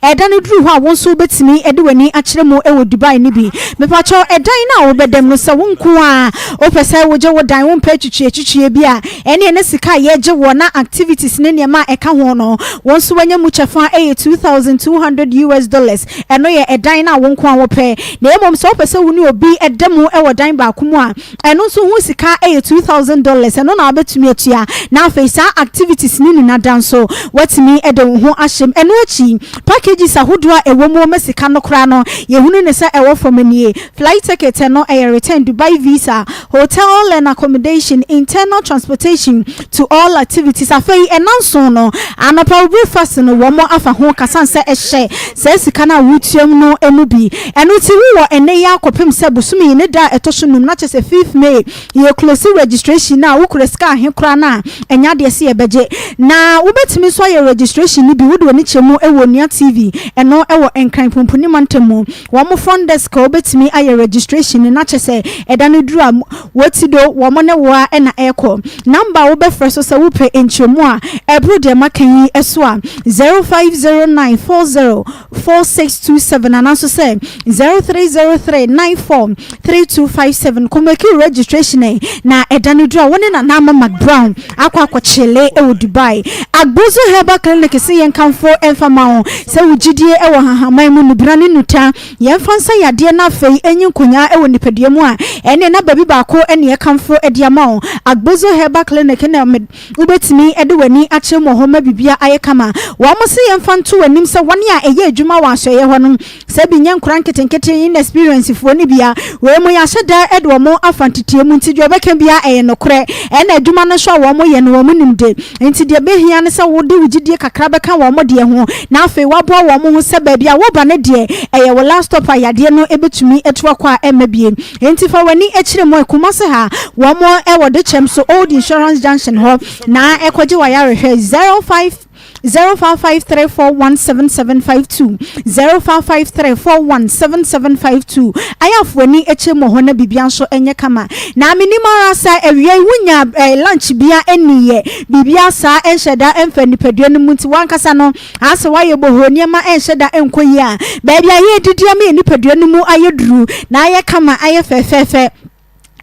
S9: a ɛda no duru hɔ a wo nso wobɛtumi de w'ani akyerɛ mu wɔ Dubai no bi. Mepakyɛw, ɛdan no a wobɛda mu no, sɛ wo nko ara wopɛ sɛ wogye wo dan, wompɛ atwitwiatwitwie bi a, ɛnneɛ na sika a yɛgye woɔ na activities ne nneɛma a ɛka ho no, wo nso woanya mu kyɛfa yɛ 2,200 US dollars. Ɛno yɛ ɛdan no a wo nko ara wopɛ. Na mmom sɛ wopɛ sɛ wo ne obi da mu wɔ dan baako mu a, ɛno nso ho sika yɛ $2,000. Ɛno na wobɛtumi atua. Na afei saa activities no nyinaa da nso, woatumi de wo ho ahyɛ mu. Ɛno akyi, packages ahodoɔ a ɛwɔ mu ma sika no koraa no, yɛhunu no sɛ ɛwɔ fam nie. Flight ticket, ɛno ɛyɛ return, Dubai visa, hotel and accommodation, internal transportation to all activities. Afei nnanson no, anɔpa wo breakfast no wɔn afa ho ka sane sɛ ɛhyɛ saa sika no a woretua mu no mu bi. Ɛno nti wowɔ ɛnnɛ yi ara kɔpem sɛ bosome yi ne da a ɛtɔ so num na kyerɛ sɛ fifth May yɛ close registration no a wokura sika ahe koraa no a ɛnyɛ adeɛ sɛ yɛbɛgye. Na wobɛtumi nso ayɛ registration no bi wode w'ani. w'ani kyɛ mu wɔ Onua TV, ɛno wɔ Nkran Pumpuni mantam mu. Wɔn front desk a wobɛtumi ayɛ registration no na kyɛ sɛ ɛda no duru a wɔti do wɔn ne wo ara na ɛrekɔ. Number a wobɛfrɛ so sɛ wopɛ nkyerɛmu a ɛboro deɛ maka yi so a, 0509 40 4627 anaa nso sɛ 0303 94 3257. Kɔ make wo registration ɛ na ɛda no duru a wo ne Nana Ama McBrown akɔ akɔkyele wɔ Dubai. Agbozo Herbal Clinic se yɛnkamfo mfa ma wo sɛ wo gyidie wɔ nhahamman mu, nnubena ne nnuta. Yɛmfa nsa yadeɛ na afei ɛnyi nkonyaa wɔ nipadua mu a, ɛneɛ na baabi baako ne yɛkamfo de ama wo. Agbozo Herbal Clinic na wobɛtumi de w'ani akyerɛ mu wɔ hɔ ma biribiara ayɛ kama. Wɔn se yɛmfa nto w'anim sɛ wɔn a ɛyɛ adwuma wɔ asoɛeɛ hɔ no, Sɛ bi nyɛ nkora nketenkete inexperienced foɔ no bia, wei mo yɛahyɛ da de wɔn afa nteteɛ mu nti deɛ ɔbɛka biara ɛyɛ nokorɛ, ɛna adwuma no nso a wɔn yɛ no wɔn nim de, nti deɛ ɛbɛhia ne sɛ wode wo gyidie kakra bɛka wɔn deɛ ho na afei woaboa wɔn ho sɛ baabi a woba no deɛ ɛyɛ wo last stop a yadeɛ no bɛtumi atu akɔ a ɛmma bie. Nti fa w'ani kyerɛ mu ɛ Kumasi ha, wɔn wɔ Dekyɛm so Old Insurance Junction hɔ na kɔgye w'ayarehwɛ 05. 0553417752 0553417752 Ayɛ ani kyɛ mu wɔ hɔ na biribia nso nyɛ kama. Na menim ara sɛ awia yi wonya eh, lunch bia nniyɛ, biribia saa nhyɛ da mfa nipadua no mu nti wankasa no asɛ woayɛ bohoo nneɛma nhyɛ da nkɔ yie a, baabi a yɛredidi ama yɛ nipadua no mu ayɛ duru na ayɛ kama ayɛ fɛfɛɛfɛ.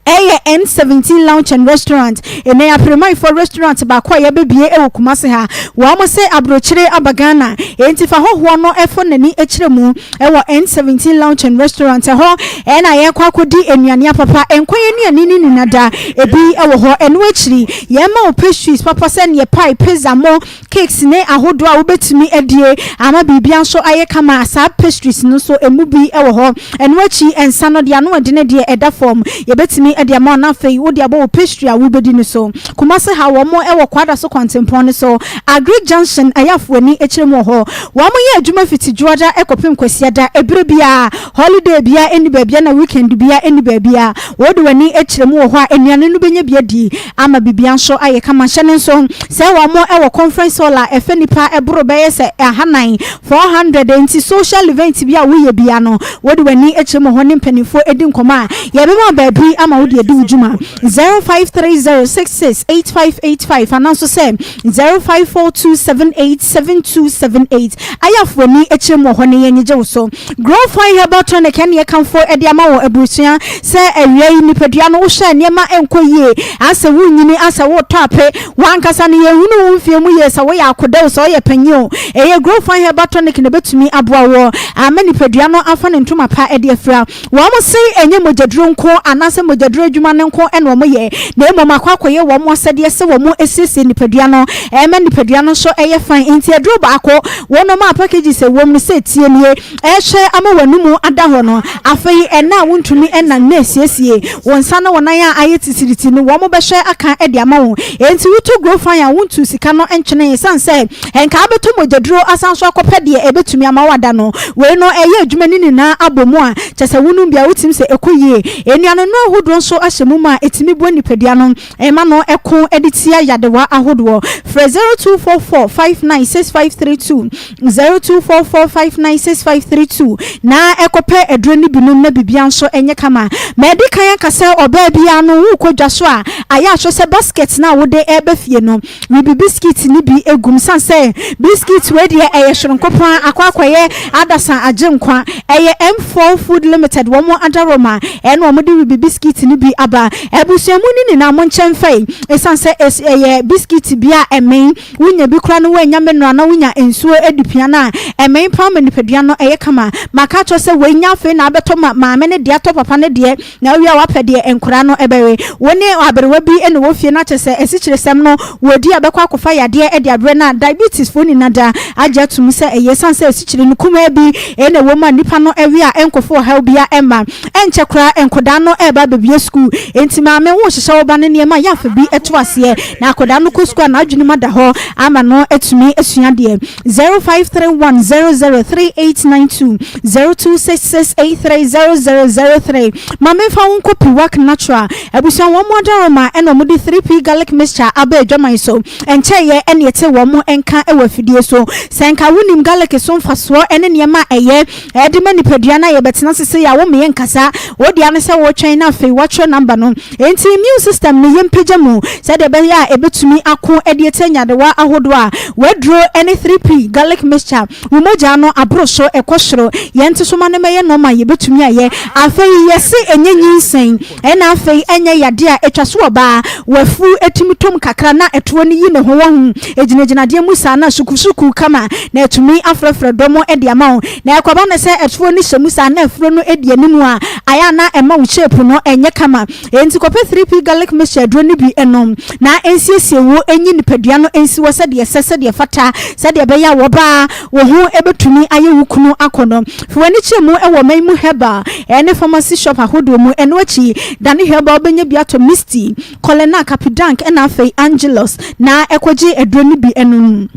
S9: Ɛyɛ N17 Lounge and Restaurant, ɛnɛ Aperemanfoɔ restaurant baako a yɛabɛbue wɔ Kumasi ha. Wɔn se abrokyire aba Ghana, enti fa hɔhoɔ no fo n'ani kyerɛ mu wɔ N17 Lounge and Restaurant. Ɛhɔ na yɛrekɔ akɔdi nnuane apapa, nkwan anuane ne ninada ebi wɔ hɔ. Ɛno akyiri, yɛma wo pastries papa sɛ neɛ pie, pizza, mo, Cakes ne ahodoɔ a wobɛtumi adie ama biribiara nso ayɛ kama. Saa pastries no nso ɛmu bi wɔ hɔ. Ɛno akyi nsa no deɛ ano ɛdene deɛ ɛda fam. Yɛbɛtumi de ama wo na afei wode abɔ wo pastry a wobɛdi no so. Kumasi ha wɔn wɔ Kwadaso kwantempɔn no so, Agric Junction Ayafoani akyire mu wɔ hɔ. Wɔn yɛ adwuma fiti Dwoada kɔpem Kwasiada. Ɛberɛ biara, holiday biara nni baabiara na weekend biara nni baabiara. Wode w'ani kyerɛ mu wɔ hɔ a, nnuane no bɛnya bi adi. ama biribiara nso ayɛ kama. Hyɛ no nso sɛ wɔn wɔ conference hall a ɛfɛ nnipa boro bɛyɛ sɛ ahanan, 400, enti social event bi a woyɛ biara no wode w'ani kyerɛ mu hɔ ne mpanimfoɔ di nkɔmmɔ a, yɛbɛma wo baabi ama wode adi wo dwuma. 0530668585 anaa nso sɛ 0542787278. Ayafo w'ani kyerɛ mu wɔ hɔ na yɛnyegye wo so. Grow Fine Herbal Tonic ɛne yɛkamfo de ama wɔ abusua sɛ awia yi nipadua no wohwɛ a nneɛma nkɔ yie asɛ wonyini asɛ wotɔ ape wankasa no yɛnhunu wo mfeɛ mu yie sɛ woyɛ akoda o sɛ woyɛ panyin o ɛyɛ Grow Fine Herbal Tonic na ɛbɛtumi aboa woɔ ama nipadua no afa ne ntoma pa de afira. Wɔn se ɛnyɛ mogyaduro nko anaasɛ mogyaduro adwuma no nko na wɔn yɛ na mmom akɔ akɔyɛ wɔn asɛdeɛ sɛ wɔn siesie nipadua no ɛma nipadua no nso yɛ fine nti aduro baako Wɔnom a packages a ɛwom no sɛ tie nie, ɛrehwɛ ama w'anomu ada hɔ no, afei ɛna a wontumi nna no na ɛsiesie wo nsa ne wo nan a ayɛ titiriti no, wɔn bɛhwɛ aka de ama wo. Enti wotɔ Grofine a wontu sika no ntwene ɛsiane sɛ nka wobɛtɔ mogyaduro asan nso akɔpɛ deɛ ɛbɛtumi ama woada no. Wei no ɛyɛ adwuma ne nyinaa abɔ mu a kyerɛ sɛ wonom bi a wotumi sɛ ɛkɔ yie. Nnuanennuro ahodoɔ nso ahyɛ mu ma a ɛtumi boa nipadua no. Ɛma no ko de tia yadewa ahodoɔ. Frɛ 0244 596532, 0244 596532, na kɔpɛ aduro no bi nom na biribiara nso nyɛ kama. Madi kan aka sɛ ɔbaa biara no worekɔ dwa so a, ayɛ ahwɛ sɛ basket no a wode reba fie no, webi biscuit no bi gu mu. Sane sɛ biscuit wei deɛ ɛyɛ soronko pa ara, akɔ akɔyɛ adasa agye nkwa. Ɛyɛ M4 Food Limited wɔn adaworoma ɛna wɔde webi biscuit no bi aba. Abusua mu no nyinaa monkyɛ mfa yi, ɛsiane sɛ ɛyɛ biskit bi a ɛmee, wonya bi koraa na woannya menoa na wonya nsuo di pia no a, ɛmee paa ma nipadua no yɛ kama. Maka akyerɛ wo sɛ wei nyɛ afei na abɛtɔ ma maame no deɛ atɔ papa no deɛ na wowie a woapɛ deɛ nkwadaa no bɛwe. Wo ne aberewa bi na ɛwɔ fie na kyerɛ sɛ asikyiresɛm no wɔdi a bɛkɔ akɔfa yadeɛ de abrɛ no a, diabetes foɔ nyinaa da agye atom sɛ ɛyɛ ɛsiane sɛ asikyire no kumaa bi na ɛwɔ mu a nipa no we a ɛnkɔfa ɔhaw biara mma. Ɛnkyɛ koraa nkwadaa no reba abɛbue. ɛnyɛ sukuu. Enti maame wohyehyɛ wo ba no nneɛma a yɛ afa bi to aseɛ na akwadaa no kɔ sukuu a n'adwene mu ada hɔ ama no atumi asua adeɛ. 0531 003892 0266 830003 Ma memfa wo nkɔ Piwak Natural abusua wɔn adaroma ɛna wɔde 3P garlic mixture aba adwaman so. Ɛnkyɛeɛ ɛna yɛtee wɔn nka wɔ afidie so. Sɛ nka wonim garlic so mfasoɔ ne nneɛma a ɛyɛ de ma nipadua no a yɛbɛtena ase sei a wommeyɛ nkasa. Wo dea ne sɛ wotwɛn na afei woatwerɛ number no. Enti immune system no yɛmpagya mu sɛdeɛ ɛbɛyɛ a ɛbɛtumi ako de atia nyarewa ahodoɔ a w'aduro ne 3P garlic mixture wo mogya no aboro so ɛkɔ soro. Yɛnte so ma no mmɛyɛ normal yɛbɛtumi ayɛ. Afei yɛse ɛnyɛ nyinsɛn ɛna afei ɛnyɛ yadeɛ a ɛtwa so ɔbaa w'afuru tumi tom kakra na ɛtoɔ no yi ne ho wahu ɛgyinagyina adeɛ mu saa na sukusukuu kama na ɛtumi afrɛfrɛ dɔm de ama wo na ɛkɔba no sɛ ɛtoɔ no hyɛ mu saa na afuro no di anim a ayɛ a na ɛma wo shape no ɛnyɛ kama enti kɔpɛ 3P garlic mixture aduro no bi nom na ɛnsiesie wo ɛnyi nipadua no ɛnsi hɔ sɛdeɛ ɛsɛ sɛdeɛ ɛfata sɛdeɛ ɛbɛyɛ a wɔbaa wo ho bɛtumi ayɛ wo kunu akɔnnɔ. Fa w'ani kyerɛ mu wɔ ɔman yi mu herbal ne pharmacy shop ahodoɔ mu. Ɛno akyi, Dane Herbal wobɛnya bi atɔ Misty, Colena, Capidank ɛna afei Angelus na kɔgye aduro no bi nom.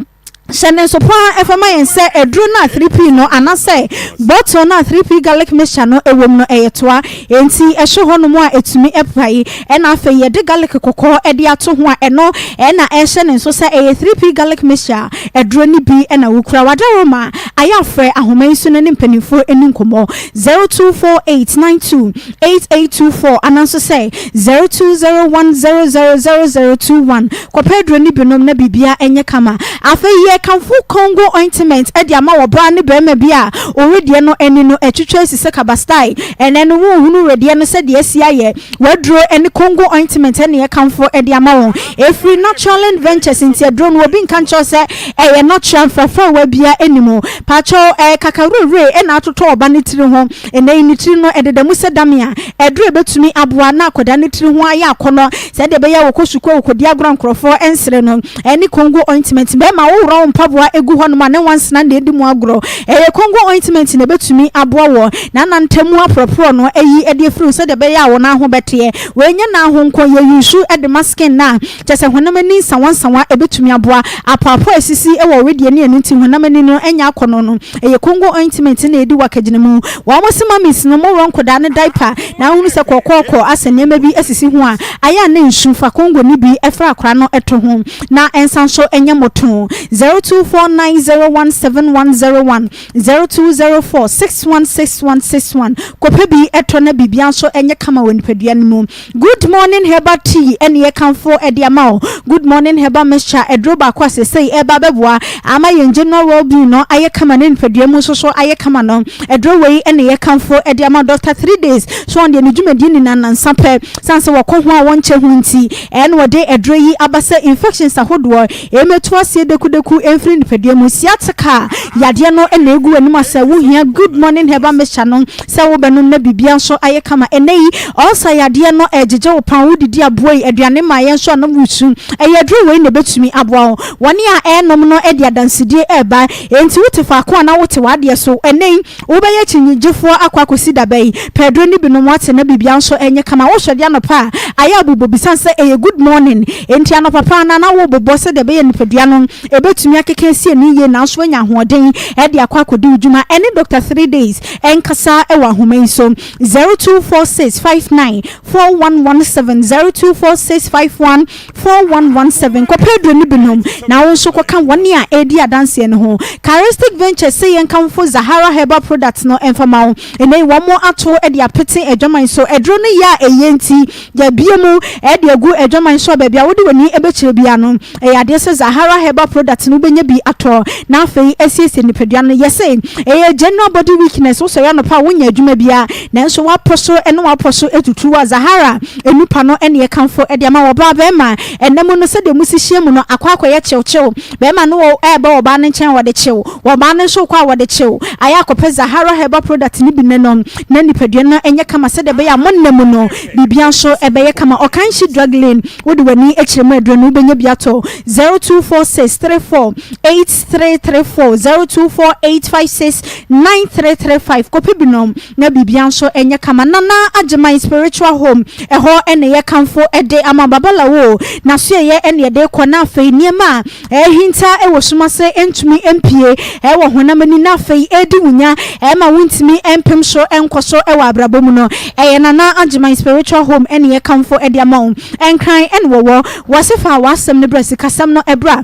S9: Hyɛ no nso pa ara fa ma yɛn sɛ aduro no a 3P no anaasɛ bottle no a 3P garlic mixture no wɔ mu no ɛyɛ toa. Enti ɛhye hɔnom a ɛtumi pae. Ɛna afei yɛde garlic kɔkɔɔ de ato ho a ɛno na ɛrehyɛ ne nso sɛ ɛyɛ 3P garlic mixture aduro no bi na wokura. W'adaworoma ayɛ afrɛ ahoma yi so no ne mpanimfoɔ nni nkɔmmɔ 0248928824 anaa nso sɛ 0201000021 kɔpɛ aduro no bi nom na biribiara nyɛ kama. Afei yɛrekamfo Congo ointment de ama ɔbaa ne barima bi a owedeɛ no ani no atwitwa asi sɛ kaba style. Ɛnnɛ no wonhunu wedeɛ no sɛdeɛ asi ayɛ. W'aduro ne Congo ointment na yɛkamfo de ama wo. Ɛfiri Naturalin Ventures nti aduro no obi nka nkyerɛ wo sɛ ɛyɛ natural mfrafrawa biara nni mu. Pakyɛw ɛyɛ kakawirewire na atotɔ ɔba no tiri ho. Ɛnnɛ yi ne tiri no ɛdeda mu sɛ dame a aduro a ɛbɛtumi aboa na akwadaa no tiri ho ayɛ akɔnnɔ sɛdeɛ ɛbɛyɛ a wɔkɔ sukuu a wɔkɔdi agorɔ a nkurɔfoɔ nsere no. Ɛne Congo ointment. Bɛrima woworɔ wo mpaboa gu hɔnom a ne nwansena na ɛdi mu agorɔ. Ɛyɛ Congo ointment na ɛbɛtumi aboa wɔ n'anantamu aporɔporɔ no ayi de afiri ho sɛdeɛ ɛbɛyɛ a wo nan ho bɛteɛ. Wei nyɛ nan ho nko, yɛ use de ma skin no a kyerɛ sɛ honam ani nsawansawa ɛbɛtumi aboa. Apɔapɔ a ɛsisi wɔ wedeɛ ne ɛno nti honam ani no nyɛ akɔnnɔ no, ɛyɛ Congo ointment na ɛdi wɔ akagyinamu. Wɔn se mummies no moworɔ nkɔdaa no diaper na wohunu sɛ kɔkɔɔkɔ asɛ nneɛma bi asisi ho a, ayɛ a na nsu fa Congo no bi fra akora no to ho na ɛnsa nso nyɛ motoo. 0249017101, 0204616161 Kɔpɛ bi tɔ na biribiara nso nyɛ kama wɔ nipadua no mu. Good Morning Herbal Tea ne yɛkamfo de ama wo. Good Morning Herbal Mixture, aduro baako a seesei ɛreba abɛboa ama yɛn general well-being no ayɛ kama ne nipadua mu nso so ayɛ kama no. Aduro wei ne yɛkamfo de ama wo. Doctor Three Days so ɔno deɛ ne dwumadie nyinaa nnansa pɛ. Sane sɛ wɔkɔ ho a wɔnkyɛ ho nti, ɛna wɔde aduro yi aba sɛ infections ahodoɔ mmɛtu aseɛ dekudeku mfiri nipadua mu. Sciatica yadeɛ no na ɛgu w'anim a sɛ wohia Good Morning Herbal Mixture no sɛ wobɛnom na biribiara nso ayɛ kama. Ɛnnɛ yi, ulcer yadeɛ no ɛregyegye wo paa, wodidi aboa yi, aduane ma yɛn nso a na woresu. Ɛyɛ aduro wei na ɛbɛtumi aboa wo. Wɔn a ɛrenom no de adansedie reba. Enti wote faako a na wote w'adeɛ so. Ɛnnɛ yi, Wobɛyɛ kyinnyegyefoɔ akɔ akɔsi da bɛn? Pɛ aduro no bi nom woate na biribiara nso nyɛ kama. Wosɔre anɔpa a, ayɛ a bobɔ bi sane sɛ ɛyɛ good morning nti anɔpa paa no a na wobobɔ sɛdeɛ ɛbɛyɛ nipadua no ɛbɛtumi akeka asi ani yie nanso woanya ahoɔden de akɔ akɔdi wo dwuma. Ɛne Doctor Three Days nkasa wɔ ahoma yi so, 0246 59 4117, 0246 51 4117, Kɔpɛ aduro no bi nom na wo nso kɔka wɔn a ɛredi adanseɛ no ho. Charistic Ventures se yɛnkamfo Zahara Herbal Products no mfa ma wo. Ɛnnɛ yi wɔn ato de apete adwaman so. Aduro no yɛ a ɛyɛ nti yɛabue mu de agu adwaman so a baabi a wode w'ani bɛkyerɛ biara no ɛyɛ adeɛ sɛ Zahara Herbal Products no wobɛnya bi atɔ na afei asiesie nipadua no. Yɛse ɛyɛ general body weakness, wosɔre anɔpa a wonyɛ adwuma biara nanso woapɔ so ne woapɔ so atutu a Zahara Nnipa no ne ɛkamfo de ama wɔ ɔbaa bɛɛma ɛna mu no sɛdeɛ ɔmo si hyia mu no akɔ akɔyɛ kyew kyew bɛɛma no wɔ ɛɛba ɔbaa no nkyɛn a wɔde kyew wɔ ɔbaa no nso kɔ a wɔde kyew ayɛ akɔpɛ Zahara herbal product no bi ne nom na nipadua no nyɛ kama sɛdeɛ ɛbɛyɛ a mo nna mu no biribia nso ɛbɛyɛ kama Ɔkanhyi drug lane wode w'ani kyerɛ mu aduro no wobɛnya bi atɔ 0246 34. 4 8334 024 856 9335 Kɔpɛ bi nom na biribia nso nyɛ kama. Nana Agyeman Spiritual Home ɛhɔ na yɛkamfo de ama Babalawo n'asoɛeɛ na yɛde rekɔ na afei nneɛma a ɛrehinta wɔ sum ase ntumi mpue wɔ honam ani na afei ɛredi wo nya ɛma wontumi mpem so nkɔ so wɔ abrabɔ mu no ɛyɛ Nana Agyeman Spiritual Home na yɛkamfo de ama wo. Nkran na wɔwɔ. Wɔse fa w'asɛm no bra sikasɛm no bra.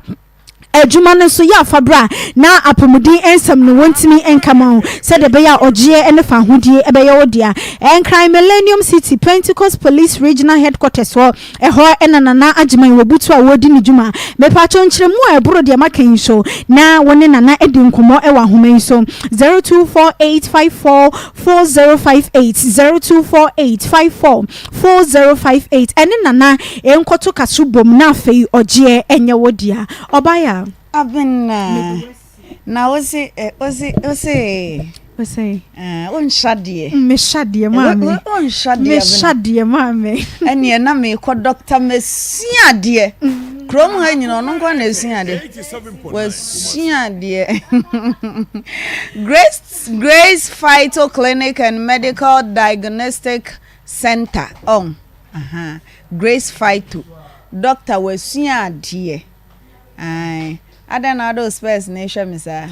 S9: Adwuma no nso yɛ afa bra na apɔmuden nsɛm no wɔntumi nka ma wo sɛdeɛ ɛbɛyɛ a ɔgyeɛ ne fahodie bɛyɛ wo dea. Nkran Millennium City Pentecost Police Regional Headquarters hɔ, ɛhɔ na Nana Agyeman wɔ butu a wɔredi ne dwuma. Mepakyɛw nkyerɛmu a ɛboro deɛ maka yi so na wo ne Nana adi nkɔmmɔ wɔ ahoma yi so, 0248544058, 024854. 4058 ɛne Nana nkɔto kaso bom na afei ɔgyeɛ ɛnyɛ wo dea ɔbae a.
S1: Abena na wose wose wose.
S9: Wose.
S1: Wonhyɛ adeɛ.
S9: Mehyɛ adeɛ maame.
S1: Wonhyɛ adeɛ.
S9: Mehyɛ adeɛ maame.
S1: Ɛneɛ na meekɔ dɔkta masua adeɛ. Kurom ha nyina ɔno nko na esua adeɛ. Wasua adeɛ. Grace Grace Phyto Clinic and Medical Diagnostic Center oh ahaa Grace Phyto doctor wasua adeɛ ae adɛn na wode wo spɛs no rehwɛ me saa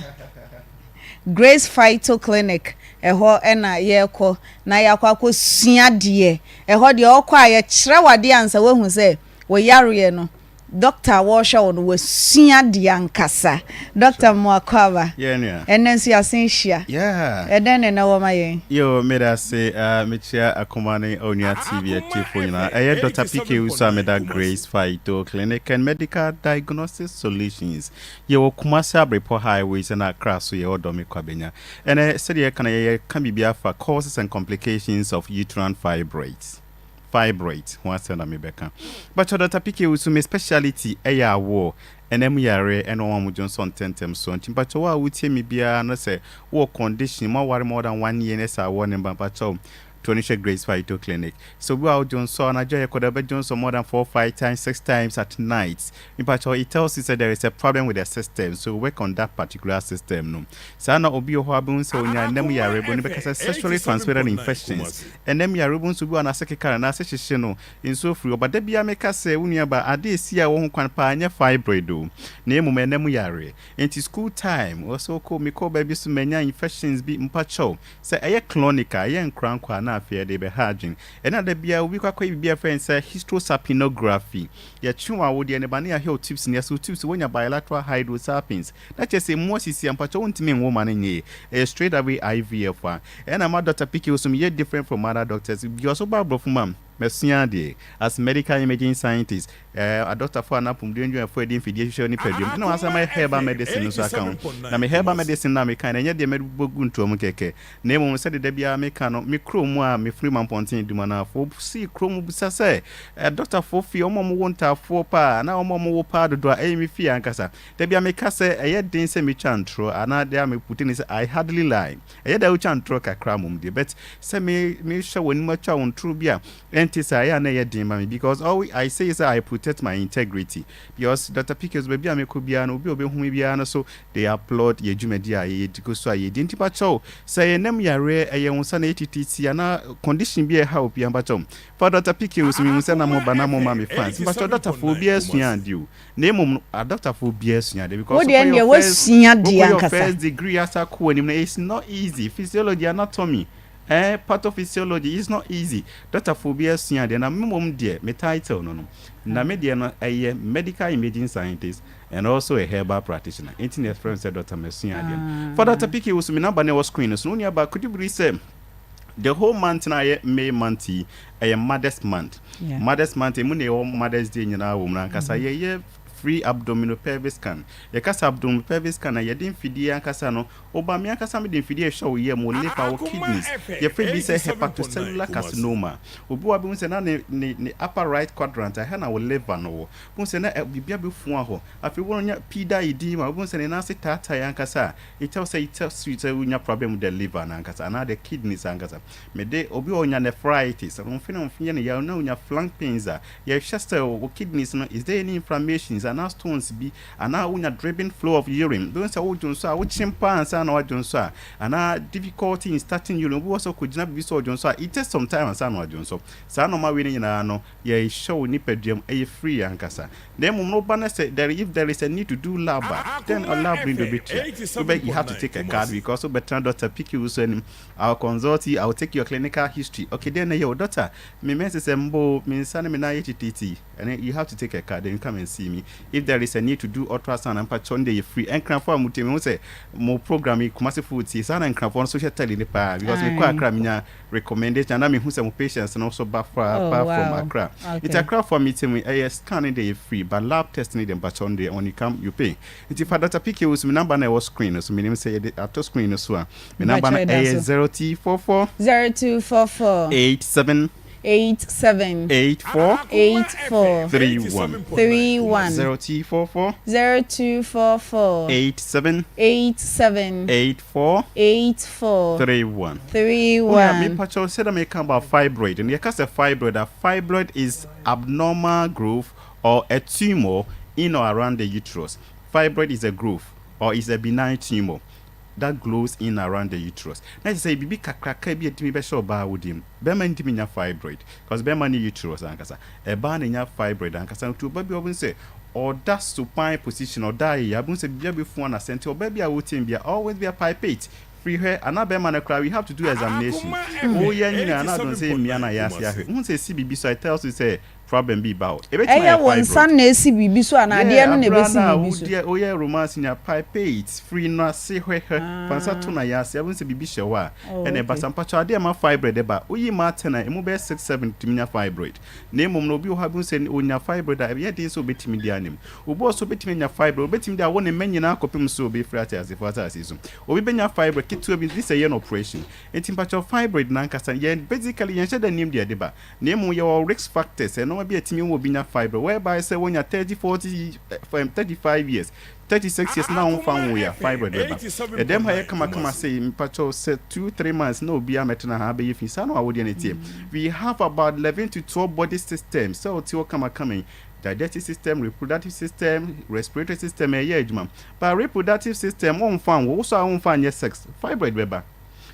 S1: Grace Phyto Clinic ɛhɔ ɛna yɛrekɔ na yɛakɔ akɔ sua adeɛ ɛhɔ deɛ ɔkɔ a yɛkyerɛ wo adeɛ ansa woahu sɛ wo yareɛ no Doctor a wɔrehwɛ wo no wasua adeɛ ankasa. Doctor Mmoakwaba,
S10: Yeah, nua.
S1: ɛnnɛ nso yɛasan ahyia.
S10: Yeah.
S1: Ɛdɛn na ɛnnɛ wɔ ma yɛn?
S10: Yo, meda ase. Uh, mekyia Akoma ne Onua TV atiefo nyinaa. Ɛyɛ Dr. PK Wusu a meda Grace Phyto Clinic and Medical Diagnosis Solutions. Yɛwɔ Kumasi Abrepɔ Highways ɛna Accra so yɛwɔ Dɔme Kwabenya. Ɛnɛ sɛdeɛ yɛka no yɛka biribi afa causes and complications of uterine fibroids. Fibroids ho asɛm na mebɛka. Mpakyɛw Doctor PK wo so me speciality ɛyɛ awoɔ, ɛna mu yareɛ ɛna wɔn a wɔdwo nsɔ ntɛntɛm so. Nti mpakyɛw wo a wotie me biara no sɛ wowɔ condition mu aware more than one year na ɛsɛ awoɔ no mba mpakyɛw to ani hwɛ Grace Phyto Clinic. Sɛ obi wɔ a wodwo nsɔ anadwo a yɛkɔda wobɛdwo nsɔ more than 4, 5 times, 6 times at night. Mpakyɛw it tells you sɛ there is a problem with the system so work on that particular system no. Saa na obi wɔ hɔ a wobɛhu sɛ onya ɛna mu yareɛ broni bɛka sɛ sexually transmitted infections. Ɛnnɛ mmea rebu nso bi wɔ n'ase keka no, n'ase hyehye no, nsuo firi hɔ. But da biara meka sɛ, wo nua ba, adeɛ a ɛsi a ɛwɔ ho kwan paa nyɛ fibroid o, na mmom ɛnna mu yareɛ. Enti school time, wɔ sɛ wokɔ, mekɔ baabi so manya infections bi, mpakyɛw, sɛ ɛyɛ clonic a, ɛyɛ nkorankora a na afei ɛde rebɛha adwene. Ɛnna da biara obi kɔ akɔyɛ biribi a yɛfrɛ no sɛ hysterosalpingography. Yɛtwe w'awodeɛ no ba na yɛahwɛ wo tubes no, yɛsɛ wo tubes woanya bilateral hydrosalpinx, na kyerɛ sɛ emu asisi a, mpakyɛw wontumi nwo ma no nyɛ yie. Ɛyɛ straight away IVF a. Ɛna ma Doctor PK wo so meyɛ different from other doctors because wo ba abrɔfo mu a masua adeɛ as medical imaging scientist eh, adɔktafo anaa apɔmuden adwumayɛfo a yɛde mfidie hwehwɛ nipadua mu ɛna wasan mayɛ herbal medicine nso aka ho na me herbal medicine no a meka no ɛnyɛ deɛ mɛbɔ gu ntoa mu kɛkɛ na mmom sɛdeɛ da biara meka no me kuro mu a mefiri Mampɔnten Dumanafo sii kuro mu bisa sɛ adɔktafo fie wɔn a wɔwo ntaafoɔ paa anaa wɔn a wɔwo paa dodoɔ a ɛyɛ me fie ankasa da biara meka sɛ ɛyɛ den sɛ metwa ntorɔ anaa deɛ a mepute ne sɛ I hardly lie. Ɛyɛ dɛ wotwa ntorɔ kakra mmom deɛ but sɛ me me hwɛ w'anim atwa wo ntorɔ bi a ɛnte saa ɛyɛ a na ɛyɛ den ma me because all I say is I protect my integrity because Doctor PK so baabi a mekɔ biara no obi a ɔbɛhu me biara no so they applaud yɛ dwumadi a yɛdi kɔ so a yɛdi nti pakyɛw sɛ ɛyɛ nam yareɛ ɛyɛ wo nsa na ɛyɛ tititi anaa condition bi a ɛha obi a mpakyɛw fa Doctor PK so mehu sɛ na mo ba na mo ma me fans mpakyɛw doctor fo obiara sua ade o. Na mmom no, adɔktafoɔ biara sua adeɛ because
S1: Wo deɛ
S10: wokɔ
S1: ndeɛ
S10: your first
S1: woasua deɛ
S10: wokɔ your
S1: ankasa.
S10: first degree asa kɔ w'anim no it's not easy physiology anatomy eh pathophysiology it's not easy dɔktafoɔ biara sua adeɛ na me mmom deɛ me title no no na me deɛ no ɛyɛ medical imaging scientist and also a herbal practitioner nti na yɛfrɛ me sɛ dɔkta masua adeɛ no fa dɔkta PK wo so me number no ɛwɔ screen no so no wo nua ba could you believe sɛ The whole month no a ɛyɛ May month yi, ɛyɛ Mother's month.
S1: Yeah.
S10: Mother's month, emu na ɛwɔ Mother's Day nyinaa wɔ mu no ankasa. Yɛyɛ free abdominopelvic scan. Yɛka sɛ abdominopelvic scan a, yɛde mfidie ankasa no, woba me ankasa mede mfidie ɛhwɛ wo yam, wo liver, wo kidneys. Yɛfrɛ bi sɛ hepatocellular carcinoma. Obi wɔ hɔ a bɛhu sɛ na ne, ne, ne upper right quadrant, ɛha na wo liver no wɔ. Wobɛhu sɛ na biribi abɛfua hɔ. Afei wɔnya pii da edema, wobɛhu sɛ ne nan ase taatae ankasa a, It tells sɛ it tells you sɛ wonya problem with the liver no ankasa anaa the kidneys ankasa. Mede obi a ɔnya nephritis, ɔmfe na ɔmfe yɛ no yaw na onya flank pains a, yɛhwɛ sɛ wo kidneys no is there any inflammations anaa. anaa stones bi anaa wonya dribbling flow of urine, wobɛhu sɛ wodwo nso a wokyem paa ansa na wadwo nso a, anaa difficulty in starting urine, obi wɔ sɛ ɔkɔgyina biribi sɛ ɔdwo nso a, it takes some time ansa na wadwo nso. Saa nnoɔma wei no nyinaa no, yɛhyɛ wo nipadua mu, ɛyɛ free ankasa. Na mmom no woba na sɛ there if there is a need to do lab a, then lab no deɛ wobɛtua. Wobɛ you have to take a card because wobɛtena doctor piki wo so anim. I will consult you, I will take your clinical history. Okay, deɛn na ɛyɛ wo doctor? Me menses mbɔ o, me nsa ne me nan ayɛ tititi. Ɛne you have to take a card then you come and see me. If there is a need to do ultrasound a mpakyɛw no deɛ yɛ free. Nkranfoɔ a motie mehu sɛ mo program yi Kumasefoɔ tie saa na Nkranfoɔ nso hwɛ tele no paa because mekɔ Accra menya recommendation anaa mehu sɛ mo patients no nso ba far
S1: Oh
S10: far from
S1: wow
S10: Accra. Nti
S1: okay.
S10: Accrafoɔ a metie mo yi ɛyɛ scan no deɛ yɛ free but lab test no deɛ mpakyɛw no deɛ when you come you pay. Nti fa Doctor PK wo so me number no a ɛwɔ screen no so menim sɛ yɛde ato screen no so a me number no
S1: Mpakyɛw ɛda
S10: ɛyɛ
S1: so.
S10: 0244
S1: 0244.
S10: 87
S1: 87.
S10: 84
S1: 84.
S10: 31
S1: 31.
S10: 0244
S1: 0244.
S10: 87
S1: 87.
S10: 84
S1: 84.
S10: 31.
S1: 31.
S10: Onua mepakyɛw sɛdeɛ meka about fibroid no yɛka sɛ fibroid a fibroid is abnormal growth or a tumor in or around the uterus. Fibroid is a growth or is a benign tumor that grows in around the uterus. Na kyerɛ sɛ biribi kakraka bi a ɛtumi bɛhyɛ ɔbaa awodeɛ mu. Bɛrima ntumi nya fibroid because bɛrima ne uterus ankasa. Ɛbaa na nya fibroid ankasa. Nti ɔba bi a wobɛhu sɛ ɔda supine position, ɔda ayeyɛ, wobɛhu sɛ biribi abɛfu anasɛ. Nti ɔbaa bi a wotie me bia, always be a pipate. Firi hwɛ anaa bɛrima no koraa we have to do examination. Woyɛ nyina na adon sɛ mmia na yɛ ase ahwɛ. Wohu sɛ ɛsi biribi so a, it tells you sɛ problem bi ba o. Ebetumi
S1: Ɛyɛ
S10: ayɛ
S1: wo nsa
S10: fibroid.
S1: na esi biribi so anaa adeɛ
S10: Yeah,
S1: no na
S10: abira
S1: ebesi
S10: no a
S1: biribi so?
S10: wodeɛ woyɛ romance nya pipate firi no ase hwɛ hwɛ fa nsa to na yɛ ase abɛhu sɛ biribi hyɛ hɔ a
S1: Oh,
S10: ɛna ɛba
S1: okay.
S10: saa. Mpakyɛw adeɛ a ɛma fibroid ɛba woyi mmaa ten a emu bɛyɛ six seven tumi nya fibroid na mmom no obi wɔ hɔ a bɛhu sɛ onya fibroid a ɛyɛ den sɛ obetumi de anim. Obi wɔ so obetumi anya fibroid obetumi de awo ne mma nyinaa kɔpem sɛ obefiri ateasefo asase so. Obi bɛnya fibroid ketewa bi gye sɛ yɛ no operation. Enti mpakyɛw fibroid no ankasa yɛn basically yɛnhyɛ da nnim deɛ ɛde ba. Na mmom yɛwɔ risk factors, nnoɔma bi a ɛtumi ma obi nya fibroid, whereby sɛ wonya 30, 40, 35 years, 36 years na womfa nwoeɛ a, fibroid bɛba. Ɛdɛm ha yɛ kamakama sei, mpakyɛw sɛ 2, 3 months na obi amɛtena ha abɛyɛ fi, saa na w'awodeɛ no teɛ. We have about 11 to 12 body systems, sɛ wote hɔ kamakama yi, digestive system, reproductive system, respiratory system ɛyɛ adwuma. But reproductive system womfa nwo, wo so a womfa nyɛ sex, fibroid bɛba.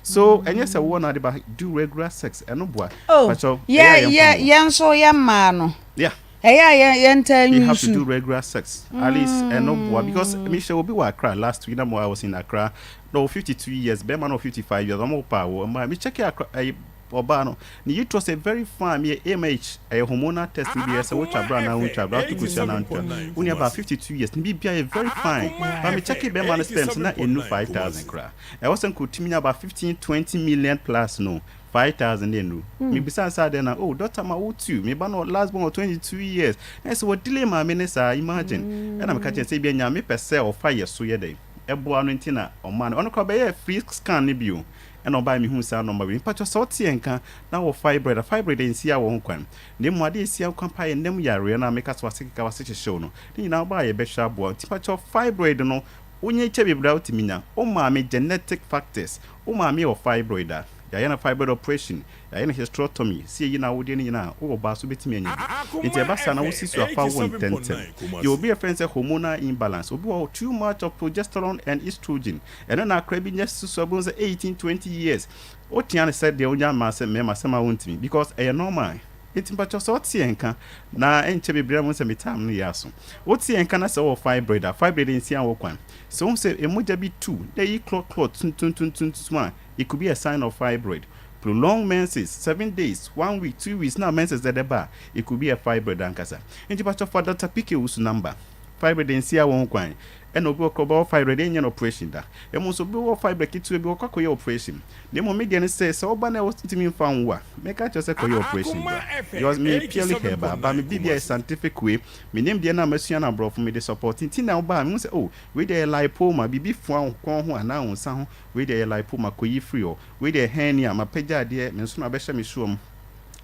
S10: So ɛnyɛ sɛ wowɔ no ade ba do regular sex ɛno boa.
S1: Oh,
S10: Pakyɛw,
S1: yɛ
S10: ɛyɛ a yɛmfa
S1: yɛ
S10: nwo.
S1: yɛn nso yɛ mmaa no.
S10: Yeah.
S1: Ɛyɛ a yɛn yɛntaa
S10: You have to
S1: nyusu.
S10: do regular sex. At least ɛno boa because mehyɛ obi wɔ Accra last week na mo I was in Accra na ɔwɔ 52 years bɛrima na ɔwɔ 55 years ɔmo pa awo mmaa me check Accra ɛyi ɔbaa no ne uterus yɛ very fine meyɛ AMH ɛyɛ hormonal test bi yɛ sɛ wotwa bra anaa wontwa bra woto kosua anaa wontwa wo nua baa 52 years ne biribia yɛ very fine but me check bɛrima no sperms na ɛnnu 5000 koraa ɛwɔ sɛ nka otumi nya about 15 20 million plus no 5000 na ɛnnu mebisa no sɛ adɛn na oh doctor ma wo two me ba no last born wɔ 22 years na ɛsɛ wɔ delay maame ne saa imagine ɛna meka kyerɛ sɛ ebia Nyame pɛ sɛ ɔfa yɛ so yɛ dɛn ɛboa no nti na ɔma no ɔno koraa ɔbɛyɛɛ free scan no bio Ɛna ɔbae mehuu saa nɔma wei. Mpakyɛw sɛ wote yɛn nka na wɔ fibroid a, fibroid nsi awɔ ho kwan. Na mmom adeɛ a ɛsi awo kwan paa yɛ nnam yareɛ no a meka sɛ wase keka wase hyehyew no. Ne nyinaa woba a yɛbɛhwɛ aboa wo. Nti mpakyɛw fibroid no wonyin kyɛ bebree a wotumi nya. Wo maame genetic factors, wo maame wɔ fibroid a, yɛayɛ no fibroid operation, yɛayɛ no hysterotomy, sɛ yɛyi n'awodeɛ no nyinaa a, wowɔ ba so wobɛtumi anya bi. Nti ɛba saa na wosi so a fa wo ntɛntɛm. Yɛwɔ obi a yɛfrɛ no sɛ hormonal imbalance, obi wɔ hɔ too much of progesterone and estrogen. Ɛno na akora bi nya susu a wobɛhu sɛ 18, 20 years wotea no sɛ deɛ wonya mmaa sɛ mmarima sɛ ma wontumi because ɛyɛ normal. Nti mpakyɛw sɛ wote yɛn nka na ɛnkyɛ bebree a mohu sɛ me time no yɛ aso. Wote yɛn nka na sɛ wowɔ fibroid a, fibroid nsia wo kwan. Sɛ wohu sɛ mogya bi tu na ɛyi clot clot tuntuntuntuntum a, it could be a sign of fibroid. Prolonged menses, 7 days, one week, 2 weeks na menses dɛdɛ ba a, it could be a fibroid ankasa. Nti mpakyɛw fa Doctor PK Owusu number. Fibroid nsia wo ho kwan. Ɛna obi wɔ kora ɔbɛwɔ fibroid ɛnyɛ no operation da. Mmom nso obi wɔ fibroid ketewa bi ɔkɔ akɔyɛ operation. Na mmom me deɛ ne sɛ sɛ woba na wontumi mfa nwo a, mɛka akyerɛ wo sɛ kɔyɛ operation bra. Because meyɛ purely herbal but me biribi ayɛ scientific way. Me nimdeɛ no a masua no aborɔfo mede support nti na woba a mehu sɛ oh wei deɛ ɛyɛ lipoma, biribi fua wo kɔn ho anaa wo nsa ho, wei deɛ ɛyɛ lipoma kɔyi firi hɔ. Wei deɛ hernia, mapagya adeɛ, me nsono abɛhyɛ me soɔ mu.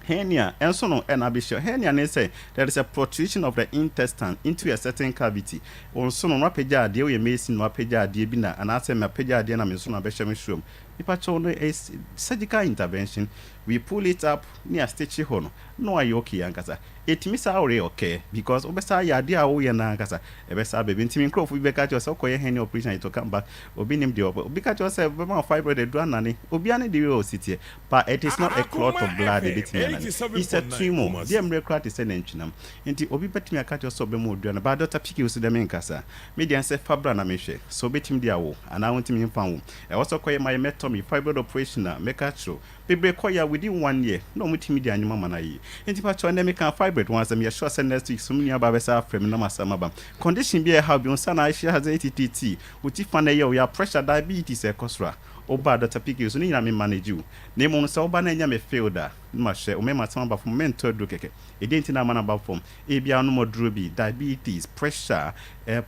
S10: Hernia nso no na abɛhyia. Hernia ne sɛ there is a protrusion of the intestine into a certain cavity. Wo nsono no apagya adeɛ, woyɛ mason na wapagya adeɛ bi na anaasɛ mapagya adeɛ na me nsono abɛhyɛ me soam. Nipa kyɛw no ɛyɛ surgical intervention, we pull it up ne yɛ stitch hɔ no na wayɛ okay ankasa. Ɛtumi saa re occur because wobɛsa ayɛ adeɛ a woyɛ no ankasa ɛbɛsa aba bi. Nti me nkurɔfo bi bɛka kyerɛ sɛ wokɔyɛ hernia operation, it will come back. Obi nim deɛ ɔbɛ, obi ka kyerɛ sɛ bɛma wo fibroid aduru anane, obiara ne deɛ wɔ si teɛ, but it is not a clot of blood ɛbɛtumi anane, it's a tumor deɛ mmerɛ koraa te sɛ nantwinam. Nti obi bɛtumi aka kyerɛ sɛ ɔbɛma odua no, but Dr. PK so dɛ menkasa me deɛ sɛ fa bra na mehwɛ sɛ wobɛtumi de awo anaa wontumi mfa wo. Ɛwɔ sɛ kɔyɛ myomectomy, fibroid operation a mɛka kyerɛw bebree kɔyɛ a within one year na ɔmo tumi de anyima ma no ayie. Nti pakyɛw, ɛnɛ meka fibroid ho asɛm. Yɛ sure sɛ next week so me nua ba bɛsa afrɛ me na masɛm aba. Condition bi a ɛha bi wo nsa na ahyia ha sɛ ttt wo ti fa no ɛyɛ wo ya, pressure, diabetes ɛkɔ soro a, woba Dr. PK so ne nyinaa me manage wo. Na mmom sɛ woba na ɛnyɛ me field a, na mahyɛ wo mɛma asɛm aba fam. Mentɔ aduro kɛkɛ ɛdeɛ nti na ama no aba fam. Ebia wonom aduro bi, diabetes, pressure,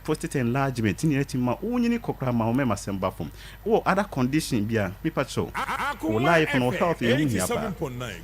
S10: prostate enlargement ne nyinaa tumi ma wonyini kɔkora ma wo mɛma asɛm ba fam. Wɔ other condition bi a, mepa kyɛw, wo life no, wo health yɛ ho hia paa.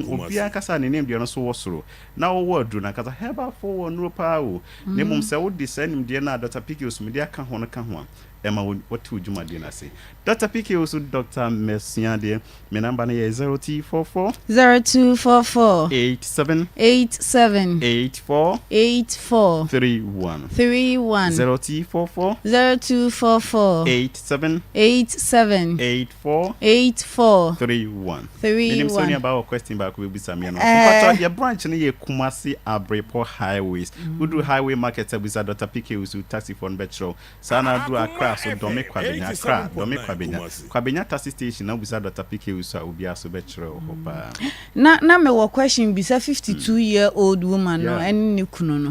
S10: Obiara kasa ne nimdeɛ no so wɔ soro na wowɔ aduro no ankasa, herbal fo wɔ nnuro paa o. Na mmom sɛ wode saa nimdeɛ no a Dr. PK Osumide aka ho no ka ho a, ɛma wɔte wo dwumadie no ase. Dr. PK Osu, Dr. Mɛsua deɛ, me number no yɛ 0244
S1: 0244
S10: 87
S1: 87
S10: 84
S1: 84
S10: 31.
S1: 31.
S10: 0244
S1: 0244
S10: 87
S1: 87
S10: 84
S1: 84
S10: 31.
S1: 31.
S10: Menim sɛ onuaba wɔ question baako bɛbisa me no.
S1: Eh.
S10: Mpatɔ yɛ branch no yɛ Kumasi Abrepɔ Highways. Woduru Highway Market abusa Dr. PK Usu, taxifoɔ no bɛkyerɛw saa. Na aduru Accra so, Dɔme Kwabenya, Accra Dɔme Kwabenya, Kwabenya taxi station na wobisa Dr. PK Usu a, obiara so bɛkyerɛw hɔ paa.
S1: Na mewɔ question bisa 52-year-old woman no ɛne ne kunu no.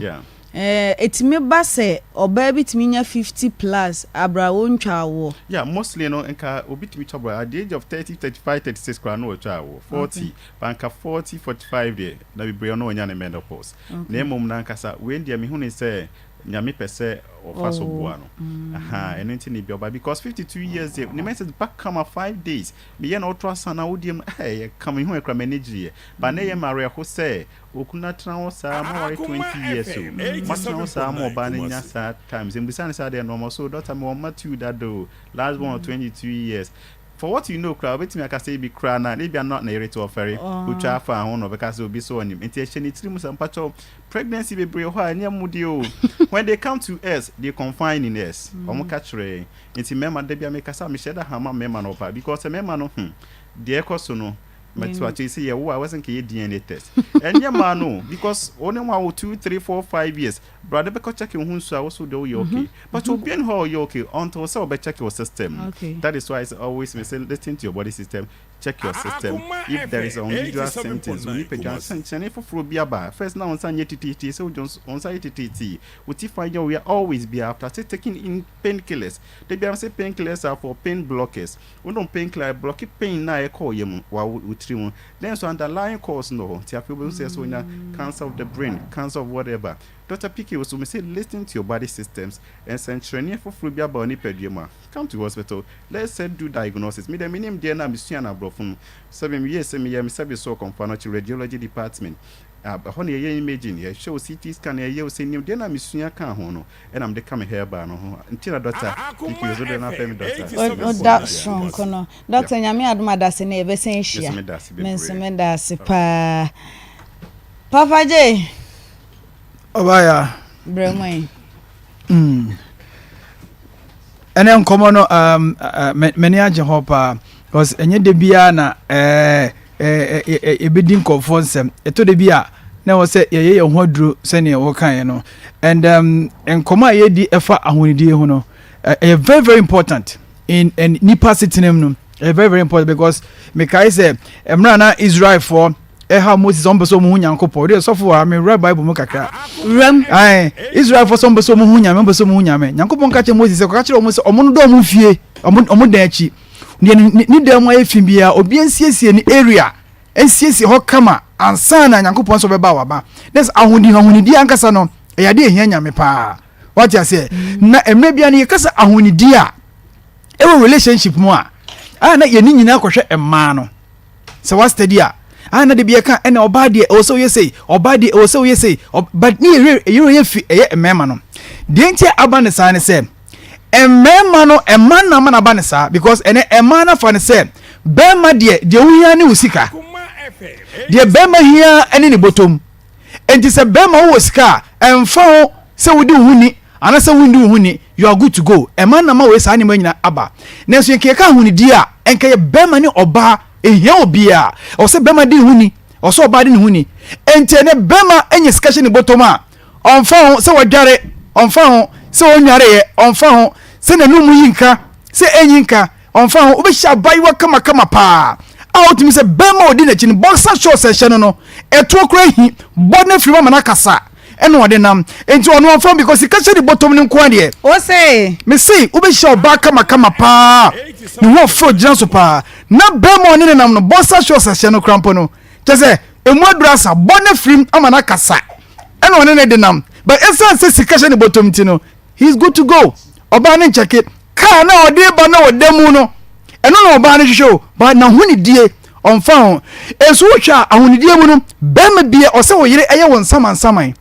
S1: Ɛtumi ba sɛ ɔbaa bi tumi nya 50 plus abra wɔntwa awoɔ?
S10: Yeah, mostly no, nka obi tumi twa bɔ at the age of 30, 35, 36 koraa na wɔtwa awoɔ 40, but nka 40, 45 deɛ na bebree no wɔnya ne menopause. Na mmom na ankasa wei deɛ mehu ne sɛ Nyame pɛ sɛ ɔfa so boa no. Aha, ɛno nti ne bi ɔba because 52 years deɛ ne menses ba kama 5 days. Meyɛ na ɔtɔ asa na wodeɛ mu ɛyɛ kama, ihu ɛkora m'ani gyeeɛ ba ne yɛ mawerɛho sɛ okunu atena hɔ saa ma ware 20 years o, matena hɔ saa ma ɔbaa no nya saa times mbisa ne saa deɛ nɔɔma so. Doctor, mewɔ mma two dado, last born 22 years. For what you know koraa, wobɛtumi aka sɛ ebi koraa na ebi ano na yere te ɔfɛre otwa afa ho na ɔbɛka sɛ obi so ɔnim nti ɛhyɛ ne tiri mu sɛ mpakyɛw pregnancy bebree hɔ a ɛnyɛ mu deɛ o. When they come to us, they confine in us. Ɔmo ka kyerɛ nti mmarima da bi a mekasa mehyɛ da hama mmarima no ɔpa because mmarima no deɛ ɛkɔ so no mɛto akyɛ sɛ yɛwo a wɔsɛ nka yɛ DNA test ɛnyɛ maa no because wɔne mu awo 2, 3, 4, 5 years brother bɛkɔ check wo ho nsu a wɔso deɛ woyɛ okay, but obi ni hɔ a ɔyɛ okay until sɛ ɔbɛ check your system. That is why I always may say, listen to your body system, check your system. If there is unusual symptoms, wo nipadua nsɛnkyerɛnne foforɔ bi aba first na wɔn nsa nyɛ tititi sɛ wɔn nsa yɛ tititi, wo ti fa yɛ wo always be after say taking in painkillers. De bi am say painkillers are for pain blockers. Wɔn painkiller block pain na ɛkɔ yɛ mu wa wo tiri mu, then so underlying cause no hɔ nti afei wobɛhu sɛ sɛ wonya cancer of the brain, cancer of whatever. Dr. PK was so say listen to your body systems. Nsɛnkyerɛnneɛ foforɔ bi aba wɔ nipadua mu a, come to hospital, let's say do diagnosis. Me deɛ menim deɛ na mesua no aborɔfo no sɛ meyɛ sɛ meyɛ me service wɔ Kɔmfa no akyi radiology department. Ɛhɔ na yɛyɛ imaging, yɛhwɛ wo CT scan, yɛyɛ wo sɛ nim deɛ na mesua ka ho no ɛna mede ka me herbal no ho nti na Dr. PK so deɛ na afɛ me doctor.
S1: Ɔda soronko no, Doctor, Nyame adom adase ne yɛbɛsan ahyia. Me nso meda ase paa, Papa Gye.
S11: Ɔbaya.
S1: Brɛ mu yi.
S11: Ɛnɛ nkɔmmɔ no m'ani agye hɔ paa because ɛnyɛ da biara na yɛbɛdi nkɔfoɔ nsɛm. Ɛtɔ da bi a na ɛwɔ sɛ yɛyɛ yɛn ho aduro sɛnea wɔkaeɛ no and nkɔmmɔ a yɛdi ɛfa ahonidie ho no ɛyɛ very very important in nipa setena mu no. Ɛyɛ very very important because mekae sɛ mmerɛ na Israelfoɔ ɛha Moses, ɔmpɛ sɛ ɔmo hu Nyankopɔn. Ɔde sɔfo a mewura Bible mu kakra.
S1: Wuram.
S11: Ae, Israelfoɔ sɛ ɔmpɛ sɛ ɔmo hu Nyame, ɔmpɛ sɛ ɔmo hu Nyame. Nyankopɔn ka kyerɛ Moses sɛ kɔka kyerɛ ɔmo sɛ ɔmo no dɔ ɔmo fie, ɔmo dan akyi deɛ ne dan mu ayɛ fi biara, obi nsiesie ne area, nsiesie hɔ kama ansa na Nyankopɔn sɛ ɔbɛba waba. Ne sɛ ahonidie ankasa no ɛyɛ adeɛ ehia Nyame paa. Wate aseɛ? Na mmerɛ bia no yɛkasa ahonidie a ɛwɔ relationship mu a na yɛne nyinaa kɔhwɛ mmaa no sɛ wa study a na de bi yɛka ɛna ɔbaa deɛ ɛwɔ sɛ woyɛ sei, ɔbaa deɛ ɛwɔ sɛ woyɛ sei, but ne yɛwerɛ yɛwerɛ yɛ fi ɛyɛ mmarima no deɛ. Nti aba ne saa ne sɛ mmarima no, mmaa no ama no aba ne saa because ɛnɛ mmaa no afa ne sɛ Bɛrima deɛ, deɛ wohia ne wo sika. Deɛ bɛrima hia ne ne bɔtɔm. Enti sɛ bɛrima wowɔ sika a, ɛmfa ho sɛ wodi wo ho ni anaasɛ wondi wo ho ni, you are good to go. Ɛma na ma wei saa nneɛma nyinaa aba. Nanso nka yɛka ahonidie a, nka yɛ bɛrima ne ɔbaa, ɛnhia obiara. Ɛwɔ sɛ bɛrima di ne ho ni, ɛwɔ sɛ ɔbaa di ne ho ni. Enti ɛnɛ bɛrima anya sika hyɛ ne bɔtɔm a, ɔmfa ho sɛ wadware, ɔmfa ho sɛ ɔnnwareeɛ, ɔmfa ho sɛ n'anum yi nka, sɛ ɛnyi nka, Ɔmfa ho, wobɛhyia abayewa kamakama paa a wotumi sɛ bɛrima a ɔdi n'akyi no, boxer shorts a ɛhyɛ no no, ɛtoɔ koraa hi, bɔ no afiri mu ama no akasa ɛna ɔde nam. Enti ɔno ɔmfa ho because sika hyɛ ne bɔtɔm no nko ara deɛ.
S1: Wo se?
S11: Mese wobɛhyia ɔbaa kamakama paa, ne ho ɔfɛ ɔgyina so paa, na bɛrima a ɔne no nam no, boxer shorts a ɛhyɛ no koraa mpo no, kyerɛ sɛ ɛmu aduru asa, bɔ no afiri mu ama no akasa ɛna ɔne no de nam. But ɛsiane sɛ sika hyɛ ne bɔtɔm nti no, he is good to go. Ɔbaa no nkyɛke. Kaa no a ɔde reba na ɔda mu no, ɛno na ɔbaa no hwehwɛ o, but n'ahonidie, ɔmfa ho. Nso wohwɛ a, ahonidie mu no, barima bia ɔsɛ wo yere ɛyɛ wo nsamansaman.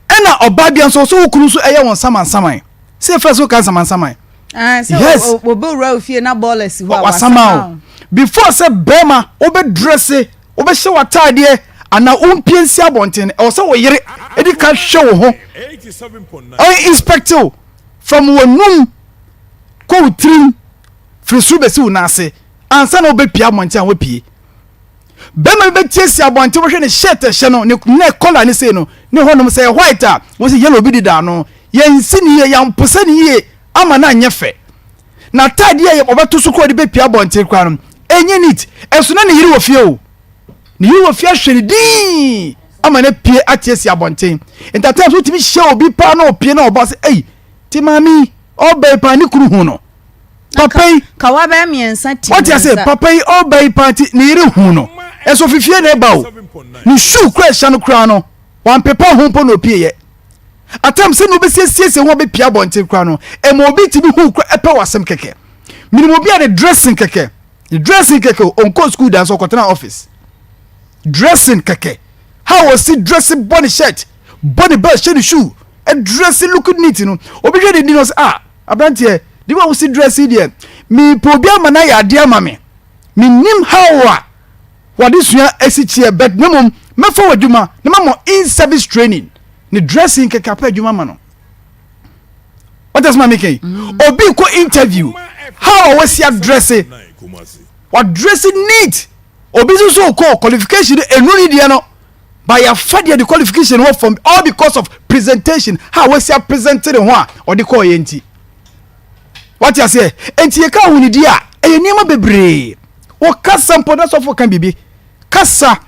S11: Ɛna ɔbaa bia nso ɔsɛ wo kunu nso ɛyɛ wo nsamansaman. Sɛ ɛfɛ so ka nsamansaman.
S1: Ah, sɛ
S11: Yes.
S1: wɔbɛwura wo fie na bɔɔla si hɔ a
S11: wasama o. Before sɛ bɛrima wobɛdrɛse, wobɛhyɛ w'ataadeɛ anaa wompie nsi abɔnten, ɛwɔ sɛ wo yere ɛdi ka hwɛ wo ho, ɔyɛ inspect wo. From w'anum kɔ wo tirim, firi soro bɛsi wo nan ase ansa na wobɛpue abɔnten a woapue. Bɛrima bi bɛtiasia abɔnten wobɛhwɛ ne shirt ɛhyɛ no, ne neck collar ne sei no, ne hɔnom sɛ ɛyɛ white a, wɔn sɛ yellow bi deda ano. Yɛnsi ne yie, yɛamposa ne yie ama no anyɛ fɛ. N'ataadeɛ a ɔbɛto so koraa ɔde bɛpue abɔnten koraa no, ɛnyɛ neat. Ɛnso na ne yere wɔ fie o. Ne yere wɔ fie ahwɛ no dinn ama no apue ate asi abɔnten. Nti at times wotumi hyia obi paa na ɔpue na ɔba sɛ ei te maame yi ɔba yi paa ne kunu hu no. Papa yi
S1: kawa bɛyɛ mmiɛnsa ti
S11: wɔte ase papa yi ɔba yi paa nti ne yere hu no. Ɛnso ofifie na ɛba o. Ne shoe kura ɛhyɛ no koraa no wampepa ho mpo na opie yɛ. At times sɛnea wobɛsiesiesie ho a bɛpue abɔnten koraa no ɛma obi tumi hu kora ɛpɛ w'asɛm kɛkɛ. Menim obi a ne dressing kɛkɛ Ne dressing kɛkɛ o, ɔnkɔɔ school da nso ɔkɔtena office. Dressing kɛkɛ. How ɔsi dressing bɔ ne shirt, bɔ ne belt, hyɛ ne shoe, dressing look neat no. Obi hwɛ ne di no ɔsɛ ah, aberanteɛ, de wa wosi dressing deɛ, mepɛ obi ama no ayɛ adeɛ ama me. Menim how a wade sua asi kyeɛ but na mmom mɛfa w'adwuma na mamɔ in service training. Ne dressing kɛkɛ apɛ adwuma ma no. What does maame kɛn? Mm. Obi kɔ interview how a wɔsi adrɛse wadrɛse neat obi nso so kɔ qualification enu ni deɛ no by afa deɛ de qualification wɔ fam all because of presentation how wɔsi apresent ne ho a ɔde kɔɔ yɛ nti wate aseɛ nti yɛ ka ahonidi a ɛyɛ nneɛma bebree wɔkasa mpo na sɔfo ka biribi kasa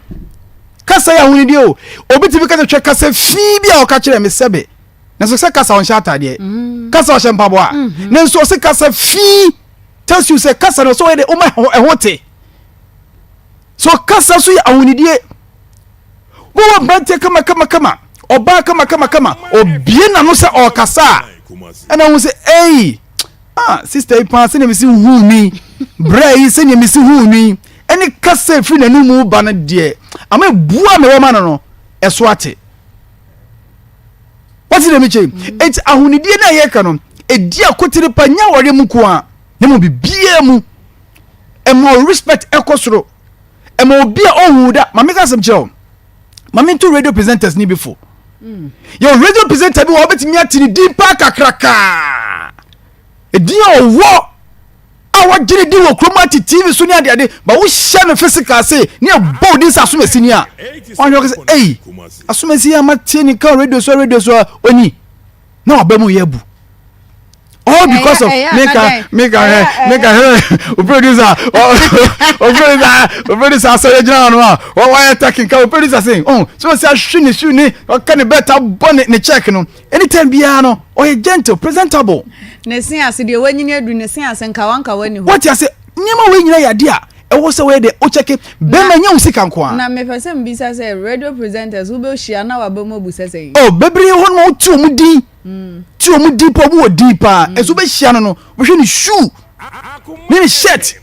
S11: kasa yɛ ahonidi o obi ti bi kasa twɛ kasa fii bi a ɔka kyerɛ me sɛbe. Nanso sɛ kasa ɔnhyɛ ataadeɛ, mm. kasa ɔhyɛ mpaboa, mm-hmm. nanso ɔsɛ kasa fii tells you sɛ kasa no ɔsɛ ɔyɛ de ɔma ɛho te. So kasa so yɛ ahonidie. Wowɔ mmeranteɛ kama kama kama, ɔbaa kama kama kama, obie n'ano sɛ ɔrekasa a, ɛna ho sɛ ei, ah sister yi paa sɛnea mesi huu ni, brɛ yi sɛnea mesi huu ni, ɛne kasa efiri n'anum ba no deɛ, ama ebua mewɔ ma no no, ɛso ate. Wate deɛ mekyɛ yi? Mm. Enti ahonidie no a yɛka no, ɛdi akotene pa nyɛ awareɛ mu nko a, na mmom biribiara mu. Ɛma wo respect ɛkɔ soro. Ɛma obi a ɔnhu da, ma meka asɛm kyerɛ wo. Ma mento radio presenters ni bi fo. Mm. Yɛwɔ radio presenter bi wɔ wobɛtumi ate ne din paa kakrakaa. Edin a ɔwɔ a wɔgye ne din wɔ kurom ate TV so ne adeade ba wohyia no physical se ne ɛbɔ wo din sɛ asomasi ni a ɔhwɛ ɔka sɛ ei asomasi yi a mateɛ ne ka radio so radio so a ɔni na waba mu yɛ abu all because of meka meka hɛ meka hɛ o producer o producer o producer asɔre gyina hɔ no a wɔyɛ takin ka o producer se ɔn so ɔsi ahwe ne su ne ɔka ne bɛta bɔ ne ne check no Anytime biara no, ɔyɛ gentle, presentable.
S1: Ne se ase deɛ wanyini adu ne se ase nkawa nkawa ni hɔ.
S11: Wate ase nneɛma wei nyinaa yɛ adeɛ a ɛwɔ sɛ wɔyɛ deɛ wokyɛke bɛrima nyɛ wo sika nko ara.
S1: Na mepɛ sɛ mbisa sɛ radio presenters wobɛhyia na waba mu abu sɛ sɛn?
S11: Oh bebree hɔ nom a wote wɔn din te wɔn din paa wɔn wɔ din paa ɛnso wobɛhyia no no wobɛhwɛ ne shoe ne ne shirt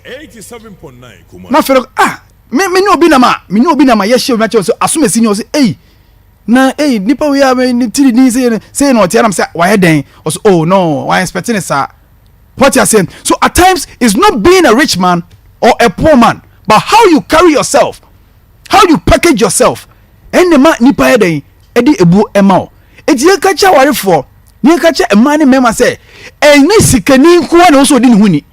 S11: na afei no ah me me ne obi nam a me ne obi nam a yɛhyia obi na kyerɛ sɛ asomasi ni ɔsɛ ei na ei nipa wei a ne tiri ni sei sei na ɔte anam sɛ wayɛ dɛn ɔsɛ oh no wayɛ expect ne saa what you saying so at times it's not being a rich man. or a poor man but how you carry yourself, how you package yourself ɛnna ma nipa yɛ dɛn ɛde ebuo ɛma wo. Eti yɛn ka kyerɛ awarefoɔ ne yɛn ka kyerɛ mmaa ne mmarima sɛ ɛnyɛ sikani nko ara na ɛwɔ sɛ ɔdi ne ho ni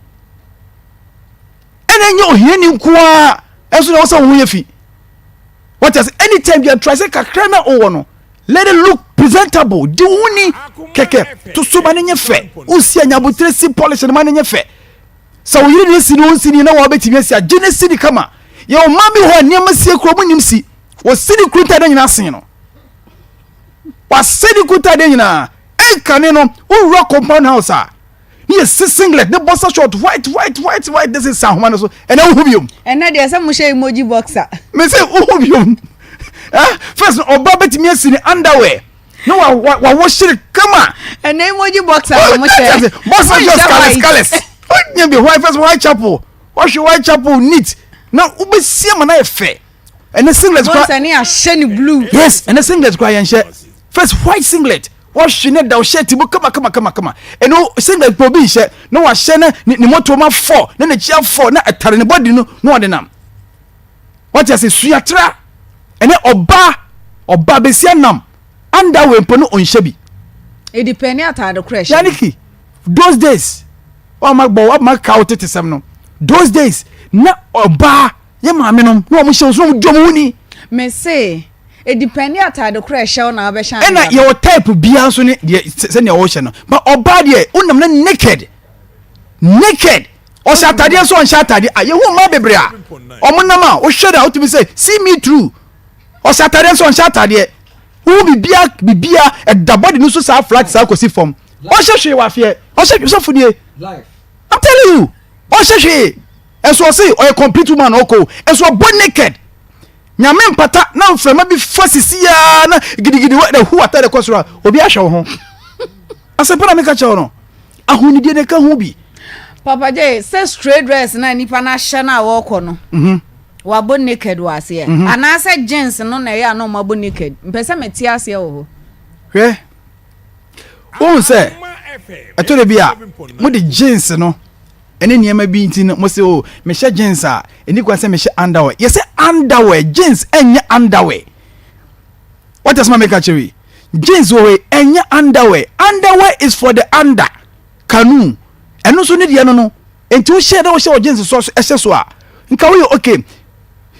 S11: ɛna ɛnyɛ ohiani nko ara ɛnso na ɛwɔ sɛ wɔn ho yɛ fi. What ase anytime you are try sɛ kakra na ɔwɔ no let it look presentable di wo ho ni kɛkɛ to so ma ne nyɛ fɛ wosi anyabotere si polish no ma ne nyɛ fɛ. Sɛ wo yere na esi no onsi ni na wɔabɛtumi asi a, gye no si no kama. Yɛwɔ mmaa bi wɔ hɔ a nneɛma sie kura wɔn nim si. Wɔsi ne kuru ntadeɛ nyinaa sen no. Wɔasɛ ne kuru ntadeɛ nyinaa. Ɛnkane no, wowura compound house a, ne yɛsi singlet ne boxer short white white white white de sesa ahoma no so. Ɛnɛ wohu biom.
S1: Ɛnɛ deɛ sɛ mohyɛ emoji boxer.
S11: Me sɛ wohu biom. Eh, first no ɔba bɛtumi asi ne underwear. na wa wa wa wɔhyere kama.
S1: ɛnna emoji boxer na mo hyɛ.
S11: boxer just colours colours wonyɛ bi white first white chapel wɔhwɛ white chapel neat na wobɛsi ama no ayɛ fɛ ɛnɛ singlet kora.
S1: bɔnsɛ ne ahyɛ ne blue.
S11: yes ɛnɛ singlet kora yɛn hyɛ first white singlet wɔhwe ne da shirt mu kama kama kama kama ɛno singlet pɛ obi nhyɛ na wahyɛ na ne ne moto ma fɔ na n'akyi afɔ na ɛtare ne body no na ɔde nam Wate ase suatra ɛnɛ ɔbaa ɔbaa besia nam underwear mpo no ɔnhyɛ bi.
S1: Edipɛni ataade koro ɛhyɛ.
S11: Yaniki those days wama bɔ wama ka wo tete sɛm no those days na ɔbaa yɛ maame nom na wɔn hyɛ wɔn so na wɔn di wɔn ho ni.
S1: Me se edipɛni ataade koro ɛhyɛ wo na wabɛhyɛ
S11: underwear. Ɛna yɛwɔ type biara nso ne deɛ sɛnea wɔhyɛ no but ɔbaa deɛ wonam na naked. Naked! Ɔhyɛ atadeɛ nso ɔnhyɛ atadeɛ. Ah, yɛhu mmaa bebree a wɔn nam a wohwɛ no a wotumi sɛ see me through. Ɔhyɛ atadeɛ nso ɔnhyɛ atadeɛ. Wohu bibia bibia ɛda body no so saa flat saa kɔsi fam. Ɔnhyɛ hwee wɔ afeɛ. Ɔnhyɛ hwee sɔfo nie. I'm telling you. Ɔnhyɛ hwee. Ɛnso ɔse ɔyɛ complete woman ɔkɔ. Ɛnso ɔbɔ naked. Nyame mpata na mframa bi fa sisi aa na gidigidi wɔ na hu atade kɔ soro a obi ahwɛ wo ho. Asɛmpa na meka kyerɛ wo no, ahonidie no ɛka ho bi.
S1: Papa J, sɛ straight dress na nipa no ahyɛ no a wɔrekɔ no, mhm. wabɔ naked wɔ aseɛ mhm. anaasɛ jeans no na ɛyɛ a na ɔmabɔ naked mpɛ sɛ mete aseɛ wɔ hɔ.
S11: Hwɛ, wohu sɛ ɛtɔ da bi a mode jeans no ɛne nneɛma bi nti no mo se o oh, mehyɛ jeans a ɛni kwan sɛ mehyɛ underwear yɛsɛ underwear jeans ɛnyɛ underwear Wate asɛm a meka kyerɛ yi? Jeans wɔ hɔ yi, ɛnyɛ underwear. Underwear is for the under canoe. Ɛno nso ne deɛ no no. Nti wohyɛ dɛ wohyɛ wɔ jeans so ɛhyɛ so a, nka woyɛ okay.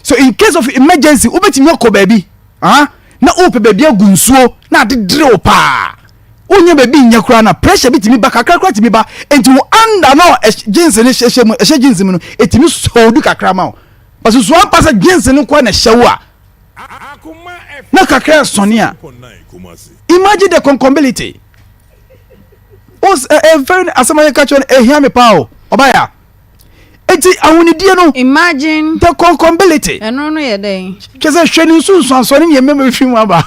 S11: So in case of emergency, wobɛtumi akɔ baabi. Ah, na wopɛ baabi agu nsuo na ade dere wo paa. Wonyɛ baabi nyɛ koraa na pressure bi tumi ba kakra koraa tumi ba. Nti wo under no jeans no hyɛ mu ɛhyɛ jeans mu no, ɛtumi hold kakra ma wo. But susu ampa sɛ jeans no nkoa na ɛhyɛ wo a, na kakra ɛsɔne a imagine the concombility o ɛ ɛ very asɛm ayɛ kakyɛ no ehia mi paa o ɔba ya eti ahonidie no
S1: imagine
S11: the concombility
S1: ɛno no yɛ dɛn
S11: kyɛ sɛ hwɛ ne nsu nsuansoɔ ne nneɛma bɛ fi mu aba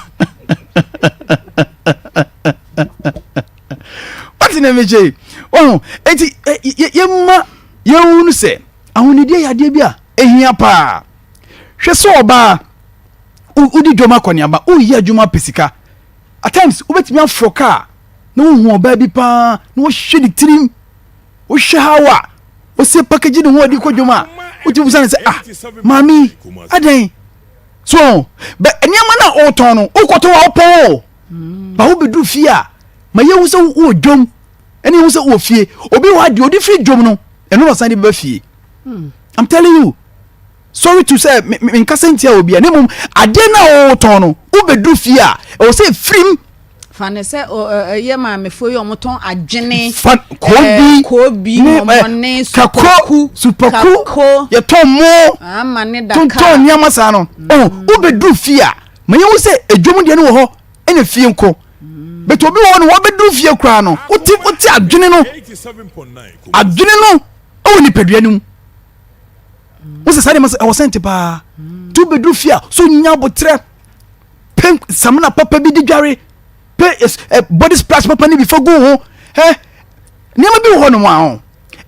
S11: wate na mekyɛ yi ɔho eti yɛma yɛhu no sɛ ahonidie yɛ adeɛ bi a ehia paa. Hwɛ sɛ ɔbaa, wodi dwam akɔneaba, woreyɛ adwuma apɛ sika. At times, wobɛtumi aforo kaa na wohu ɔbaa bi paa na wohwɛ ne tirim, wohwɛ how a ɔsi package ne ho adi kɔ dwam a, wotumi bisa no sɛ, ah, maame yi, adɛn? So, bɛ nneɛma no a ɔretɔn no, wokɔtɔn a wopɔn o. Ba wobɛduru fie a, ma yɛhu sɛ wowɔ dwam, ɛne yɛhu sɛ wowɔ fie. Obi wɔ ha deɛ ɔde firi dwam no, ɛno na ɔsan de bɛba fie. I'm telling you. Sorry to say me me nkasa ntia obi a na mmom adeɛ no a wɔtɔn no wobɛduru fie a ɛwɔ sɛ ɛfirim.
S1: Fa ne sɛ ɛyɛ maamefoɔ yi wɔtɔn adwene.
S11: Fa koobi
S1: koobi mɔmɔne supaku
S11: supaku yɛtɔn mo
S1: ama ne daka
S11: tontɔn nneɛma saa no ɔn wobɛduru fie a ma yɛhu sɛ edwom deɛ no wɔ hɔ ɛna fie nko bɛtɛ obi wɔ hɔ no wɔbɛduru fie koraa no wote wote adwene no adwene no ɛwɔ nipadua no mu. Wo sɛ saa nneɛma sɛ ɛwɔ sɛnte paa. Nti wobɛduru fie a so nya aboterɛ pɛ samina papa bi di dware pɛ eh, body splash papa no bi fa gu ho ɛ nneɛma bi wɔ hɔ nom a ɔ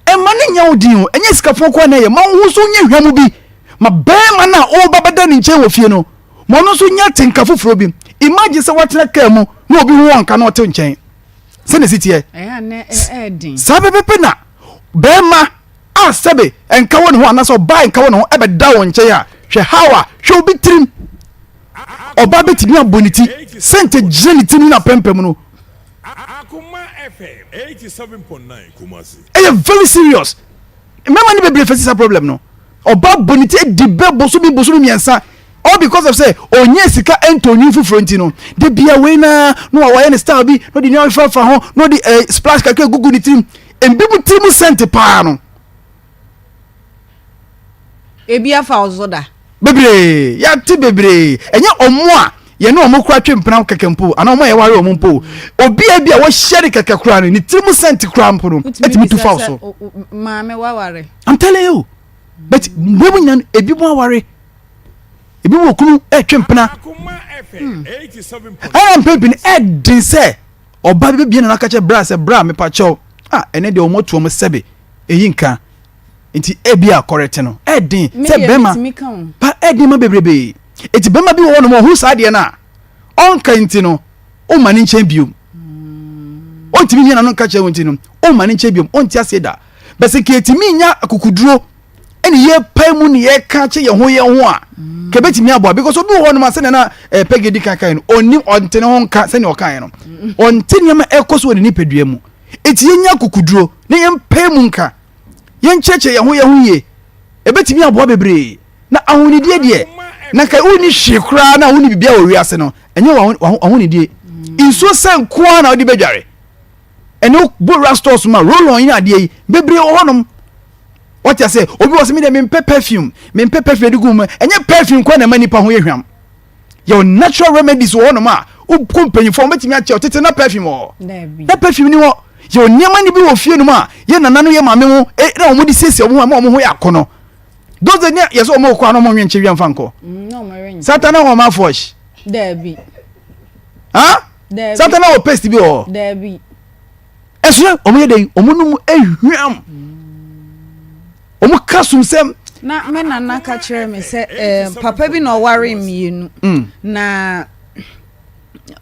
S11: ɛma ne nyɛ wo den o ɛnyɛ sikafoɔ kɔ na ɛyɛ ma wo ho so nyɛ hwam bi ma bɛrima no a ɔreba bɛda ne nkyɛn wɔ fie no ma ɔno nso nya tenka foforɔ bi imagine sɛ woatena kaa mu na obi ho wɔnka na ɔte nkyɛn sɛ na ɛsi teɛ saa pɛpɛpɛ na bɛrima a a sɛbe nka wɔ ne ho anaasɛ ɔbaa nka wɔ ne ho ɛbɛda wo nkyɛn a, hwɛ how a, hwɛ obi tirim. Ɔbaa bɛtumi abɔ ne ti, sɛnte gyina ne tirim ne n'apampam no. Ɛyɛ very serious. Mmarima no bebree face saa problem no. Ɔbaa bɔ ne ti adi bɛ bosome bosome mmiɛnsa all because of sɛ ɔnyɛ sika ɛntɔ nwin foforɔ nti no. Da bia wei naa na wayɛ ne style bi na ɔde nneɛma fafa ho na ɔde eh, splash kakra gugu ne tirim. Ebi mu tirim sɛnte paa no.
S1: Ebi afa wo so da.
S11: Bebree, yɛate bebree. Ɛnyɛ ɔmo a yɛne ɔmo kora twe mpena kɛkɛ mpo anaa ɔmo a yɛware ɔmo mpo. Obi a bi a wɔhyɛ ne kɛkɛ koraa no, ne tirim sɛnte koraa mpo no, ɛtumi tu fa wo so.
S1: Maame waware.
S11: I'm telling you. But mo mu nyinaa no, ebi mo aware. Ebi wɔ kunu ɛtwe mpena. Ɛna mpɛn pii no ɛden sɛ ɔbaa bi bɛbie n'ano aka kyerɛ bra sɛ bra mepa kyɛw. Ah, ɛnɛ deɛ ɔmo atu ɔmo sɛbe. Eyi nka. Nti ebia kɔrɛte no ɛden sɛ bɛrima pa ɛden ma bebrebe. Eti bɛrima bi wɔ hɔ nom ɔhu saa adeɛ no a ɔnka nti no ɔmma ne nkyɛn biom. Ɔntumi nyɛ n'ano nka kyerɛ wo nti no ɔmma ne nkyɛn biom ɔnte aseɛ da. Bɛsɛ nka yɛtumi nya akukuduro ɛne yɛpae mu ne yɛka kyɛ yɛn ho yɛn ho a ka ɛbɛtumi aboa because obi wɔ hɔ nom a sɛnea na eh, Peggy di kan kae no ɔnnim ɔnte ne ho nka sɛnea ɔkaeɛ no ɔnte nneɛma ɛkɔ so wɔ ne nipadua mu. Enti yɛnya akokoduro na yɛmpae mu nka, yɛnkyerɛkyerɛ yɛn ho yɛn ho yie. Ɛbɛtumi aboa bebree. Na ahonidie deɛ, na nka wonni hwee koraa na wonni biribiara wɔ wiase no, ɛnyɛ w'ahonidie. Nsuo sɛ nko ara na wode bɛdware. Ɛne wobɔ stores ma roll-on yi ne adeɛ yi, bebree wɔ hɔnom. Wate aseɛ? Obi wɔ sɛ me deɛ mempɛ perfume, mempɛ perfume de gu mu. Ɛnyɛ perfume nko na ɛma nipa ho yɛ hwam. Yɛwɔ natural remedies wɔ hɔnom a wokɔ mpanyinfoɔ wɔbɛtumi akyɛ tete na perfume wɔ hɔ. Na perfume ni hɔ. Yɛwɔ nneɛma no bi wɔ fie nom a yɛ nana no yɛ maame ho e, na wɔn de siesie wɔn ho ama wɔn ho yɛ akɔnɔ. Those days ne yɛ sɛ wɔn kɔ ano wɔn nwe nkyɛ wia nfa nkɔ. Mm, Satan na wɔn afɔsh.
S1: Daabi.
S11: Ha? Daabi. Satan na wɔ paste bi wɔ hɔ.
S1: Daabi.
S11: Ɛso wɔn yɛ dɛ wɔn num ehwiam. Wɔn ka sumsɛm.
S1: Na me nana ka kyerɛɛ me sɛ eh, papa bi na ɔware mmienu mm. na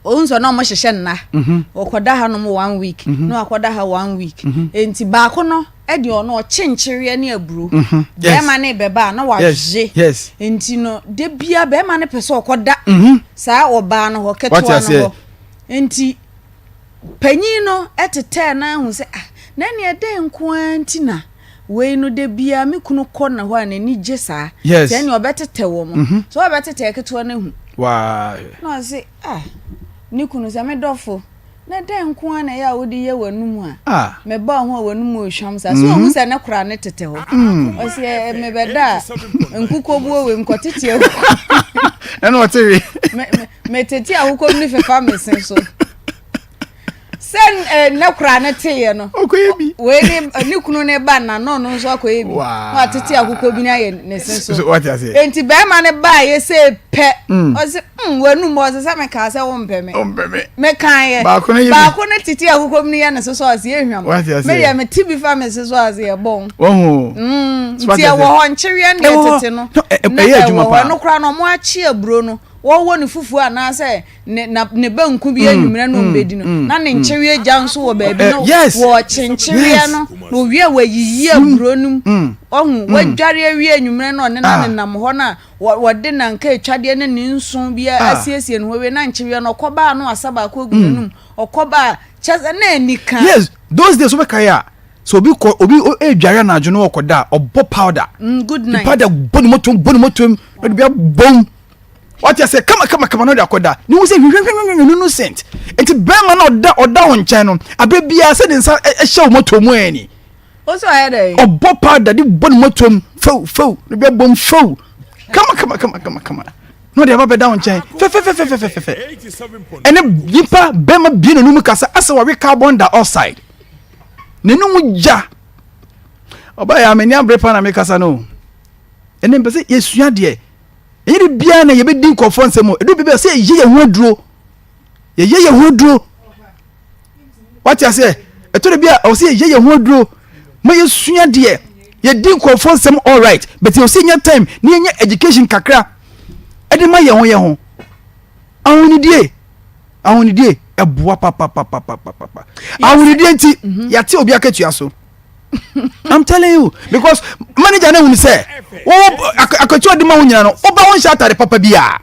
S1: ohun sɛ na wɔhyehyɛ nna mhm. ɔkɔda ha nom one week mhm. na wakɔda ha one week mhm. nti baako no ɛde ɔno ɔkye nkyereɛ ne aburo bɛrima ne bɛba a na wagye nti no de bia bɛrima no pɛ sɛ ɔkɔda saa ɔbaa no hɔ ketewa no hɔ nti Panyin no tetɛɛ no ara hu sɛ, Ah, na ɛnneɛ dɛn nko ara nti na wei no da biara me kunu kɔ ne hɔ a n'ani gye saa?
S11: Yes.
S1: Sɛ ɛnneɛ ɔbɛtetɛ wɔn. Mm -hmm. So ɔbɛtetɛ ketewa no ahu.
S11: Waa.
S1: Na ɔse, ah, ne kunu sɛ me dɔfo, na dɛn nko ara na ɛyɛ a wode yɛ w'anum a
S11: ah.
S1: meba ho a w'anum rehwam saa. So ɔhu sɛ ne kora ne tetɛ hɔ. Mm. Ɔse, eh, mebɛda a nkukɔbuo wei mekɔtete ahu.
S11: Ɛna ɔte we.
S1: Metete akokɔ mu fefa me se so. Sɛ eh, ne kora ne teeɛ no.
S11: Ɔkɔyɛ bi.
S1: Wei ne eh, ne kunu ne ba na no ɔno nso akɔyɛ bi. Na watete akokɔ bi no ayɛ ne se so.
S11: Wate aseɛ.
S1: Enti bɛrima no baayɛ sɛ pɛ. Mm. Ɔse mm w'anum ɔse sɛ mekaa sɛ wompɛ me.
S11: Wompɛ me.
S1: Mekaeɛ.
S11: Baako no yɛ bi.
S1: Baako no tete akokɔ bi no yɛ ne se so ɔse ehwam.
S11: Wate aseɛ.
S1: Me deɛ mete bi fa me se so ɔse ɛbɔn.
S11: Wahu.
S1: Mm, nti ɛwɔ hɔ nkyeweɛ ne tete no.
S11: Na ɛwɔ
S1: hɔ ɛno koraa no ɔmo akye aburo no. Wɔwɔ ne fufuo anaasɛ ne na ne banku bi anwummerɛ na ɔmbɛdi no na ne nkyeweɛ gya nso wɔ baabi no wɔkye nkyeweɛ no na owie a wayiyi aburo no mu ɔhu wadware awie anwummerɛ na ɔne na nenam hɔ no a wɔde nanka atwadeɛ ne ne nso bi asiesie ne ho awie na nkyeweɛ no ɔkɔbaa no asa baako agu n'anum ɔkɔbaa kyɛ sɛ na anika.
S11: Yes, those days wobɛkae a sɛ obi kɔ obi edware anadwo na ɔkɔda a ɔbɔ powder.
S1: Mm, good night.
S11: Powder bɔ ne motom bɔ ne motom na ɔde bi abom. Wate aseɛ kama kama kama na ɔde akɔda ne ho sɛ hwehwehwehwehwɛ no sent. Nti bɛrima na ɔda ɔda wo nkyɛn no abere biara sɛ ne nsa hyɛ wo moto mu ɛni.
S1: O sɛ ɔyɛ dɛ.
S11: Ɔbɔ powder de bɔ ne moto mu few few ne bi abom few kama kama kama kama kama na ɔde aba bɛda wo nkyɛn fɛfɛfɛfɛfɛfɛ. Ɛne nipa bɛrima bie n'anum kasa asɛ wawe carbon dioxide n'anum gya. Ɔbaa yɛ amani abere pa na mekasa no. Ɛnɛ mpɛ sɛ yɛsua deɛ. Ɛnyɛ de biara na yɛbɛdi nkurɔfoɔ nsɛm o. Ɛduru baabi a sɛ yɛyɛ yɛn ho aduro. Yɛyɛ yɛn ho aduro. Wate aseɛ? Ɛtɔ da bi a ɛwɔ sɛ yɛyɛ yɛn ho aduro ma yɛsua deɛ. Yɛdi nkurɔfoɔ nsɛm all right, but ɛwɔ sɛ yɛnya time na yɛnya education kakra ɛde ma yɛn ho yɛn ho. Ahonidie, ahonidie ɛboa papapapapapa. Ahonidie nti, mhm. yɛate obi akatua so. I'm telling you because manager no hunu sɛ wo akatua ɔde ma wo nyina no woba wonhyɛ atade papa biara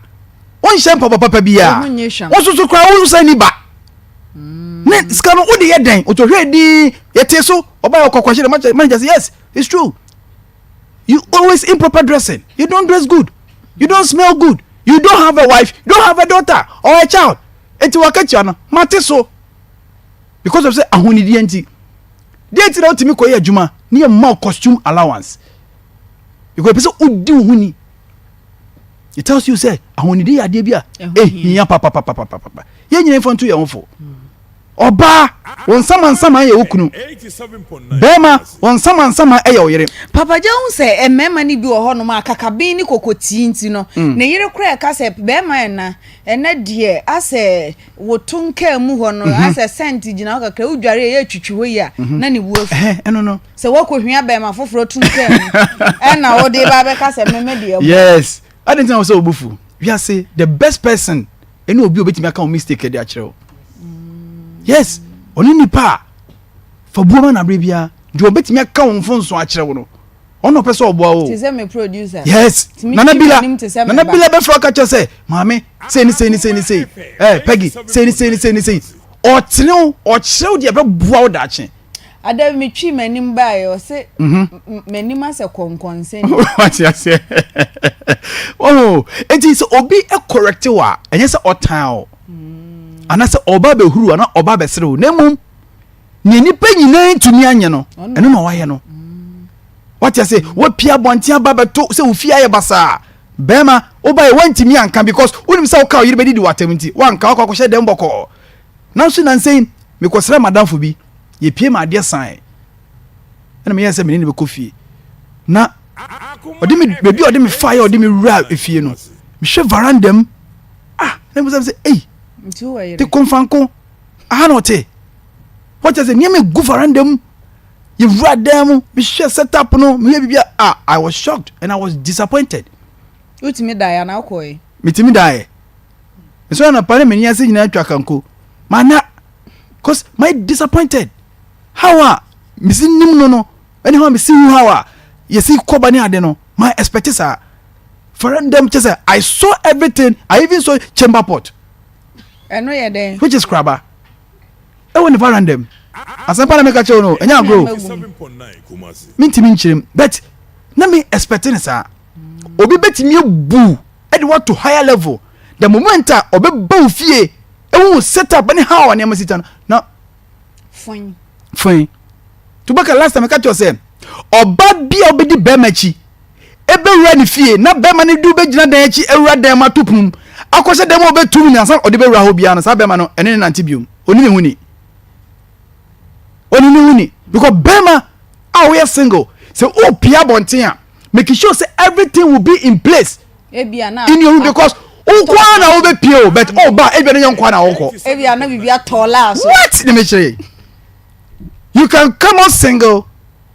S11: wonhyɛ mpaboa papa biara wo soso koraa wo nsa ni ba ne sika no wode yɛ dɛn ɔtɔhwɛ din yɛte so ɔba yɛ ɔkɔkɔhyɛ dɛ manager sɛ yes it's true you always improper dressing you don't dress good you don't smell good you don't have a wife you don't have a daughter or a child eti wakatua no mate so because of sɛ ahonideɛ nti deɛ nti na wotumi kɔyɛ adwuma ne yɛ mma costume allowance because ɛpɛ sɛ wodi wo ho ni it tells you sɛ ahonidi yɛ adeɛ bi a ɛhia papapapapapa yɛn nyina mfa nto yɛn ho fo ɔbaa wɔn nsamansaman yɛ wo kunu bɛrima wɔn nsamansaman yɛ wo yere.
S1: Papa gya hu sɛ mmarima no bi wɔ hɔnom a kakaben ne kokotii nti no mm. ne yere koraa ɛka sɛ bɛrima ɛna ɛnɛ deɛ asɛ woto nkaa mu hɔ no mhm. asɛ sɛnt gyina hɔ kakra wodware ɛyɛ twitwi hɔ yi a mhm. na ne bu afu
S11: ɛno no
S1: sɛ woakɔhwia bɛrima foforɔ to nkaa mu ɛna wode ba bɛka sɛ meme deɛ
S11: yes ade nti na wɔ sɛ wobufu wiase the best person ɛne obi a obɛtumi aka wo mistake de akyerɛ wo yes ɔne nipa a fa buo ma no aberɛ biara deɛ ɔbɛtumi aka wo mfonso akyerɛ wo no ɔno ɔpɛ sɛ ɔboa wo
S1: te sɛ me producer
S11: yes nana bila nana bila bɛfrɛ ɔka kyerɛ sɛ maame sei ne sei ne sei ne sei eh, peggy sei ne sei ne sei ne sei ɔtene wo ɔkyerɛ wo deɛ ɛbɛboa wo daakye
S1: Ada metwi m'anim baeɛ ɔse mhm. m'anim asɛ kɔnkɔnsɛn.
S11: Wate aseɛ. Oh, enti sɛ obi correct wo a ɛnyɛ sɛ ɔtan o mm. anaasɛ ɔba bɛhuru anaa ɔba bɛsere wo na mmom nea nnipa nyinaa ntumi anyɛ no ɛno na wayɛ no mm. wate ase wapia abɔnten aba bɛto sɛ ofie ayɛ basaa bɛrima wobaeɛ woantumi anka because wonim sɛ woka ɔyere bɛdidi w'atam nti woanka wakɔ akɔhyɛ dɛm bɔkɔɔ Nanso nnansa yi, mekɔsraa m'adamfo bi. Yɛpue ma adeɛ saeɛ. Ɛna meyɛɛ sɛ me ne no bɛkɔ fie. Na ɔde me baabi a ɔde me faeɛ a ɔde me wuraa efie no, mehwɛ veranda mu. Ah, na mebisa sɛ, ei, te komfanko, aha na ɔte. Wɔkyɛ sɛ nneɛma egu veranda mu. Yɛwura dan mu, mehwɛ set up no, mehwɛ biribi a, ah, I was shocked and I was disappointed.
S1: Wotumi daeɛ anaa wokɔe?
S11: Metumi daeɛ. Mesɔre anɔpa na m'ani ase nyinaa atwa kanko. Manna. Cause my disappointed. How a mesi nim no no, ɛne how a mesi hu how a yɛsi kɔba ne ade no, my expect saa. Farandam kyɛ sɛ I saw everything, I even saw chamber pot.
S1: Ɛno yɛ dɛn?
S11: Which is kraba. Ɛwɔ ne farandam. Asɛmpa na meka kyerɛ wo no, ɛnyɛ agorɔ. Mentumi nkyerɛ mu, but na me expect ne saa. Obi betumi abu de wo ato higher level the moment a ɔbɛba wo fie ehu wo set up ne how a nneɛma si ta no na
S1: fun
S11: fun to bɛka last time ɛka kyerɛ sɛ ɔba bi a ɔbɛdi bɛrima akyi ɛbɛwura ne fie na bɛrima no de wobɛgyina dan akyi awura dan mu ato pum akɔhyɛ dan mu a ɔbɛtum ne ansa ɔde bɛwura hɔ biara no saa bɛrima no ɛne ne nante biom ɔni ne ho ni ɔni ne ho ni because bɛrima a woyɛ single sɛ wopia abɔnten a make sure sɛ everything will be in place
S1: Ebia na
S11: in your room because nko ara na wobɛpie o but ɔba ebia ne yɛ nko ara na wokɔ.
S1: Ebia na biribi atɔ laa so.
S11: What ne mekyerɛ you can come out single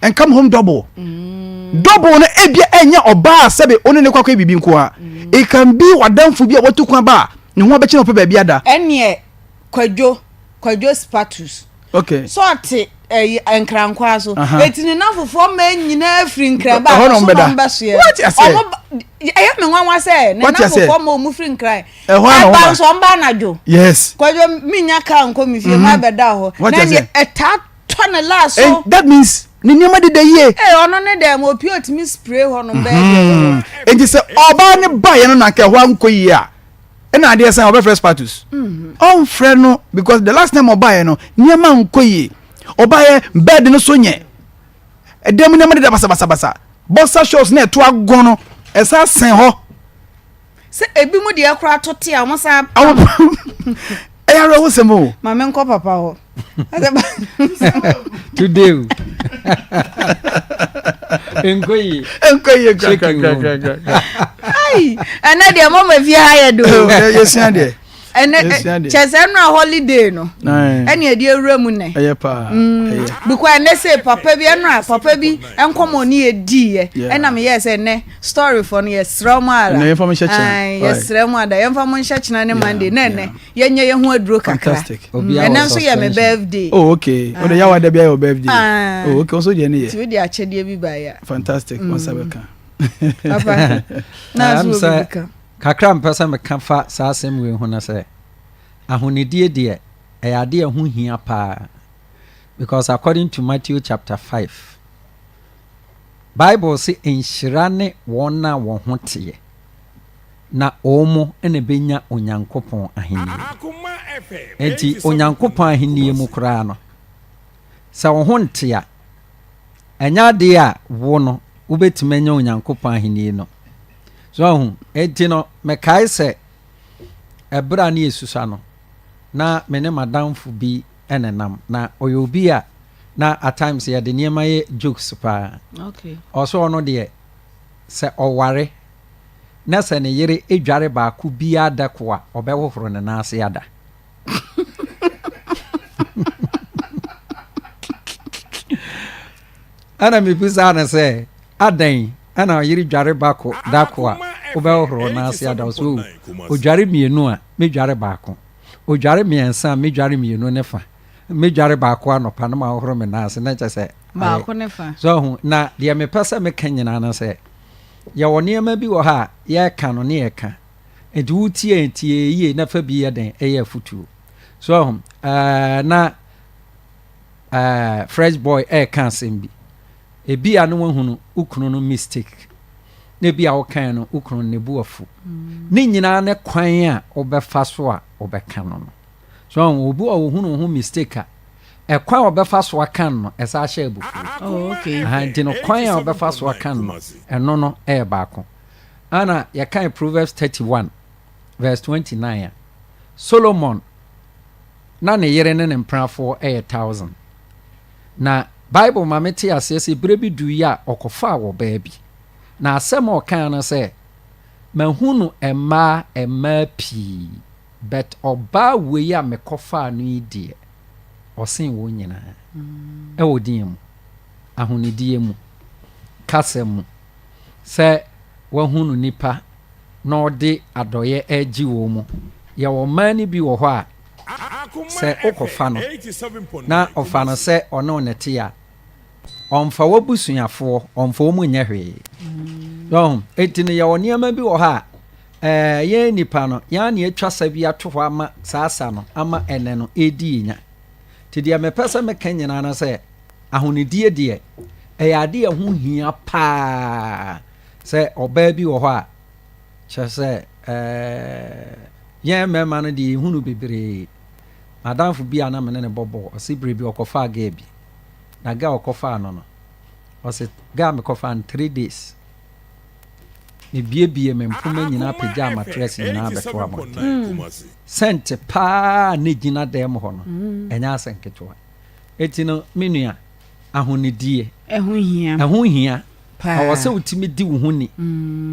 S11: and come home double. Mm. Double no ebia ɛnyɛ ɔbaa sɛbe one ne kɔ akɔyɛ biribi nko ara. Mm. It can be wadanfo bi a watu kwan ba a ne ho abɛkyɛ na ɔpɛ baabi ada.
S1: Ɛneɛ Kwadwo Kwadwo Spatus.
S11: Okay.
S1: So ɔte ɛyi eh, nkrankwaa so. Eti ne nanfofoɔ mmaa nyinaa firi nkran ba ɛhɔ so na ɔmbɛsoɛ. Ɔmo ɛyɛ me nwanwa sɛ ne nanfofoɔ mmaa ɔmo firi nkran. Ɛba nso ɔmo ba anadwo.
S11: Yes.
S1: Kwadwo mi nya kaa nkɔ mi fie ma abɛda hɔ. Na ɛneɛ ɛtaa tɔ ne laa so.
S11: Eh, that means ne nneɛma deda yie.
S1: Ee ɔno ne dɛm opie otumi spray hɔ nom bɛyɛ deɛ.
S11: Nti sɛ ɔbaa ne ba yɛ no na nka ɛhɔ ankɔ yie a. Ɛna adeɛ san ɔbɛfrɛ Spatus. Ɔnfrɛ no because the last time ɔbaeɛ no nneɛma nkɔ yie. Ɔbaeɛ bed no so nyɛ. Ɛdan mu nneɛma deda basabasabasa. Boxer shorts na ɛto agɔn no ɛsan sɛn hɔ.
S1: Sɛ ebi mu deɛ koraa to te a wɔn san pam.
S11: Ɛyɛ awerɛhosɛm o.
S1: Maame nkɔ papa hɔ.
S3: Today o. Nkɔ yie.
S11: Nkɔ yie kakrakrakra.
S1: Ayi ɛnɛ deɛ mama fie ha yɛ do.
S11: Yɛsua deɛ.
S1: Ɛnɛ kyɛ sɛ ɛnura holiday no ɛne ɛde awura mu nɛ.
S11: Ɛyɛ paa. Mm.
S1: Because ɛnɛ sɛ papa bi ɛnura papa bi nkɔmɔ ne yɛ di yɛ ɛna mi yɛ sɛ ɛnɛ story fɔ no yɛ srɛ mu ara.
S11: Ɛnɛ yɛn fa mo nhyɛ kyena.
S1: Yɛ srɛ mu ada yɛn fa mo nhyɛ kyena ne Monday na ɛnɛ yɛ nyɛ yɛn ho aduro kakra.
S11: Fantastic.
S1: Ɛnɛ nso yɛ mi birthday.
S11: Oh okay. O de yawa dabi ayɛ o birthday. Oh okay. Ɔso deɛ ne yɛ.
S1: Ti o de akyɛdeɛ bi ba ya.
S11: Fantastic. Wɔn nsa bɛ ka.
S1: Papa. Na so obi bi ka.
S3: Kakra a mepɛ sɛ meka fa saa asɛm wei ho ne sɛ, ahonidie deɛ, ɛyɛ adeɛ a ɛho hia paa. Because according to Matthew chapter 5, Bible se nhyira ne wɔn a wɔn ho teɛ, na wɔn na ɛbɛnya Onyankopɔn ahennie. Enti Onyankopɔn ahennie mu koraa no, sɛ wo ho nte a, ɛnyɛ adeɛ a wo no wobɛtumi anya Onyankopɔn ahennie no. So ahu? Enti no, mekae sɛ ɛberɛ a ne yɛsusua no, na me ne m'adamfo bi nenam. Na ɔyɛ obi a na at times yɛde nneɛma yɛ jokes paa.
S8: Okay.
S3: Ɔsɛ ɔno deɛ, sɛ ɔware na sɛ ne yere dware baako biara da ko a, ɔbɛhohoro ne nan ase ada. Ɛna mebisaa no sɛ, Adɛn na ɔyere dware bako da ko a, wobɛhohoro wo nan ase ada? Ɔse, Oh, odware mmienu a, medware baako. Odware mmiɛnsa a, medware mmienu ne fa. Medware baako anɔpa na mahohoro me nan ase na kyɛ sɛ
S1: baako ne fa.
S3: So ahu, na deɛ mepɛ sɛ meka nyinaa no sɛ, yɛwɔ nneɛma bi wɔ hɔ a yɛka no ne yɛka. Nti wotie tie yie na fa bi yɛ dɛn ɛyɛ afutuo. So ahu, ɛɛ na eh, fresh boy ɛreka asɛm bi. Ebia na wahunu wo kunu no mistake. Na ebia wokae no wo kunu no ne bo afu. Ne nyinaa ne kwan a wobɛfa so a wobɛka no no. So obi a ohunu ho mistake a, ɛkwan a ɔbɛfa so aka no ɛsɛ ahyɛ abufuo.
S1: Oh, okay.
S3: Aha, nti no kwan a ɔbɛfa so aka no ɛno no ɛyɛ baako. Ana yɛkan Proverbs 31 verse 29 a, Solomon na ne yere ne ne mpenafoɔ yɛ thousand. Na Bible ma mete aseɛ sɛ berɛ bi duiɛ a ɔkɔfaa ɔbaa bi. Na asɛm a ɔkaa no sɛ, mahunu mmaa mmaa pii, but ɔbaa wei a mekɔfaa no yi deɛ, ɔsen wɔn nyinaa. Ɛwɔ deɛn mu? Ahonidie mu, kasa mu, sɛ wahunu nipa na ɔde adɔeɛ regye wɔn mu. Yɛwɔ mmaa no bi wɔ hɔ a, sɛ wokɔfa no na ɔfa no sɛ ɔne wo na ɛte a, ɔmfa w'abusuafoɔ, ɔmfa wɔn nyɛ hwee. Ɔho, enti no yɛwɔ nneɛma bi wɔ hɔ a, ɛɛ yɛn nnipa no, yɛn na yɛatwa sa bi ato hɔ ama saa sa no, ama ɛnɛ no ɛredi yɛn nya. Nti deɛ mepɛ sɛ meka nyinaa no sɛ, ahonidie deɛ, ɛyɛ adeɛ a ɛho hia paa. Sɛ ɔbaa bi wɔ hɔ a, kyerɛ sɛ yɛn mmarima no deɛ yɛhu no bebree. M'adamfo bi a na me ne no bɔ bɔɔl, ɔse berɛ bi ɔkɔfaa girl bi. Na girl a ɔkɔfaa no no, ɔse girl a mekɔfaa no three days. Mebiebie me mpoma nyinaa pagyaa matress nyinaa bɛto abɔnten. Sɛnte paa na ɛgyina dan mu hɔ no, ɛnyɛ asɛ nketewa. Enti no, me nua, ahonidie.
S1: Ɛho hia.
S3: Ɛho hia.
S1: Paa.
S3: Ɛwɔ sɛ wotumi di wo ho ni.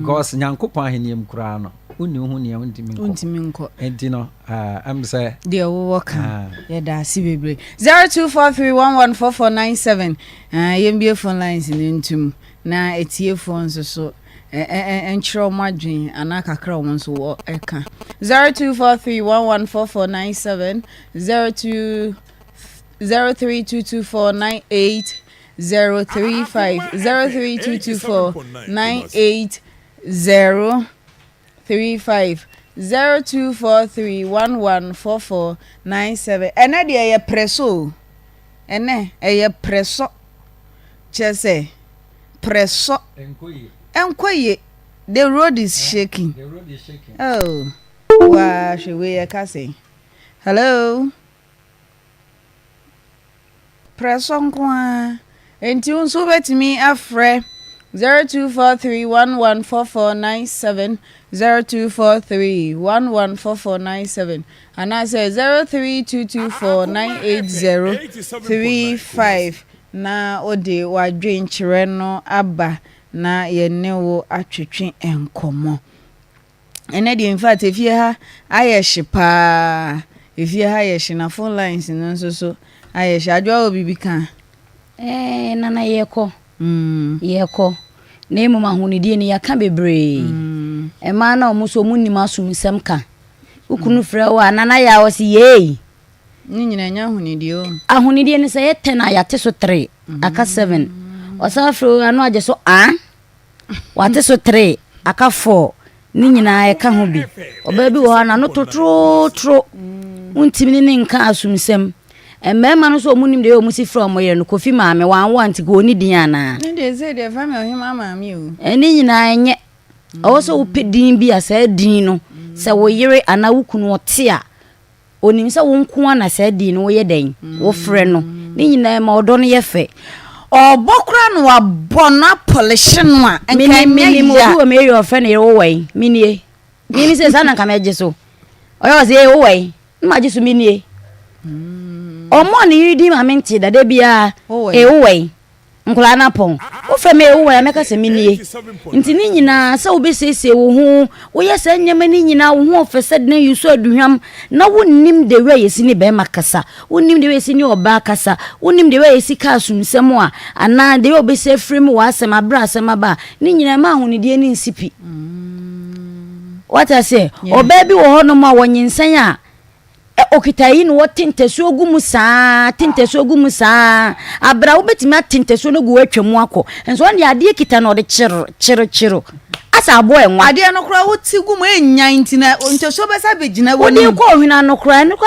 S3: Because Nyankopɔn ahenni mu koraa no, wonni wo ho ni a wontumi nkɔ.
S1: Wontumi nkɔ.
S3: Enti no, ɛm sɛ.
S1: Deɛ wowɔ ka. Yɛda ase bebree. 0243114497. Yɛmbie phone lines no ntum na atiefoɔ nso so nkyerɛ wɔn adwene anaa kakra wɔn nso wɔ ɛka. 0243114497 02 0322498 035 03224 980 35 0243 1144 97. Ɛnɛ deɛ ɛyɛ prɛsɔ o. Ɛnɛ ɛyɛ prɛsɔ. Kyerɛ sɛ prɛsɔ. Ɛnkɔ yie. The road is shaking.
S3: The road is shaking.
S1: Oh. Waa hwɛ wei ɛka sɛn. Hello. Prɛsɔ nko ara. Enti wo nso wobɛtumi afrɛ 0243114497, 0243114497 anaasɛ 0322498035 na wode w'adwenkyerɛ no aba na yɛne wo atwetwe nkɔmmɔ. Ɛnɛ deɛ infact efie ha ayɛ hye paa efie ha yɛ hye na phone lines no nso so ayɛ hye Adwoa wɔ biribi ka?
S6: Ɛɛ Nana yɛkɔ yɛkɔ na mmom ahonidie no yɛaka bebree mmaa no a wɔn nso wɔn nnim asomsɛm ka wo kunu frɛ wo a Nana yɛ a ɔsi yeei.
S1: Ne nyinaa nyɛ ahonidie o.
S6: Ahonidie no sɛ yɛ ten a yɛate so three aka seven ɔsan frɛ wo ano agye so ah. Wate so tre, aka four, ne nyinaa ɛka ho bi. Ɔbaa bi wɔ hɔ a n'ano totorotoro, wontumi ne ne nka asomsɛm. Mmarima no nso wɔn nim deɛ wɔn si frɛ wɔn yere no, Kofi maame, wanwo a nti ɔnni din anaa?
S1: Ne deɛ sɛ deɛ fa me ɔhema maame o.
S6: Ɛne nyinaa ɛnyɛ. Ɛwɔ sɛ wopɛ din bi a saa din no, sɛ wo yere anaa wo kunu ɔte a, Onim sɛ wo nko ara na saa din no woyɛ dɛn? Wofrɛ no. Ne nyinaa ɛma ɔdɔ no yɛ fɛ.
S1: Ɔbɔ koraa na wabɔ no apɔlehye no a, nka
S6: Menim,
S1: ɛnyɛ
S6: menim
S1: ya.
S6: obi wɔ me area ɔfrɛ ne yere wowɔ he? Menie. Mimi sɛ saa na nka mɛgye so. Ɔyɛ ɔsɛ ee wowɔ he? Na magye so menie. Ɔmmɔɔ ne yere din ma mente da, da biara
S1: Wowɔ
S6: ee
S1: he?
S6: wowɔ he? Nkwadaa no apɔn. Wofrɛ me Yehowa a, mɛka sɛ, Menie. Nti ne nyinaa, sɛ wobɛsiesie wo ho, woyɛ saa nneɛma no nyinaa, wo ho ɔfɛ sɛ dene yusu aduhwam, na wonnim the way a yɛsi ne bɛrima kasa, wonnim the way a yɛsi ne ɔbaa kasa, wonnim the way a yɛsi ka asomsɛm a, anaa the way a wobɛsi afiri mu w'asɛm aberɛ a asɛm aba a, ne nyinaa ɛma ahonidie no nsi pi. Wate aseɛ? Ɔbaa bi wɔ hɔnom a wɔnyinsɛn a, Ɛ Okita yi na wɔte ntasuo gu mu saa, te ntasuo gu mu saa. Abere a wobɛtumi ate ntasuo no gu atwa mu akɔ. Nso ɔno deɛ adeɛ kita no ɔde kyere kyere kyere. Asɛ aboɔ ɛnwa.
S1: Adeɛ no koraa wote gu mu ɛnyan nti na ntasuo bɛsa bɛgyina
S6: Wode
S1: w'anim.
S6: kɔ ohwene ano koraa ɛno koraa.